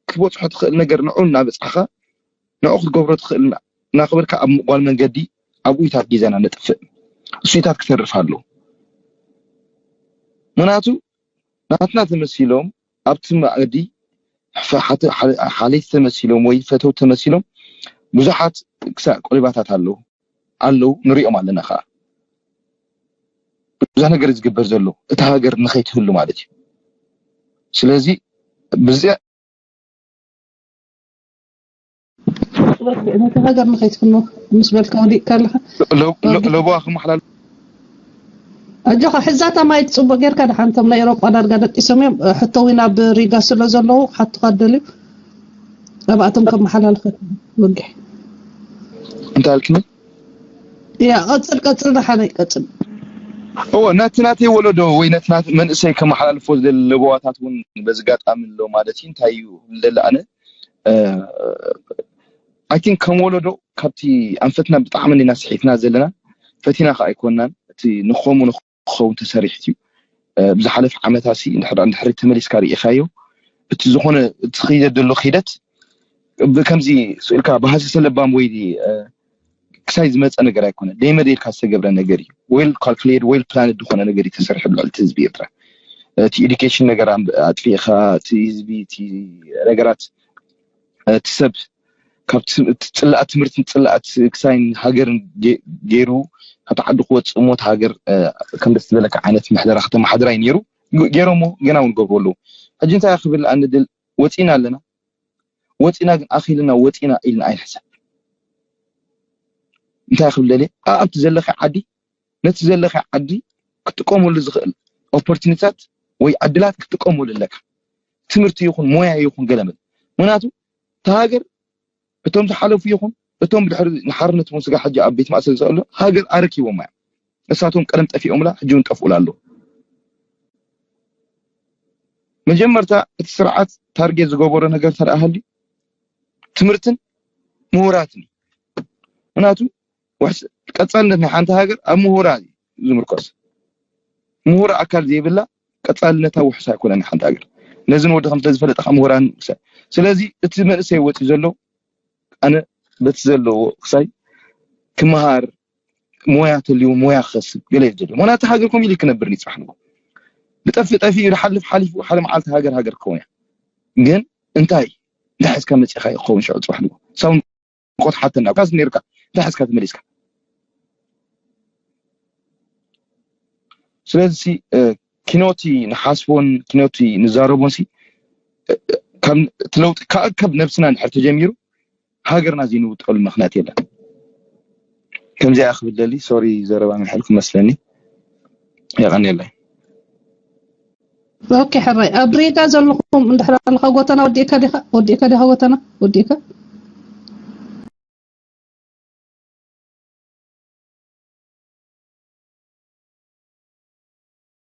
ክትበፅሖ ትኽእል ነገር ንዑ እናበፃሕኻ ንዑ ክትገብሮ ትኽእል እናኽበርካ ኣብ ጓል መንገዲ ኣብኡ ኢታት ጊዜና ነጥፍእ። እሱ ኢታት ክተርፍ ኣለዎ። ምክንያቱ ናትና ተመሲሎም ኣብቲ መኣዲ ሓለይቲ ተመሲሎም ወይ ፈተው ተመሲሎም ብዙሓት ክሳዕ ቆሊባታት ኣለዉ ኣለዉ ንሪኦም ኣለና ከዓ ብዙሕ ነገር ዝግበር ዘሎ እታ ሃገር ንኸይትህሉ ማለት እዩ። ስለዚ ብዚ ነቲ ሃገር ንኸይትፍኖ ምስ በልካ ወዲቕካ ኣለኻ። ለቦዋ ክመሓላል ኣጆኻ ሕዛታ ማየት ፅቡቅ ጌርካ ደሓንቶም ናይ ኤሮጳ ዳርጋ ደቂሶም እዮም። ሕቶ እውን ኣብ ሪጋ ስለ ዘለዉ ሓቱኻ ደልዩ ኣብኣቶም ከመሓላልፈ ወጊሕ እንታይ ኣልክኒ? ያ ቀፅል ቀፅል ደሓነይ ቀፅል። እወ ነቲ ናተይ ወለዶ ወይ ነቲ ናት መንእሰይ ከመሓላልፎ ዝደሊ ለበዋታት እውን በዚ ጋጣሚ ኣሎ ማለት እዩ። እንታይ እዩ ደሊ ኣነ I think ከም ወለዶ ካብቲ ኣንፈትና ብጣዕሚ እንዲና ስሒትና ዘለና ፈቲና ከዓ ኣይኮናን እቲ ንኸሙ ንኸውን ተሰሪሕት እዩ። ብዝሓለፍ ዓመታሲ እንድሕር ተመሊስካ ርኢኻዮ እቲ ዝኾነ እቲ ኺደት ዘሎ ኺደት ከምዚ ስእልካ ብሃሰሰ ለባም ወይ ክሳይ ዝመፀ ነገር ኣይኮነ ደይመደልካ ዝተገብረ ነገር እዩ። Well calculated well planned ዝኾነ ነገር እዩ ተሰርሐ ብልዕልቲ ህዝቢ ኤርትራ። እቲ education ነገር ኣጥፊእኻ እቲ ህዝቢ እቲ ነገራት እቲ ሰብ ካብ ጽላኣት ትምህርትን ጽላኣት ክሳይን ሃገርን ገይሩ ካብቲ ዓዲ ክወፅእ እሞ እቲ ሃገር ከም ደስ ዝበለካ ዓይነት ምሕደራ ከተመሓድራ እዩ ነይሩ። ገይሮሞ ገና እውን ገብሩ ኣለዉ። ሕጂ እንታይ ክብል ኣንድል ወፂና ኣለና ወፂና ግን ኣኺልና ወፂና ኢልና ኣይንሕሰብ። እንታይ ክብል ደልየ ኣብቲ ዘለኸ ዓዲ ነቲ ዘለኸ ዓዲ ክጥቀመሉ ዝኽእል ኦፖርቹኒታት ወይ ዕድላት ክጥቀመሉ ኣለካ። ትምህርቲ ይኹን ሞያ ይኹን ገለመል ምክንያቱ እታ ሃገር እቶም ዝሓለፉ ይኹን እቶም ብድሕሪ ንሓርነት እውን ስጋ ሕጂ ኣብ ቤት ማእሰር ዝኣሉ ሃገር ኣረኪቦማ እዮም። እሳቶም ቀደም ጠፊኦምላ ሕጂ እውን ጠፍኡላ ኣለዉ። መጀመርታ እቲ ስርዓት ታርጌት ዝገበሮ ነገር ተደኣ ሃልዩ ትምህርትን ምሁራትን እዩ። ምክንያቱ ቀፃልነት ናይ ሓንቲ ሃገር ኣብ ምሁራ እዩ ዝምርኮስ። ምሁር ኣካል ዘይብላ ቀፃልነታ ውሕስ ኣይኮነን ሓንቲ ሃገር። ነዚ ንወዲ ከም ስለዝፈለጠ ከዓ ምሁራን ስለዚ እቲ መንእሰይ ወፂ ዘሎ ኣነ በቲ ዘለዎ ክሳይ ክመሃር ሞያ ተልዩ ሞያ ክኸስብ ገለ እዩ ዘሎ። ምክንያቱ ሃገር ከም ኢሉ ክነብር ንፅባሕ ንጎ ብጠፊ ጠፊኡ ዝሓልፍ ሓሊፉ ሓደ መዓልቲ ሃገር ሃገር ክኸውን እያ። ግን እንታይ እንታይ ሒዝካ መፂእካ ክኸውን ሽዑ ፅባሕ ንጎ ሳብ ቆት ሓተና ካስ ነርካ እንታይ ሒዝካ ተመሊስካ ስለዚ ኪኖቲ ንሓስቦን ኪኖቲ ንዛረቦን ሲ እቲ ለውጢ ከኣከብ ነብስና እንድሕር ተጀሚሩ ሃገርና ዘይንውጠሉ ምክንያት የለን። ከምዚኣ ክብል ደሊ ሶሪ ዘረባ ምሕል ክመስለኒ የቐንየለይ። ኦኬ ሕራይ ኣብ ሪጋ ዘለኹም እንድሕር ኣለኻ ጎተና ወዲእካ ዲኻ ወዲእካ ዲኻ ጎተና ወዲእካ